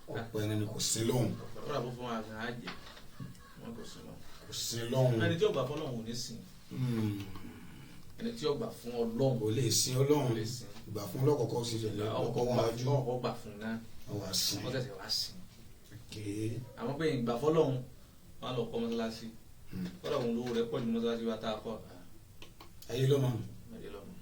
A: Ọ̀pọ̀ ẹni ni kò sí lóhùn.
B: Ọ̀rọ̀ àbọ̀ fún wa àgbà á jẹ wọn kò sí lóhùn.
A: Kò sí lóhùn.
B: Ẹni tí ó gbà fún Ọlọ́run ò ní sìn. Ẹni tí ó gbà fún Ọlọ́run
A: kò lè sin Ọlọ́run. Ìgbà fún ọlọ́kọ̀ọ́kọ́ sí ìṣẹ̀lẹ̀ ọkọ̀ wọn ajú.
B: Ọkọ̀ gbà fún náà.
A: Ọwọ́ sìn.
B: Wọ́n tẹ̀sẹ̀ wá sìn. Àmọ́ pé ìgbà fọlọ́run wọn lọ kọ́ mọ́sálásí. Kọ́dọ̀ òun lówó rẹ̀ pọ̀ ju mọ́sálásí wa tá a kọ́.
A: Ayé ló mọ̀.
B: Ayé ló mọ̀.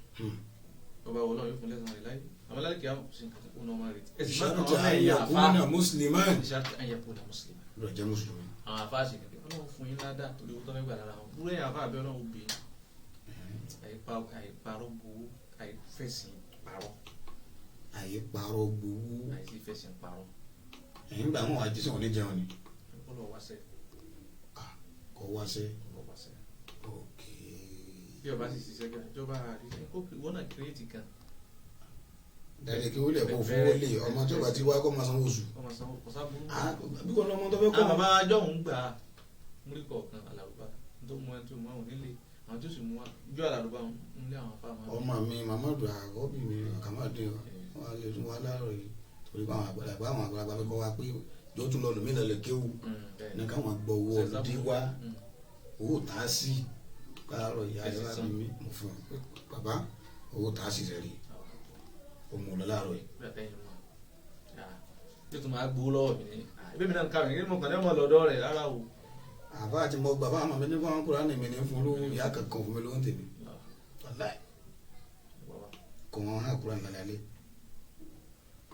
B: Ọba wo lọ́run yóò fún lẹ́sàn-án rẹ̀ láyé. Àwọn alálìkí àwọn kò sí nǹkan tó náà máa retí.
A: Ìṣàkóso àyàkúnà mùsùlùmí.
B: Ìṣàkóso àyàkúnà mùsùlùmí.
A: Lọ jẹ́ mùsùlùmí.
B: Àwọn afá sì ní pé Ọlọ́run fún yín ládàá torí owó tó fẹ́ gbà lára wọn. Búrẹ́ yẹn afá àbẹ́ Ọlọ́run bì í. Àìparọ́ gbowó, àìfẹ̀sìn parọ́.
A: Àìparọ́ gbowó.
B: Àìfẹ̀sìn parọ́.
A: Ẹ̀yin gbà wọn àjíṣẹ́ òní jẹun ni.
B: Kọ́ wáṣẹ́.
A: Kọ́ wáṣẹ́.
B: Kọ́ wáṣẹ́.
A: Ok.
B: Bí ọba sì ṣiṣẹ́ gan, ìjọba àríṣẹ́ kó wọ́n náà kírètì gan.
A: Dàdé kí wọ́n lè kó fowó lé ọmọ tó bá ti wá kó máa sanwó oṣù.
B: Ọmọ sanwó kò sábúrú.
A: Bí wọn lọmọ tó fẹ́ kọ́.
B: Àwọn bàbá ajọ́ òun gbà á múrí kọ̀ọ̀kan alárùbá tó mú ẹni tó mú àwọn onílé àwọn tó sì mú wa ijó alárùbá ń lé àwọn afá wọn.
A: Ọmọ mi Mamadu àgọ́bí mi kàmáde wọn lè tún wá láàárọ̀ yìí torí pé àwọn àgbàlagbà fẹ́ kọ́ wa pé jọ tún lọ lòmí lọ lè kéwu ní káwọn gbọ́ owó ọdún wá owó tá a sí káàárọ̀ ìyá rẹ̀ wá bí mi mo fún un bàbá owó tá a sì rẹ̀ rí o mú lọ láàárọ̀ yìí.
B: Yóò tún máa gbowó lọ́wọ́ mi ní ẹbí mi náà ń kàwé ní mo kàn ní ọmọ lọ́dọ̀ rẹ̀ rárá o.
A: Àbá àti mo gbà fáwọn mi ní fún kúrò ní mi ní fún olówó ìyá kankan fún mi ló ń tèmi kò wọ́n hàn kúrò nílẹ̀ alẹ́.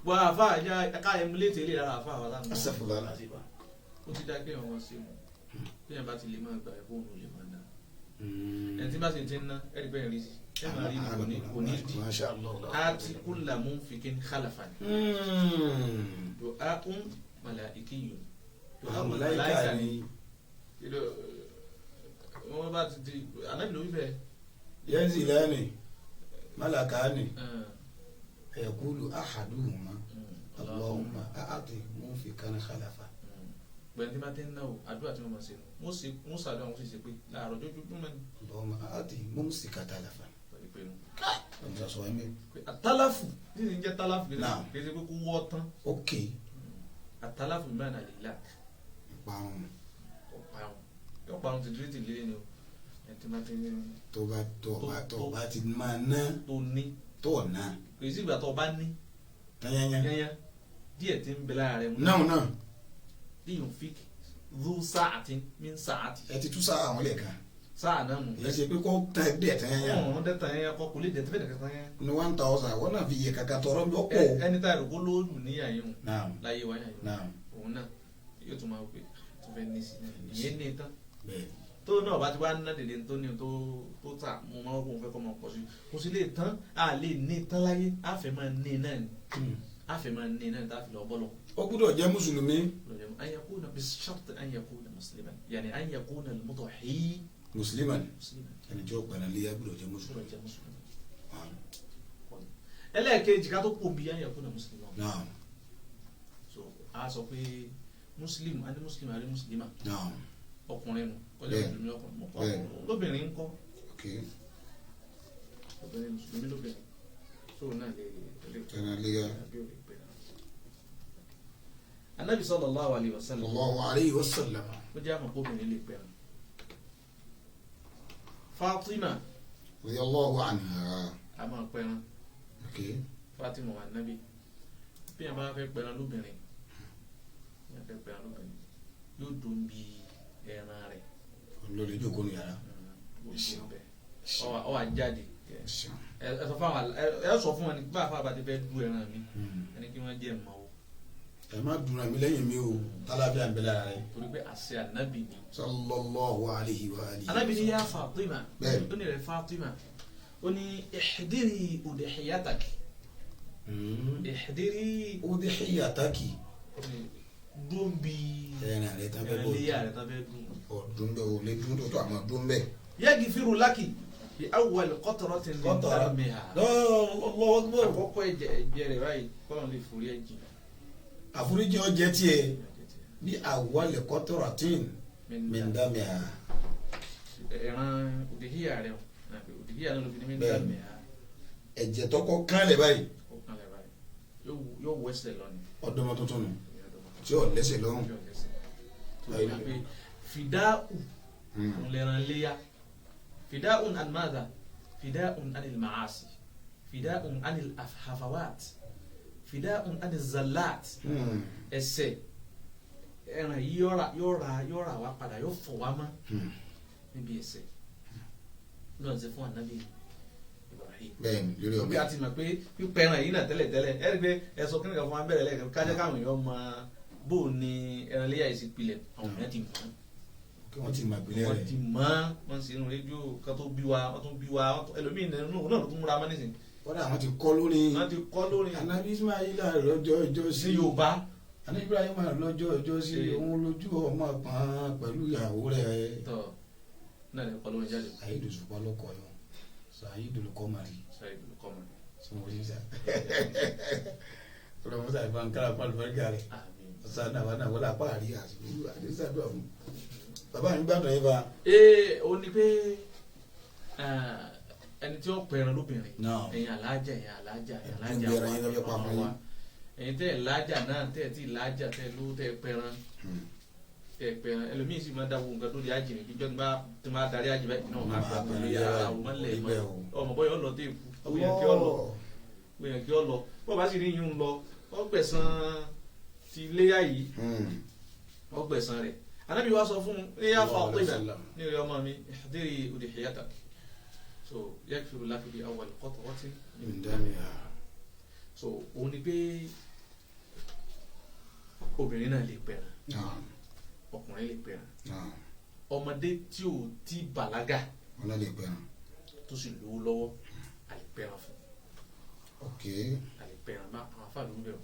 B: Bọ́ àfa àjà ká emulate ilé lára àfa àwọn aláǹgbá.
A: Asàfùlà láti bá.
B: Ó ti dá kéèyàn wọn sí mu kéèyàn bá ti lè máa gbà ẹ̀kọ́ òun lè máa ná. Ẹni tí bá sì ti ń ná ẹ̀rí bẹ́ẹ̀ rí sí ẹ̀ máa rí kò ní di. Àti kulla munfikin khalafan. Du'aun malaikiyun.
A: Du'a màláíkà ni.
B: Wọ́n bá ti di anábì ló wí bẹ́ẹ̀.
A: Yanzilani malakani yaqulu ahaduhuma Allahumma a'ti munfikan khalafa.
B: Gbẹ̀ndé máa ti ń náwó àdúrà tí wọ́n máa ṣe nù wọ́n ṣàdúrà wọ́n sì ṣe pé láàárọ̀ ojoojúmọ́ ni.
A: Allahumma a'ti mumsika talafa.
B: Àtàláfù ní ní jẹ́ tálàfù kì í ṣe pé kó wọ́ tán.
A: Ok.
B: Àtàláfù mẹ́rin àlè là.
A: Ìparun.
B: Ọ̀parun ọ̀parun ti dúró ti lé ní o. Ẹni tí máa ti ní.
A: Tó bá ti máa ná.
B: Tó ní.
A: Tó ná.
B: Kò sí ìgbà tó o bá ní.
A: Tányányá.
B: Yányá díẹ̀ tí ń bẹ lára rẹ̀ mú.
A: Náà náà.
B: Liyunfik dhu sa'atin min sa'ati.
A: Ẹ ti tú sáà àwọn lẹ́ẹ̀kan.
B: Sáà náà nù.
A: Ìyẹn ṣe pé kó tẹ díẹ̀ tányányá.
B: Ọ̀hún dẹ́ tányányá kọ́ kò lè dẹ̀ tẹ́fẹ̀ dẹ̀ tányányá.
A: Ní 1000 wọ́n náà fi iye kàkà tọrọ bí ó pọ̀.
B: Ẹni tá a rò kó lóòlù níyà yìí hùn. Láyé wáyà yìí. Òun náà yóò tún máa pè tó fẹ́ ní sí náà ìyẹn ní tán. Tó náà bá ti wá ná dèdè tó ní tó tà mo máa ń kó fẹ́ kọ́ máa pọ̀ sí. Kò sí lè tán a lè ní tán láyé a fẹ́ máa ní náà ni. A fẹ́ máa ní náà tá a fi lọ bọ́lọ̀.
A: Ó gbọ́dọ̀ jẹ́ mùsùlùmí.
B: An yakuna bishart an yakuna musliman yani an yakuna al-mudhi
A: musliman ẹni tí ó pẹ̀lú ilé gbọ́dọ̀ jẹ́ mùsùlùmí.
B: Ẹlẹ́ẹ̀kejì ká tó kó bí an yakuna musliman.
A: Naam.
B: So a sọ pé muslim a ní muslim a ní muslima.
A: Naam.
B: Ọkùnrin nù kọjá mùsùlùmí ọkùnrin lóbìnrin ńkọ́.
A: Ok.
B: Obìnrin mùsùlùmí lóbìnrin tó náà lè
A: tẹ̀lé léyà.
B: Anabi sallallahu alayhi wa sallam.
A: Sallallahu alayhi wa sallam.
B: Ó jẹ́ àmọ̀ kóbìnrin lè pẹ̀rù. Fatima.
A: Radiyallahu anha.
B: A máa pẹran.
A: Ok.
B: Fatima wà nábì. Bí a bá fẹ́ pẹran lóbìnrin, bí a fẹ́ pẹran lóbìnrin, yóò dùn bí ẹran rẹ̀.
A: Olórí jókòó ní yàrá.
B: Ó wá jáde. Ẹ sọ fún wọn ní bá a fà bá ti fẹ́ du ẹran mi, ẹni kí wọ́n jẹ́ mọ́ o.
A: Ẹ má dùnra mi lẹ́yìn mi o, tálàfíà ń bẹ lára rẹ.
B: Torí pé àṣẹ ànábì ni.
A: Sallallahu alayhi wa alihi.
B: Ànábì ni yá Fatima.
A: Bẹ́ẹ̀ni.
B: Ó ní rẹ̀ Fatima. Ó ní ihdiri udhiyataki. Ihdiri
A: udhiyataki.
B: Dùn bí.
A: Ẹran rẹ tán fẹ́ bọ̀.
B: Ẹran léyà rẹ tán fẹ́ dùn.
A: Ọ̀dùn bẹ́ẹ̀ o lè dùn tó tó àmọ́ dùn bẹ́ẹ̀.
B: Yaghfiru laki bi awwal qatratin min damiha.
A: Allahu akbar.
B: Àkọ́kọ́ ẹ̀jẹ̀ rẹ̀ báyìí kọ́lọ́n lè forí ẹ̀ jìn.
A: Àforíjì ọjẹ tiẹ̀ bí awwal qatratin min damiha.
B: Ẹran òdìhíyà rẹ o òdìhíyà náà ló fi ní min damiha.
A: Ẹ̀jẹ̀ tọkọ kánlẹ̀ báyìí.
B: Yóò wẹsẹ̀ lọ ni.
A: Ọdọmọ tuntun nù tí ò lẹ́sẹ̀ lọ́rùn.
B: Fìdáù ńlẹran léyà fìdáù an madha fìdáù anil maasi fìdáù anil hafawat fìdáù anil zalat. Ẹ̀ṣẹ̀ ẹran yìí yóò rà wá padà yóò fọ̀ wá mọ́ níbi ẹ̀ṣẹ̀ náà ṣe fún ànábì Ibrahim.
A: Bẹ́ẹ̀ni lórí ọmọ
B: bí a ti mọ̀ pé pípẹ́ ẹran yìí náà tẹ́lẹ̀ tẹ́lẹ̀ ẹ rí i pé ẹ sọ kíni kan fún wa bẹ̀rẹ̀ lẹ́ẹ̀kan kájẹ́ káwọn èèyàn mọ bó o ní ẹran léyà yìí sì pilẹ̀ àwọn èèyàn ti mọ̀
A: kí wọ́n ti mọ̀ ìpìlẹ̀ rẹ̀
B: wọ́n ti mọ̀ wọ́n sì ń rédíò ká tó bí wa wọ́n tún bí wa ẹlòmíì náà ló tún múra mọ́ nísìnyí.
A: Kódà wọ́n ti kọ́ lórí
B: wọ́n ti kọ́ lórí
A: Anabi Ismaila lọ́jọ́ ìjọ sí
B: Yorùbá
A: Anabi Ibrahim lọ́jọ́ ìjọ sí òun lójú ọmọ pọ́n pẹ̀lú ìyàwó rẹ̀.
B: Tọ́ náà lè kọ́ lórí jáde.
A: Saheed Òṣùpá ló kọ yọ Saheed Al-Qamari.
B: Saheed Al-Qamari.
A: Sọmọ yìí sá. Ọlọ́run sá ìfọ̀n kára pálí fẹ́ẹ́ gàrí.
B: Àmín.
A: Ọ̀sán náà wà náà wọlé apá àrí àti sàdúrà fún. Bàbá mi gbàdúrà yín fa.
B: Ee, ó ní pé ẹni tí ó pẹran lóbìnrin,
A: Náà.
B: ẹ̀yin alájà, ẹ̀yin alájà, ẹ̀yin alájà
A: Ẹ̀yin
B: wa,
A: ẹ̀yin lọ́jọ́ pa fún
B: wa.
A: yín.
B: Ẹ̀yin tẹ́ ẹ̀ lájà náà, tẹ́ ẹ̀ tí ì lájà, tẹ́ ẹ̀ lówó, tẹ́ ẹ̀ pẹran, tẹ́ ẹ̀ pẹran. Ẹlòmíín sì máa dáwọ́ nǹkan tó di ájì ní kíjọ́ tí máa darí ájì báyìí náà máa
A: Máa
B: pẹran
A: pẹran
B: lórí
A: yára,
B: ara àwọn mọ́lẹ̀
A: orí bẹ́ẹ̀ o.
B: ọmọ bọ́yọ̀ lọ dé ikú, bóyá kí ọ lọ, bóyá kí ọ lọ. Bó bá sì rí yún un lọ, ọgbẹ̀sán ti léyà yìí, ọgbẹ̀sán rẹ̀. Anabi wa sọ fún un ní yà
A: Sallallahu alaihi
B: Fatima
A: wasallam.
B: ní ìrẹ ọmọ mi, ihdiri udhiyatak, so yakfiru laki bi awwal qatratin
A: Min damiha.
B: So òun ni pé obìnrin náà lè pẹran,
A: Naam.
B: ọkùnrin lè pẹran,
A: Naam.
B: ọmọdé tí ò tí bàlágà
A: Wọn náà lè pẹran.
B: tó sì lówó lọ́wọ́, a lè pẹran fún,
A: Ok.
B: a lè pẹran bá àwọn afáàlú ń bẹ̀rù.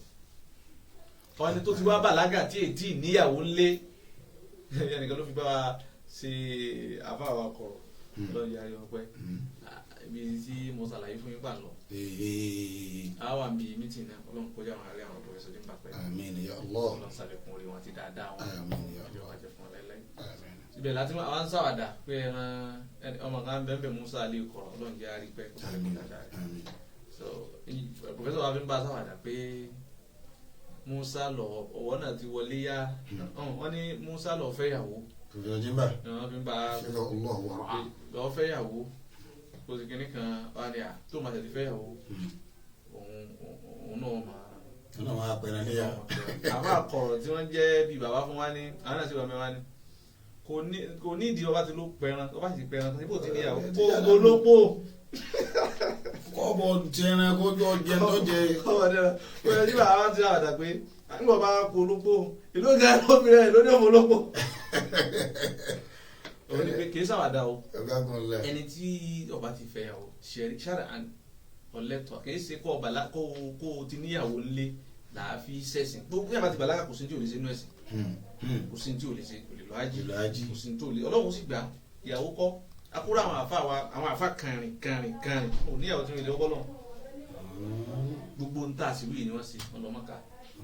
B: Ọni tó ti wá bàlágà tí ètí níyàwó ńlé, ẹnìkan ló fi bá wa ṣe àfáà wa kọ̀rọ̀ lọ́ọ́ yàrá ọpẹ́ ibi tí mo ṣàlàyé fún yín gbà lọ.
A: Ee.
B: A wà níbi mítìn náà, Ọlọ́run kọjá àwọn àárẹ̀ àwọn pòfẹsọ ní bàpẹ́.
A: Àmín ya Allah.
B: Ọlọ́run ṣàlékún orí wọn àti dáadáa wọn.
A: Àmín ya
B: Ọjọ́
A: Allah.
B: wájú fún wọn láéláé.
A: Àmín.
B: Ibẹ̀ láti àwọn ń ṣàwàdà pé ẹran ọmọ kan bẹ́ẹ̀ bẹ́ẹ̀ Musa alẹ́ kọ̀rọ̀, Ọlọ́run jẹ́ àárí pẹ́ kó ṣàlékún
A: Àmín.
B: dáadáa rẹ̀.
A: Àmín.
B: So pòfẹsọ wa fi ń bá ṣàwàdà pé Musa lọ ọwọ́ náà ti wọlé yá, wọ́n ní Musa lọ fẹ́yàwó.
A: Professor Jimba.
B: Wọ́n fi ń bá
A: Ṣé Allah wà á.
B: lọ fẹ́yàwó kó sì kíní kan wá ní à tó máa tẹ̀lé fẹ́yàwó, òun náà máa
A: Wọn náà máa pẹran léyà.
B: àbá àkọ̀rọ̀ tí wọ́n jẹ́ bíi bàbá fún wa ní àwọn náà sì wà mẹ́wàá ní kò ní ìdí ọba ti ló pẹran, ọba sì pẹran tán ibò tí níyàwó kó olópò.
A: Kọ́bọ̀ tẹran kó tó jẹ tó jẹ.
B: Kọ́bọ̀ tẹran kó yẹ kí bàbá ti àwàdà pé nígbà bá kó olópò ìlú ga lóbìnrin rẹ̀ lóní òfò olópò. Òun ni pé kì í ṣàwàdà o.
A: Ọ̀gá kan lẹ̀.
B: Ẹni tí ọba ti fẹ́ yàwó ṣẹ̀rí ṣáà ọ̀lẹ́tọ̀ kì í ṣe kó ọba kó o ti níyàwó ńlé làá fi ṣẹ̀sìn. Gbogbo yàrá ti bàlágà, kò sí ní tí ò lè ṣe inú ẹ̀sìn, kò sí ní tí ò lè ṣe, kò lè lọ ájì,
A: Lọ ájì.
B: kò sí ní tí ò lè, Ọlọ́run sì gbà ìyàwó kọ́ akúrò àwọn àfa wa, àwọn àfa kànrìn kànrìn kànrìn ò níyàwó tí wọ́n lè ọkọ́ lọ. Gbogbo ń tà síwì ni wọ́n ṣe ọlọ́mọka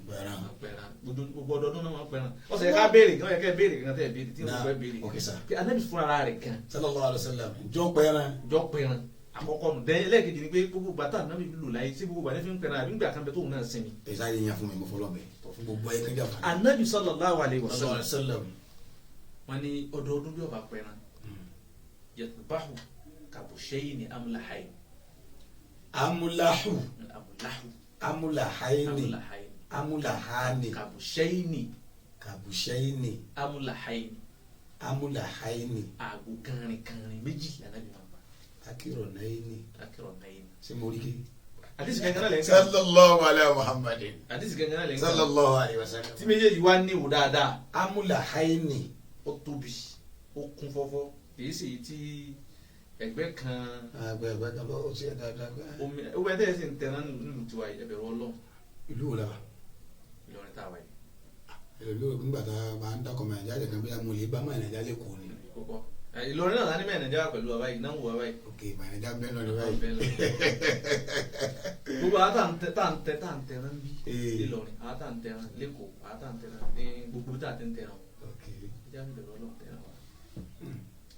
A: Pẹran.
B: pẹran gbogbo ọdọọdún náà wọ́n pẹran. Ọ̀sẹ̀ yẹ ká béèrè gan, yẹ ká béèrè gan, tẹ̀ béèrè tí wọ́n fẹ́ béèrè.
A: Ok sir.
B: Pé Ànábì fúnra rẹ̀ gan
A: Sallallahu alaihi wasallam. Jọ pẹran.
B: jọ pẹran àkọ́kọ́ nù dẹ́. Ẹlẹ́ẹ̀kejì ni pé gbogbo bàtà Ànábì lò láyé sí gbogbo bàtà fi ń pẹran àbí ńgbà kan bẹ tóun náà sinmi.
A: Ẹ̀sà yẹn yàn fún mi, mo fọlọ́ bẹ̀. Fún gbogbo ayé kájà fún mi.
B: Ànábì sallallahu alaihi
A: Sallallahu
B: wasallam
A: alaihi wasallam.
B: wọ́n ní ọdọọdún bí ọba pẹran, yatbahu kabushaini amlahayn.
A: Amulahu.
B: Amlahu.
A: Amulahayini.
B: Amlahayn.
A: Amulahani.
B: Kabushaini.
A: Kabushaini.
B: Amlahayn.
A: Amulahayini.
B: Àgbò kànrin kànrin méjì l'Ànábì máa pa.
A: Akirọ̀nayini.
B: Akirọ̀nayini.
A: Ṣé mo rí kí?
B: Àdìsí kankan náà lẹ́ ń kà.
A: Sallallahu alaihi Muhammadin.
B: Àdìsí kankan náà lẹ́ ń kà.
A: Sallallahu alaihi wasallam.
B: Tí méjèèjì wá ní ìwò dáadáa.
A: Amulahayini.
B: Ó tóbi, ó kún fọ́fọ́, kì í ṣe èyí tí ẹgbẹ́ kan.
A: Àgbẹ̀ ẹ̀gbẹ́ kan ló ṣe dáadáa.
B: Omi owó ẹ̀ tẹ́lẹ̀ sì ń tẹran nílùú tiwa yìí, ẹ bẹ̀rù Ọlọ́run.
A: Ìlú wo la wà?
B: Ìlọrin tá a wà yìí.
A: Ìlú wo nígbà tá a máa ń dákọ̀ mọ̀ Nàìjíríà kan bí mo lè bá mọ̀ Nàìjíríà lè kó ni.
B: Kókó Ìlọrin náà ní mẹ́rin Nàìjíríà pẹ̀lú bàbá yìí náà ń wò bàbá yìí.
A: Ok, mọ̀ Nàìjíríà bẹ́ẹ̀ lọ ní báyìí.
B: Gbogbo àwọn tá à ń tẹ tá à ń tẹran bí Ìlọrin, àwọn tá à ń tẹran lẹ́kọ̀ọ́, àwọn tá à ń tẹran ní gbogbo tá à ti ń tẹran.
A: Ok.
B: Ẹjẹ́ àti bẹ̀rù Ọlọ́run tẹran wa.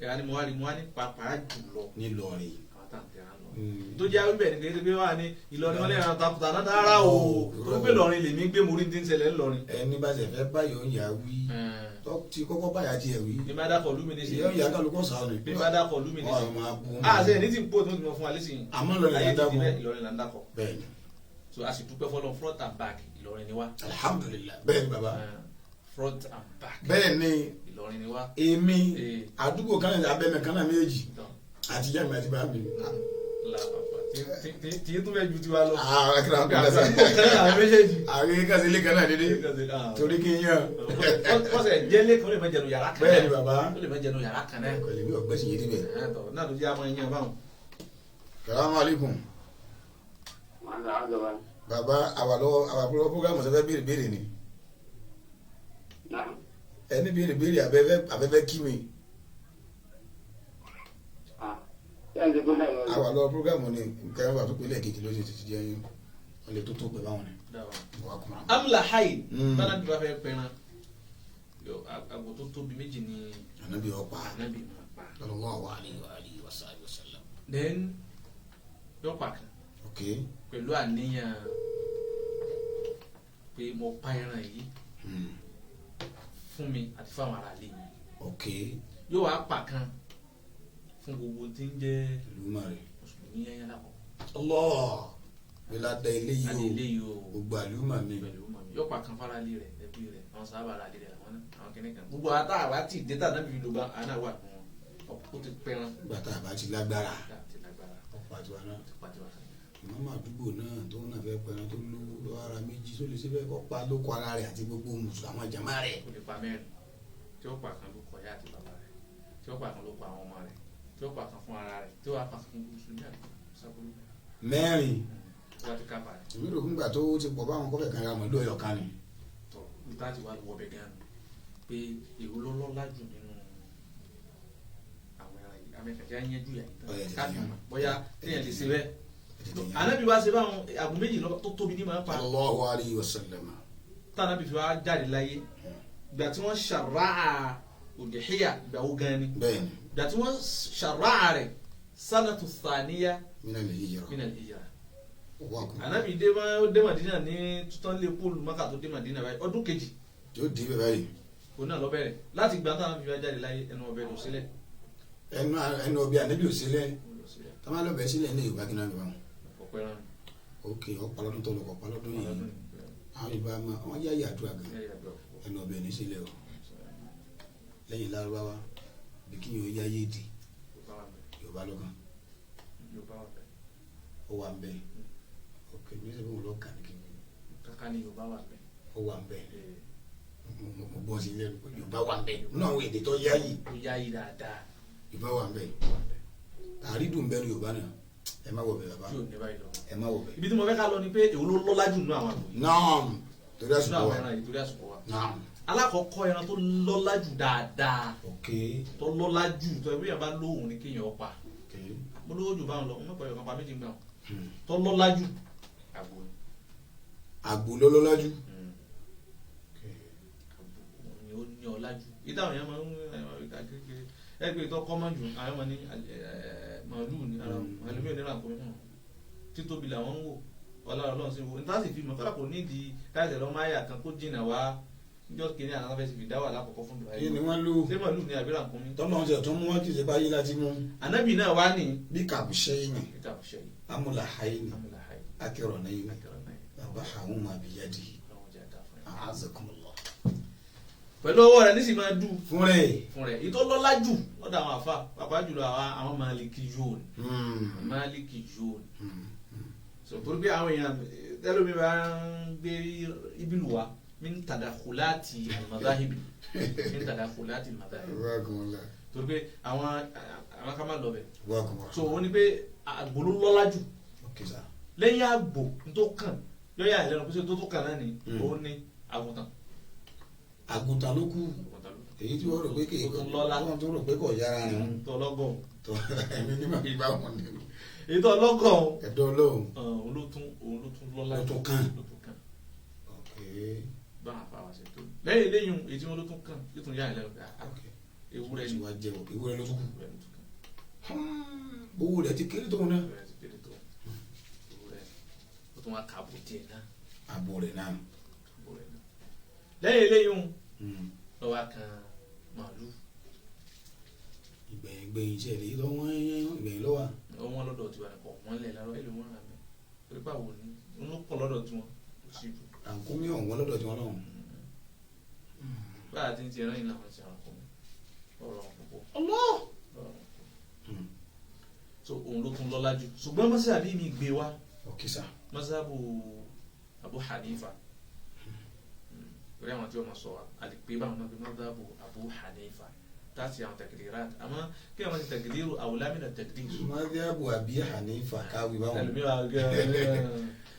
B: Ẹ̀ka ni mo wá rí mo wá ní pàápàá jùlọ
A: Nílọrin.
B: àwọn tá à ń tẹran lọ. Tó jẹ́ wíbẹ̀ ni kéde pé wà ní Ìlọrin wọn lè ran takuta náà rárá o, tó pé Ìlọrin lèmi gbé mo rí ti ń ṣẹlẹ̀ ńlọrin.
A: Ẹni bá ṣe fẹ́ báyọ̀ ń yà wí. Tó ti kọ́kọ́ báyà tiẹ̀ wí.
B: Bí bá dákọ̀ lúmi ní ṣe.
A: Ìyá ìyá kálukọ́ sàánù.
B: Bí bá dákọ̀ lúmi ní ṣe.
A: Wọ́n máa bú.
B: A ṣe ní tí n pò tí mo ti mọ fún wa lẹ́sìn.
A: Àmọ́ Ìlọrin là ń dákọ̀.
B: Ìlọrin là ń dákọ̀.
A: Bẹ́ẹ̀ni.
B: So a sì dúpẹ́ fọlọ́, front and back Ìlọrin ni wá.
A: Alhamdulillah. Bẹ́ẹ̀ni bàbá.
B: Front and back.
A: Bẹ́ẹ̀ni.
B: Ìlọrin ni wá.
A: Èmi àdúgbò kan náà abẹ́mẹ̀ kan náà méjì àti ìyá mi àti bàbá mi.
B: Tí tún fẹ́ ju tiwa lọ.
A: Àwọn kan sí ilé kan náà dédé torí kí n yàn.
B: Wọ́n sẹ̀ jẹ́lé kan ó lè má jẹnu yàrá kan náà.
A: Bẹ́ẹ̀ni bàbá.
B: Ó lè má jẹnu yàrá kan náà.
A: Pẹ̀lú bí ọ̀gbẹ́sì yé débẹ̀.
B: Náà ló jẹ́ àmọ́ ẹ̀yàn báwọn.
A: Salamu alaikum. Bàbá àwàlọ́wọ́ programu sọ fẹ́ béèrè béèrè ni. Ẹni béèrè béèrè abẹ́fẹ́ kí mi. Àwa lọ programu ni nǹkan wà tó pé lẹ́ẹ̀kejì ló ṣe ti jẹ́ wọ́n lè tó tó pé báwọn ni. Wà á kúmọ̀ràn.
B: Amúláhàì bára bí wàá fẹ́ pẹran àgbò tó tóbi méjì ni
A: Ànábì ọ̀pá.
B: Ànábì máa pa.
A: Sallallahu alaihi wa alihi wa sahbihi wa sallam.
B: Then yóò pa kan
A: Ok.
B: pẹ̀lú àníyàn pé mo pa ẹran yìí fún mi àti fáwọn ará ilé mi.
A: Ok.
B: Yóò wá pa kan fún gbogbo tí ń jẹ́
A: Ìlú Mọ̀rẹ́.
B: mùsùlùmí yẹn lápapọ̀.
A: Allah. Bílá da eléyìí
B: Láti
A: o.
B: eléyìí o.
A: Gbogbo àlùmọ̀ mi.
B: Pẹ̀lú mọ̀ mi. Yóò pa kan fara ilé rẹ̀, ẹbí rẹ̀, àwọn sábà ara ilé rẹ̀ làwọn náà, àwọn kìnìún kan. Gbogbo ata àwa tí dé tà náà fi lò bá àná wà fún wọn. Ó ti pẹran.
A: Nígbà tá a bá ti lágbára.
B: Láti lágbára.
A: Ọ̀pọ̀ àtiwá náà.
B: Ó ti pa tiwa kan.
A: Ìmọ̀mọ́ àdúgbò náà tó náà fẹ́ pẹran tó lówó lọ́wọ́ ara méjì tó lè ṣe fẹ́ kọ́ pa lóko ara rẹ̀ àti gbogbo mùsùlùmí àwọn jàmá rẹ̀.
B: Ó lè pa mẹ́rin. Tí ó pa kan ló kọ ìyá àti bàbá rẹ̀. Tí ó pa kan ló kọ àwọn ọmọ rẹ̀. Tí ó pa kan fún ara rẹ̀. Tí ó pa kan fún mùsùlùmí àti sábúrú.
A: Mẹ́rin.
B: Tí wọ́n ti kápá rẹ̀.
A: Èmi rò fúngbà tó ti pọ̀ báwọn kọ́fẹ̀ kan ra màlúù ẹyọ kan ni.
B: Tọ̀ ibi tá a ti wá wọ ọbẹ̀ gan-an pé èrò ló lọ́lá jù nínú àwọn ẹran yìí. Amẹ́ka jẹ́ àyànjú yà yìí tán.
A: Ọ̀yẹ̀ tètè
B: Káfí
A: yan.
B: mọ̀ bóyá téèyàn lè ṣe bẹ́ẹ̀.
A: Tètè yan.
B: Ànábì wá ṣe báwọn àgùn méjì lọ tó tóbi ní máa ń pa.
A: Sallallahu alayhi wa sallam.
B: Tànàbì fi wá jáde láyé. Ìgbà tí wọ́n ṣàráà òdìhíyà ìgbà wo gan ni.
A: Bẹ́ẹ̀ni.
B: Ìgbà tí wọ́n ṣàráà rẹ̀ sanatu thaniya
A: Mina lè yíyọ.
B: min al-hijra.
A: Owó àkùnrin.
B: Ànábì dé Mádínà ní tuntun lé Pọ́ọ̀lù Mákà tó dé Mádínà báyìí ọdún kejì.
A: Yóò di bẹ́ẹ̀ báyìí.
B: Òun náà lọ bẹ̀rẹ̀ láti gbà táwọn fi wá jáde láyé ẹnu ọbẹ̀ lọ sílẹ̀.
A: Ẹnu ọbẹ̀ Ànábì ò sílẹ̀. Tá máa lọ bẹ̀ sílẹ̀ ní Yorùbá kí náà bí wọn.
B: Ọ̀pọ̀ ẹran.
A: Ok ọ̀pọ̀ lọ́dún tó lọ ọ̀pọ̀ lọ́dún yìí. Àwọn Yorùbá máa wọ́n yá yàdúrà gan. Ẹnu ọbẹ̀ ní sílẹ̀ o. Lẹ́yìn Lárúbáwá bí kí yóò yá yé di Yorùbá lọ́kàn. Ó wà ń bẹ̀. Ok mi sọ fún wọn lọ́kàn ní kí n.
B: Kàkà ni Yorùbá wà ń bẹ̀.
A: Ó wà ń bẹ̀. Mo bọ́ sí ilé Yorùbá wà ń bẹ̀. Nínú àwọn èdè tó yá yìí.
B: Ó yá yìí dáadáa.
A: Yorùbá wà ń bẹ̀. Àrídùn bẹ́ẹ̀ ni Yorùbá náà. Ẹ má wọ̀ bẹ̀ bàbá. Ẹ má wọ̀ bẹ̀.
B: Ibi tí mo fẹ́ ká lọ ni pé èwo ló lọ́lá jù nínú àwọn àgbò yìí.
A: Naam. Torí àsìkò wa.
B: Torí àsìkò wa.
A: Naam.
B: Alákọ̀ọ́kọ́ ẹran tó lọ́lá jù dáadáa.
A: Ok.
B: Tó lọ́lá jù tó ẹbí yẹn bá lóhùn ni kéèyàn pa.
A: Ok.
B: Mo lówó jù báwọn lọ, mo mọ̀ pé ọ̀kan pa méjì ń gbà wọn. Tó lọ́lá jù. Àgbò ni.
A: Àgbò ló lọ́lá jù.
B: Àgbò ni ó ní ọlá jù. Ìdáhùn yẹn máa ń kékeré. Ẹ pé ìtọ́ kọ́mọ̀ jù àwọn ọmọ ní màálù ní ara màálù mi ò ní ra nǹkan mìíràn. Títóbi làwọn ń wò ọlọ́run Ọlọ́run sì ń wò níta sì fi mọ̀ kọ́lá kò nídìí káyọ̀tẹ̀ lọ́ máa yà kan kó jìnnà wá níjọ́ kìíní àwọn afẹ́ sì fi dá wà lákòókò fún Ibrahim.
A: Kí ni wọ́n lò?
B: Ṣé màálù ni àbí ràkúnmí?
A: Tọ́lọ́run ṣe tún mú wọn kì í ṣe báyìí láti mú.
B: Ànábì náà wá ní.
A: Bí kàbùṣẹ́ yìí ni.
B: Bí kàbùṣẹ́ yìí.
A: Amúlàháyé ni.
B: Amúlàháyé.
A: Akérò náà yìí ni.
B: Akérò náà yìí.
A: Bàbá àwọn ọmọ àbíyádi. A'azakumullah.
B: Pẹ̀lú ọwọ́ rẹ̀ nísìnyí máa dù.
A: Fún rẹ̀.
B: Fún rẹ̀. Ìtọ́ lọ́lá jù lọ́dọ̀ àwọn àfa pàápàá jùlọ àwọn Málíkì yóò ní. Málíkì yóò ní. So torí pé àwọn èèyàn tẹ́lómi bá ń gbé ibilu wa min tadakhulati al-madhahibi min tadakhulati al-madhahibi. Torí pé àwọn ká má lọ bẹ̀. So ó ní pé àgbò ló lọ́lá jù. Lẹ́yìn àgbò tó kàn yọ̀yà ìlẹ́nu pé tó kàn náà ni òun ní àgùntàn.
A: Àgùntàn ló kù. Èyí tí wọ́n rò pé kì í wọ́n tó rò pé kò yára rìn.
B: Tọlọ́gọ̀.
A: Ẹ̀mí ní màá fi bá wọn nínú.
B: Èyí tó ọlọ́gọ̀.
A: Ẹ̀dọ́ Ọlọ́run.
B: Òun ló tún lọ́lá.
A: Ló tún kàn.
B: Ló tún kàn.
A: Ok.
B: Báwọn afáwa ṣe tó. Lẹ́yìn eléyìí èyí tí wọ́n ló tún kàn yóò tún yá ìlẹ́nu pé ewúrẹ́ ni.
A: Wàá jẹ́wọ́ ewúrẹ́ ló tún kù.
B: Ewúrẹ́ ló tún kàn.
A: Owó rẹ̀ ti kéré tóun náà.
B: Ewúrẹ́ ti kéré tóun. Ewúrẹ́ ó tún wá kàbò díẹ̀ náà.
A: Àbò rẹ̀ náà.
B: Àbò rẹ̀ náà. Lẹ́yìn eléyìí lọ́wọ́ kan màálù.
A: Ìgbẹ̀yìn iṣẹ́ rẹ̀ lọ wọ́n ìgbẹ̀yìn lọ́wọ́.
B: Wọ́n lọ́dọ̀ tiwa nìkan wọ́n lẹ̀ lárọ́ èlò wọn rà mẹ́ torí pé àwọn òní wọn ló pọ̀ lọ́dọ̀ tiwọn kò sí ibù.
A: Àǹkómi ọ̀wọ́n lọ́dọ̀ tiwọn náà.
B: Báyà tí ń ti ẹran yìí làwọn ti àǹkómi ọ̀rọ̀ púpọ̀.
A: Allah.
B: So òun ló tún lọ́lá jù ṣùgbọ́n mọ́sáàbí mi gbé wa.
A: Ok sir.
B: Mọ́sáàbù Abu Hanifa torí àwọn tí wọ́n máa sọ wa àti pé báwọn náà fi mọ́sáàbù Abu Hanifa tàti àwọn tẹkidirat àmọ́ kí àwọn ti tẹkidiru àwòlámìnà tẹkidiru.
A: Mọ́sáàbù Abi Hanifa káwí báwọn.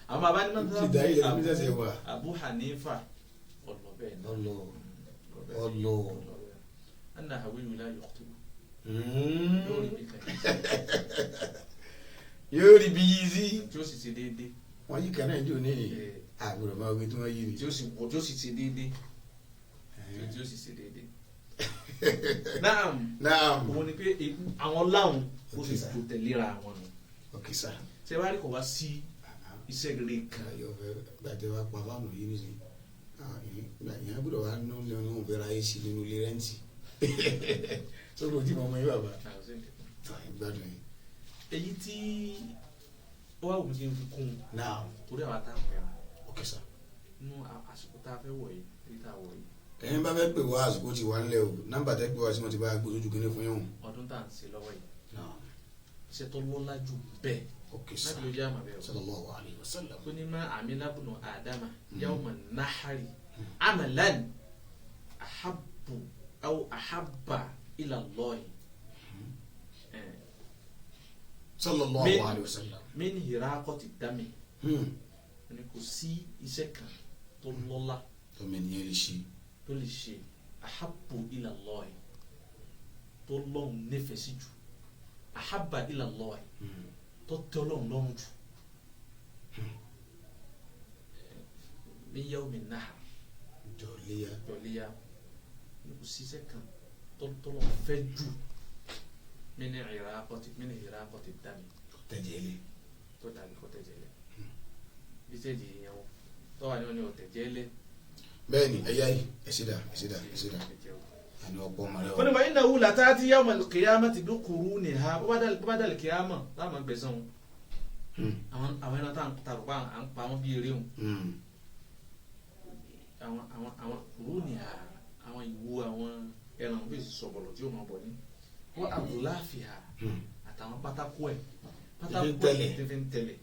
B: Àwọn bàbá ní mọ́sáàbù Abu Hanifa ọlọ́bẹ̀ náà.
A: Ọlọ.
B: Anna hawiyu la yọkùtù. Yóò rí bí kan yìí.
A: Yóò rí bí yí sí.
B: Tí ó sì ṣe déédéé.
A: Wọ́n yí kan náà jò ní àgbọ̀dọ̀ máa wí tí wọ́n yí ni.
B: Tí ó sì wọ tí ó sì ṣe déédéé. Tí ó sì ṣe déédéé. Naam.
A: Naam.
B: Òun ni pé àwọn láwọn ó sì tó tẹ̀léra àwọn nù.
A: Ok sir.
B: Ṣé wàá rí kò wá sí iṣẹ́ rere kan.
A: Ayọ̀ fẹ́ gbàtẹ́ wa pa fáànù yìí nísìnyí. Ìyẹn gbọ́dọ̀ wá nínú ilé wọn fẹ́ ra AC nínú ilé rẹ́ǹtì. Sọ́kò tí mo mọ yín bàbá. Tọ́ ẹ gbádùn yìí.
B: Èyí tí ó wà wù mí kí n fi kún un.
A: Naam.
B: Torí àwa tá a pẹ̀ wá.
A: Ok sir.
B: Nínú àsìkò tá a fẹ́ wọ̀ yìí, èyí tá a wọ̀ yìí.
A: Ẹ̀yin bá fẹ́ pè wá àsìkò tí wà ńlẹ̀ o, nọ́mbà tẹ́ pè wá sí wọn ti bá gbé ojú kínní fún yín.
B: Ọdún tá à ń ṣe lọ́wọ́ yìí.
A: Naam.
B: Iṣẹ́ tó lọ́lá jù bẹ́ẹ̀.
A: Ok sir.
B: Láti ló jẹ́ àmà bẹ́ẹ̀ o.
A: Sallallahu alayhi wa sallam.
B: Ó ní má amila bunu Adama yawma nahari amalan ahabbu aw ahabba ila Allahi.
A: Sallallahu alayhi wa sallam.
B: Min hiraqati dami. Ní kò sí iṣẹ́ kan tó lọ́lá.
A: Tọ́mọ ènìyàn lè ṣe.
B: Tó lè ṣe ahabbu ila Allahi tó lọ́hùn nífẹ̀ẹ́ sí jù ahabba ila Allahi tó tẹ́ Ọlọ́run lọ́rùn jù. Min yawmi nahar.
A: Jọ̀léyà.
B: Jọ̀léyà. Ní kò sí iṣẹ́ kan tó lọ́hùn fẹ́ jù min hiraqati dami.
A: Tẹ̀jẹ̀ lé.
B: Tó dàbí kọ́ tẹ̀jẹ̀ lé. Bí tẹ̀jẹ̀ yẹn o tọ́wà ni wọ́n ní ọ̀tẹ̀jẹ̀ lé.
A: Bẹ́ẹ̀ni ẹ̀yà yìí ẹ̀ṣẹ̀dá ẹ̀ṣẹ̀dá ẹ̀ṣẹ̀dá àni ọ̀pọ̀ ọmọ rẹ o.
B: Wọ́n ní wàá innahu latati yawmal qiyamati bi quruniha bó bá dàlí kíyámà láàmú gbẹ̀sán o. Àwọn ẹran tá à ń tarò pa à ń pa wọn bí eré o. Àwọn quruniha àwọn ìwo àwọn ẹran bí èsì sọ̀bọ̀lọ̀ tí ó máa bọ̀ ní. Wọ́n adlafiha àtàwọn pátákó ẹ̀ pátákó ẹ̀ tí fi ń tẹ̀lẹ̀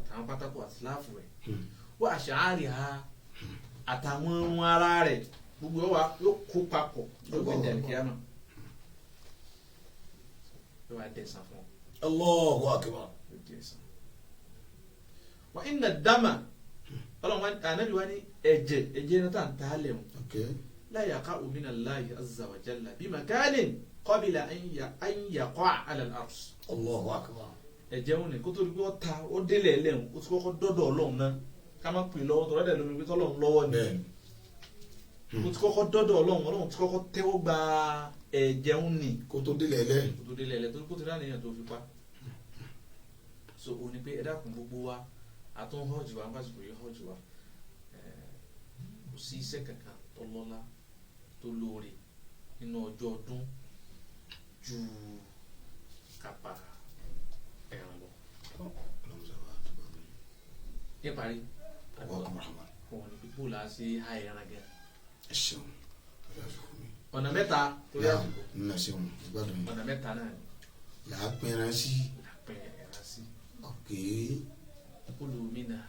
B: àtàwọn pátákó àtìláfù ẹ̀ wọ́n ash'ariha àtàwọn ohun ara rẹ̀ gbogbo wa yóò kó papọ̀ yóò gbé dàlí kíámà yóò wá dẹ̀sán fún ọ.
A: Allahu akbar.
B: Yóò dẹ̀sán. Wa inna dama ọlọ́run wa ànábì wa ní ẹ̀jẹ̀ ẹ̀jẹ̀ náà tá à ń ta lẹ̀ wọn. La yaqa'u mina Allahi azza wa jalla bi makanin qabla an yaqa'a ala al-ard.
A: Allahu akbar.
B: Ẹ̀jẹ̀ wọn ni kótó ni pé ó ta ó délẹ̀ lẹ́hìn ó ti kọ́kọ́ dọ́dọ̀ ọlọ́run náà ká má pè lọ́wọ́ tọ́lá dẹ̀ lómi pé tọ́lọ́run lọ́wọ́ ni. Ó ti kọ́kọ́ dọ́dọ̀ ọlọ́run ọlọ́run ti kọ́kọ́ tẹ́wọ́ gba ẹ̀jẹ̀ ń nì.
A: Kó tó délẹ̀ lẹ́.
B: Kó tó délẹ̀ lẹ́ torí kó tó dá nìyẹn tó fi pa. So ó ní pé ẹ dákun gbogbo wa àtún họ́ọ̀jù wa nígbàsíkò yìí họ́ọ̀jù wa kò sí iṣẹ́ kankan tó lọ́lá tó lóore nínú ọjọ́ ọdún ju kápá ẹran lọ. Níparí òun ni pípò là á ṣe há ẹran gan.
A: Ẹ ṣeun.
B: Ọ̀nà mẹ́ta torí àsìkò.
A: Ẹ ṣeun gbádùn yìí.
B: Ọ̀nà mẹ́ta náà ni.
A: Là á pín ẹran sí.
B: Là á pín ẹran sí.
A: Ok.
B: Kulu minha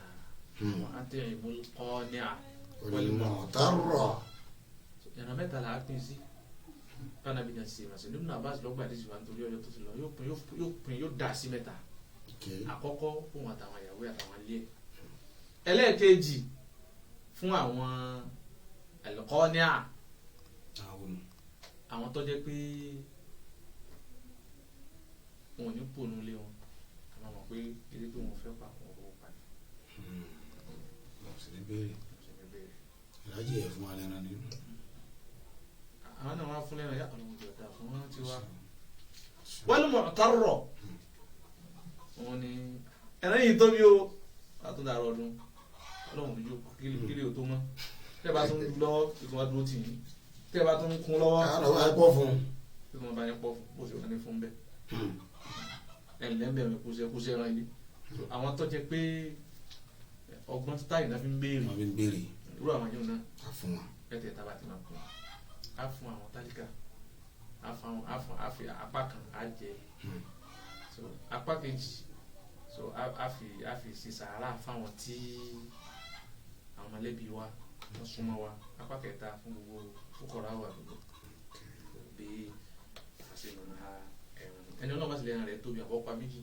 B: wa at'imul qani'a
A: wal mu'tarra.
B: Ọ̀nà mẹ́ta là á pín sí. Kánàbí náà ṣe màsí nínú Abbas lọ́gbà àdéhùn wa nítorí ọjọ́ tó ti lọ yóò pín yóò dà sí mẹ́ta. Àkọ́kọ́ fún àtàwọn ìyàwó àtàwọn ilé ẹ̀. Ẹlẹ́ẹ̀kejì fún àwọn al-qani'a àwọn tó jẹ́ pé wọn ò ní pònú lé wọn àwọn mọ̀ pé eré pé wọn fẹ́ pa àwọn owó pa ni.
A: Wọ́n sì ní béèrè. Ìrájì ẹ̀ fún alẹ́ náà nínú.
B: Àwọn náà wá fún lẹ́nu yá ọ̀nà òjò ọ̀dà fún wọn ti wá. Wal mu'tarra wọn ni ẹ̀rọ yìí tóbi o àtúndàrọ̀ ọdún ọlọ́run ojú kílí o tó mọ́ tẹ́ bá tún lọ ìtún wá dúró tì yín tẹ́ bá tún kún lọ́wọ́.
A: Àárọ̀ wa pọ̀ fún un.
B: Ìtún wọn bá yẹn pọ̀ fún bó ṣe wà ní fún bẹ́ẹ̀. Ẹ̀ǹlẹ́ ń bẹ̀rẹ̀ kúṣẹ́ kúṣẹ́ ran ilé. Àwọn tó jẹ́ pé ọgbọ́n táyì náà fi ń béèrè.
A: Wọ́n fi ń béèrè.
B: Irú àwọn yóò náà.
A: A fún wọn.
B: Ẹ̀tẹ̀ tábà ti máa kún. A fún àwọn tálíkà. A fún àwọn a fún a fi apá kan á jẹ. So apá kejì so a fi ṣe sàárà fáwọn tí àwọn mọ̀lẹ́bí wa wọ́n súnmọ́ wa apá kẹta fún gbogbo fúkọ̀rọ̀ àwọn àdúgbò bí àṣẹ mọ̀nà ẹ̀rùn ẹni ọlọ́mọ sì lẹ́yìn rẹ̀ tóbi àbọ̀pá méjì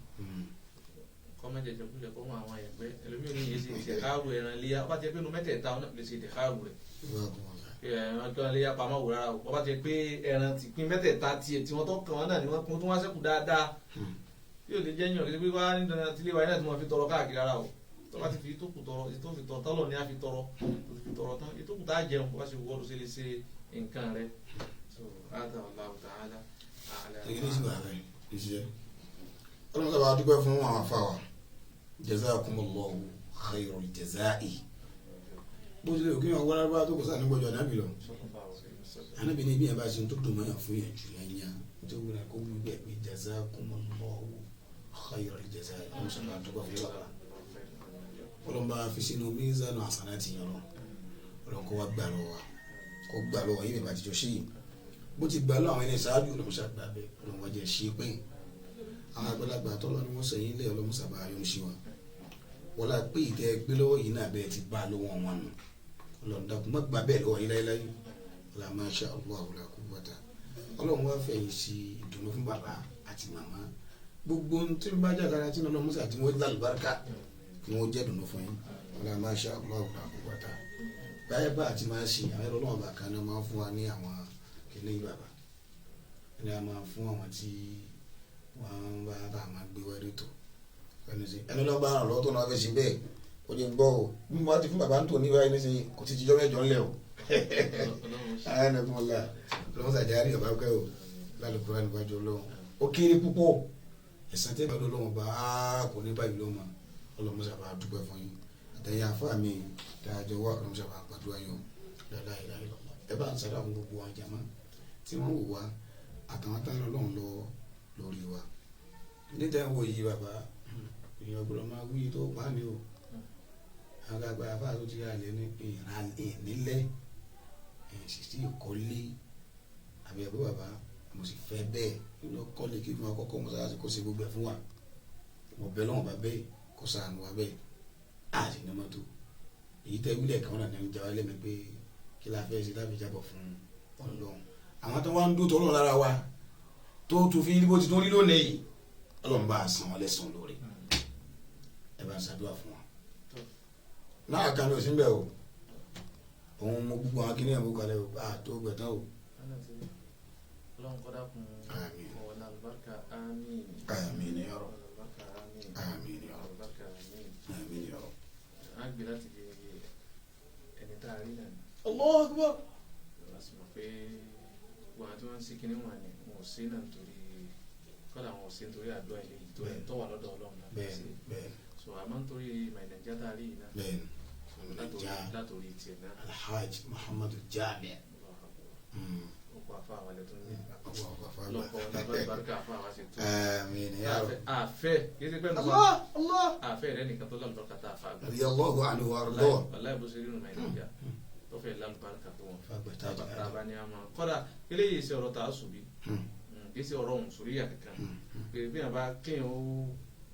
B: kọ́ má jẹjẹ kúlẹ̀ kọ́ mọ àwọn ẹ̀gbẹ́ ẹlòmíràn ní yéé ṣe ìṣẹ̀káàrù ẹran léyà ọba ti pé inú mẹ́tẹ̀ẹ̀ta ọ̀nà lè ṣe ìṣẹ̀káàrù rẹ̀ ẹran kí wọ́n léyà pamọ́ wò rárá o ọba ti pé ẹran ti pín mẹ́tẹ̀ẹ̀ta tiẹ̀ tí wọ́n tó kàn wọ́n náà ni wọ́n kún tó wá sẹ́kù dáadáa Tí ò lè jẹ́ yàn kí wá ní dandan tí ilé wa yẹn náà tí wọ́n fi tọrọ káàkiri ara o. Tó bá ti fi tó kù tọrọ, tó fi tọrọ tọ́lọ̀ ní a fi tọrọ, tó fi tọrọ tán, ètò kù tá a jẹun, bó bá ṣe wọ́ ló ṣe lè ṣe nǹkan rẹ̀. So, hada wallahu ta'ala a'lam.
A: Èyí ní ìsìnkú ààrẹ ìṣiṣẹ́. Ọlọ́run sábà dúpẹ́ fún àwọn afáwa. Jazakumullahu khairul jazaa'i. Bó tilẹ̀ òkè yàn wọ́n bá tó kò sáà nígbàjọ ànábì lọ. Ànábì ní ibi yẹn bá ṣe tó dùn mọ́yàn fún yẹn jù yẹn yẹn. Tó wúra kó wí bẹ́ẹ̀ pé jazakumullahu khairul jazaa'i. Ọlọ́run sábà dúpẹ́ fún bàbá. Ọlọ́run bá fi sínú mizanu hasanati yẹn lọ. Ọlọ́run kó wá gbà lọ́wọ́ wa. Kó gbà lọ́wọ́ yín bàbá àtijọ́ ṣe yìí. Bó ti gbà lọ àwọn ẹni ṣáájú ọlọ́run ṣàgbà bẹ́ẹ̀. Ọlọ́run wá jẹ́ ṣe pé àwọn àgbàlagbà tọ́lọ́ ni wọ́n sẹ́yìn lé ọlọ́run sábà yọ̀ ń ṣe wa. Wọ́n la pé ìtẹ́ gbé lọ́wọ́ yìí náà bẹ́ẹ̀ ti bá lọ́wọ́ wọn nù. Ọlọ́run dákun má gbà bẹ́ẹ̀ lọ́wọ́ yín láéláé. La masha Allah la quwwata. Ọlọ́run wá fẹ̀yìn sí ìdùnnú fún bàbá àti màmá. Gbogbo ohun tí ń bá jàkàrà tí ọlọ́run musa tí wọ́n lálùbáríkà kí wọ́n jẹ́ ìdùnnú fún yín. La masha Allah la quwwata. Báyẹ̀ bá àti máa ṣe àwọn ẹ̀rọ ọlọ́run bàkan náà máa ń fún wa ní àwọn kìnìún yìí bàbá. Ẹni a máa fún àwọn tí wọ́n bá tá a máa gbé wá ètò. Ẹni lọ́ọ́ bá ràn lọ́wọ́ tó náà fẹ́ ṣe bẹ́ẹ̀ ó jẹ́ gbọ́ o. Bí mo bá ti fún bàbá ń tò ní báyìí nísìnyí kò ti jíjọ́ mẹ́jọ ńlẹ̀ o. Ayanakunla lọ́wọ́ sàjárí ọ̀bá pẹ́ o lálùkùrá níwájú ọlọ́run. Ó kéré púpọ̀ ẹ̀sán tẹ́ ìbádọ́ ọlọ́run bá kò ní báyìí lọ́mọ ọlọ́run sábà dúpẹ́ fún yín. Àtẹ̀yìn àfáà mi dájọ́ wá ọlọ́run sábà gbàdúrà yín o. La ilaha illallah. Ẹ bá ń sáré àwọn gbogbo àwọn jàmá tí wọ́n wò wá àtàwọn tá ọlọ́run lọ lórí wa. Níta ń wo yìí bàbá èèyàn gbọ́dọ̀ máa wí tó pa ni o. Àwọn àgbà àfáà tó ti rà lé ní ìnílẹ̀ sì sí ìkọ́lé àbí ẹ̀bú bàbá mo sì fẹ́ bẹ́ẹ̀ nínú kọ́lé kí n máa kọ́kọ́ mo sáà kó ṣe gbogbo ẹ̀ fún wa. Mo bẹ lọ́wọ́ bá bẹ́ẹ̀ kó sànù wa bẹ́ẹ̀ á sì ní mọ́tò. Èyí tẹ́ wílẹ̀ kan náà ní ìjà wa lẹ́mi pé kí la fẹ́ ṣe láfi jábọ̀ fún Ọlọ́run. Àwọn tó wá ń dún tọ́lọ́ lára wa tó tún fi bó ti tún rí lónìí yìí Ọlọ́run bá a san wọn lẹ́san lóore. Ẹ bá ń ṣàdúrà fún wọn. Náà kan ní òsín bẹ́ẹ̀ o. Òun mo gbogbo àwọn akíní ẹ̀mú kalẹ̀ o tó gbẹ̀tán o.
B: Ọlọ́run kọ́ dákun ọ̀la àlùbáríkà àmín.
A: Àmín ya Rabb.
B: Àlùbáríkà àmín.
A: Àmín ya Rabb.
B: Àlùbáríkà àmín.
A: Àmín ya Rabb.
B: A gbé láti di ẹni tá a rí náà ni.
A: Allahu Akbar.
B: A sì mọ̀ pé gbogbo àwọn tí wọ́n ń ṣe kíní wọn ni wọn ò sí náà nítorí kọ́dà wọn ò sí nítorí àdúrà ilé yìí torí tó wà lọ́dọ̀ Ọlọ́run náà.
A: Bẹ́ẹ̀ni bẹ́ẹ̀ni.
B: So àmọ́ nítorí Nàìjíríà tá a rí yìí náà.
A: Bẹ́ẹ̀ni.
B: Látòrí tiẹ̀ náà.
A: Alhaji Muhammadu Jami.
B: Ọkọ̀ àfa àwọn ẹlẹ́tọ́ ní.
A: Ọkọ̀ àfa àgbà.
B: Lọ́kọ̀ ọ̀nà àfa àwọn ṣe tó.
A: Àmín ya Rabb.
B: Àfẹ́ kì í ṣe pẹ́ nù.
A: Allah Allah.
B: Àfẹ́ rẹ nìkan tó lálùbáríkà tá a fa àgbà.
A: Radiyallahu anhu wa ardahu.
B: Wàláì bó ṣe rí nù Nàìjíríà tó fẹ́ lálùbáríkà tó wọn.
A: Fagbà tá a jẹ.
B: Tàbá ni a máa kọ́dà eléyìí ṣe ọ̀rọ̀ tá a sùn bí. Kì í ṣe ọ̀rọ̀ òǹsòríyà kankan. Bí wọn bá kéèyàn ó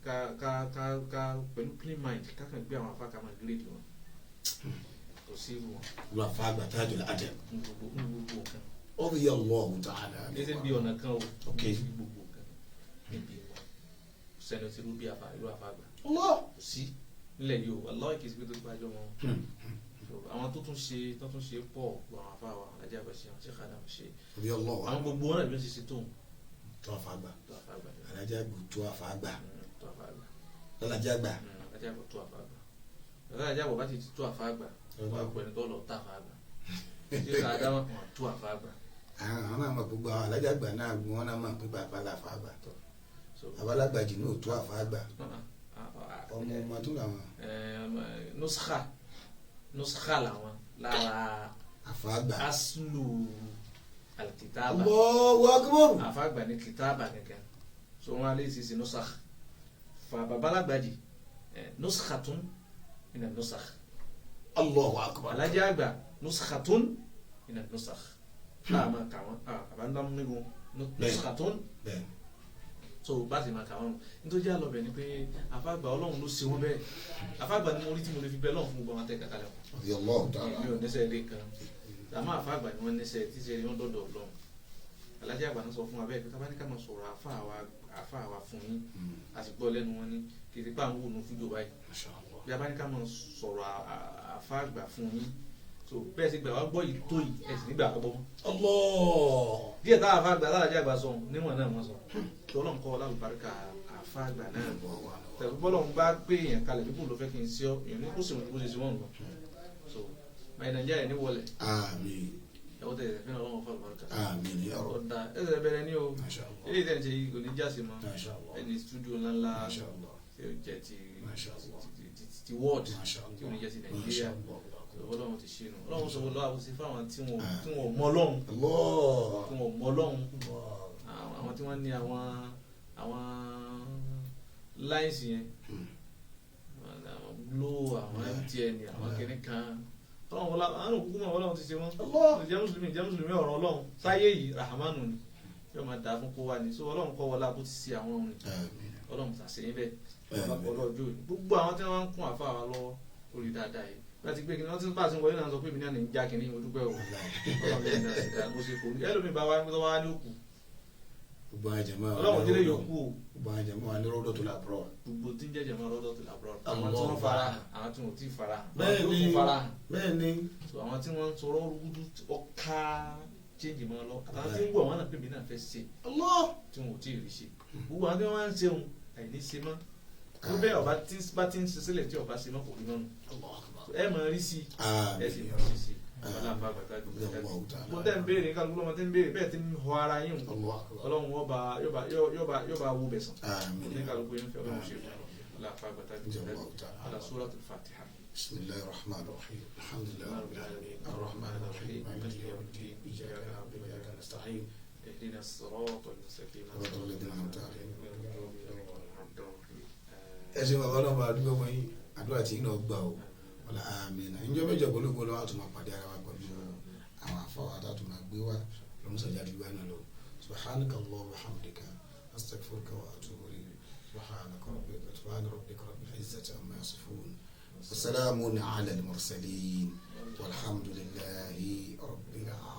B: ká ká ká ká pẹ̀lú clean mind kákan gbé àwọn afá ká máa gírèdì wọn. Kò sí irú wọn.
A: Wọ́n fagbà tá a jọ adẹ.
B: Ní gbogbo nǹkan.
A: Radiyallahu ta'ala.
B: Kì í ṣe bí ọ̀nà kan o.
A: Ok.
B: Ní gbogbo nǹkan. Níbi ìmọ̀. Sẹ́ni tí irú bí afa irú afa gbà.
A: Allah.
B: Kò sí nílẹ̀ yìí o. Wallahi kì í ṣe pé tó gbájọ́ wọn. Àwọn tó tún ṣe pọ̀ gbọ́ àwọn afá wa alájà bá ṣe àwọn ṣe kàdà ṣe.
A: Radiyallahu
B: Àwọn gbogbo wọn náà bí wọ́n ṣe ṣe tóun.
A: Tó afa gbà.
B: Tó afa gbà.
A: Alájà gbò tó afa gbà.
B: Tó afa gbà.
A: Alájà gbà.
B: Alájà gbò tó afa gbà. Alájà gbò bá ti tó afa gbà. Wọ́n á pẹ̀lú tó lọ tá afa gbà. Ṣé kàdá wọn tó afa gbà.
A: Àwọn náà mọ̀ gbogbo àwọn alájà gbà náà wọn náà mọ̀ pé bàbá la afa gbà. Babalágbà jì ní òtún afa gbà. Ọmọ ọmọ tó làwọn.
B: Nuskha nuskha làwọn lára
A: afa gbà.
B: Aslu alikitaaba.
A: Allahu akbar.
B: Afa gbà ní kitaaba kankan. So wọn alẹ́ sisi nusakh. Fa babalagbaji nuskhatun mina nusakh.
A: Allahu akbar.
B: Alájà àgbà nuskhatun mina nusakh. A máa kà wọ́n àbáńdámú nígun nuskhatun. So bá ti máa kà wọ́n nítorí àlọ́ bẹ̀ ni pé afáàgbà Ọlọ́run ló ṣe wọ́n bẹ́ẹ̀. Afáàgbà ni mo rí tí mo lè fi bẹ́ẹ̀ lọ́run fún gbogbo àwọn atẹ́ka kalẹ̀ wọn.
A: Radiyallahu ta'ala.
B: Mi ò níṣẹ́ ilé kan. Àmọ́ afáàgbà ni wọ́n níṣẹ́ tí ṣe wọ́n dọ̀dọ̀ Ọlọ́run. Alájà àgbà náà sọ fún wa bẹ́ẹ̀ pé tá bá ní ká máa sọ̀rọ̀ àfáà wa fún yín. A sì gbọ́ lẹ́nu wọn ní kì í ti pa àwọn òun fídíò báyìí. Bí a bá ní ká máa sọ̀rọ̀ àfáàgbà fún yín So bẹ́ẹ̀ sì gbà wá gbọ́ yìí tó yìí ẹ̀ sì nígbà àkọ́bọ́ mọ́.
A: Allah.
B: Díẹ̀ táwọn afa àgbà alájà àgbà sọ níwọ̀n náà wọ́n sọ tí Ọlọ́run kọ́ ọlálùbáríkà àfa àgbà náà tẹ̀wé bọ́lọ́run bá gbé èèyàn kalẹ̀ bíbù ló fẹ́ kí n sí ọ èèyàn ní kó sì wọ́n bó ṣe sí wọ́n lọ. So báyìí Nàìjíríà yẹn ní wọlé
A: Àmín.
B: ẹ̀wọ́n tẹ̀lé fẹ́ràn Ọlọ́run fún àlùbáríkà.
A: Àmín ya Rabb.
B: Ọ̀dà ẹsẹ̀ bẹ̀rẹ̀ ní o
A: Masha Allah.
B: eléyìí tẹ̀ ń ṣe yìí kò ní jáse mọ́
A: Masha Allah.
B: ẹni studio ńláńlá
A: Masha Allah.
B: tí ó jẹ́ ti
A: Masha Allah.
B: ti world
A: Masha Allah.
B: tí ò ní jẹ́ ti
A: Masha
B: Nàìjíríà.
A: Allah.
B: Ọlọ́run ti ṣe nù Ọlọ́run sọ wọlé àwọn sí fáwọn tí wọn mọ Ọlọ́run
A: Allah.
B: tí wọn mọ Ọlọ́run
A: Allah.
B: àwọn tí wọ́n ní àwọn lines yẹn àwọn Glo àwọn MTN àwọn kìnnì kan Ọlọ́run wọlé àwọn òkúkú mọ̀ Ọlọ́run ti ṣe wọ́n.
A: Allah.
B: Ìjẹ́ mùsùlùmí ọ̀rọ̀ Ọlọ́run sáyé yìí rahamanu ni yóò máa dà fún kó wá ní so Ọlọ́run kọ́ wọlé àbó ti ṣe àwọn òun ni
A: Àmín.
B: Ọlọ́run ṣàṣeyín bẹ́ẹ̀ ọlọ́jọ́ òní gbogbo àwọn tí wọ́n ń kún àfa wa lọ́wọ́ orí dáadáa yìí láti gbé kíni wọ́n ti ń bá àti wọlé náà sọ pé èmi náà ní ń já kíní mo dúpẹ́ o Ọlọ́run lè ní àṣìdá mo ṣe kò ní ẹlòmíì bá wá ní wá ní òkú
A: Gbogbo àwọn jàmáà wa
B: Ọlọ́run délé yòókù o
A: Gbogbo àwọn jàmáà wa ní Rawdatul Abrar.
B: gbogbo tí ń jẹ́jẹ́ mọ́ Rawdatul Abrar àwọn tí wọ́n fara hàn àwọn tí wọ́n ò tí ì fara hàn àwọn
A: Bẹ́ẹ̀
B: tí
A: ni
B: wọ́n fara hàn
A: bẹ́ẹ̀ ni.
B: so àwọn tí wọ́n ń sọ̀rọ̀ rúgudu ọ̀ka chéǹjì mọ́ lọ àtàwọn tí ń wọ̀ wọ́n náà pè mí náà fẹ́ ṣe
A: Allah.
B: tí wọn ò tí ì rí ṣe gbogbo àwọn tí wọ́n ń ṣeun àìní ṣe mọ́ tó bẹ́ẹ̀ ọba tí bá ti ń ṣe sílẹ̀ tí ọba ṣe mọ́ kò rí mọ́nu ẹ mọ̀ rí sí ẹ sì mọ̀ sí sí ọlá àfa àgbàtà gbogbo tẹ́ ń béèrè kálukú lọ́mọ tẹ́ ń béèrè bẹ́ẹ̀ tí ń họ ara yín Ọlọ́run yóò bá wo bẹ̀sán ní kálukú yín fẹ́ Ọlọ́run ṣe fún ọlá àfa àgbàtà gbogbo ọlá Suratul Fatiha.
A: بسم الله الرحمن الرحيم الحمد لله رب العالمين الرحمن الرحيم مالك يوم الدين إياك نعبد وإياك نستعين
B: اهدنا الصراط المستقيم
A: صراط الذين أنعمت عليهم ẹ ṣe bàbá náà bá dúpẹ́ fún yín àdúrà tí yín náà gbà ó wọlé àmín náà ìjọ mẹ́jọ pẹ̀lú ògbó lọ́wọ́ àtúmọ̀ pàdé ara wa pẹ̀lú àwọn afọwọ́ àtàtúmọ̀ gbé wá lọ́mọ́sàjà àdúgbò náà lọ subhanaka Allahumma wa hamdika astaghfiruka wa atubu ilayk subhanaka rabbika subhana rabbika rabbil izzati amma yasifun wa salamun ala al mursalin walhamdulillahi rabbil alamin.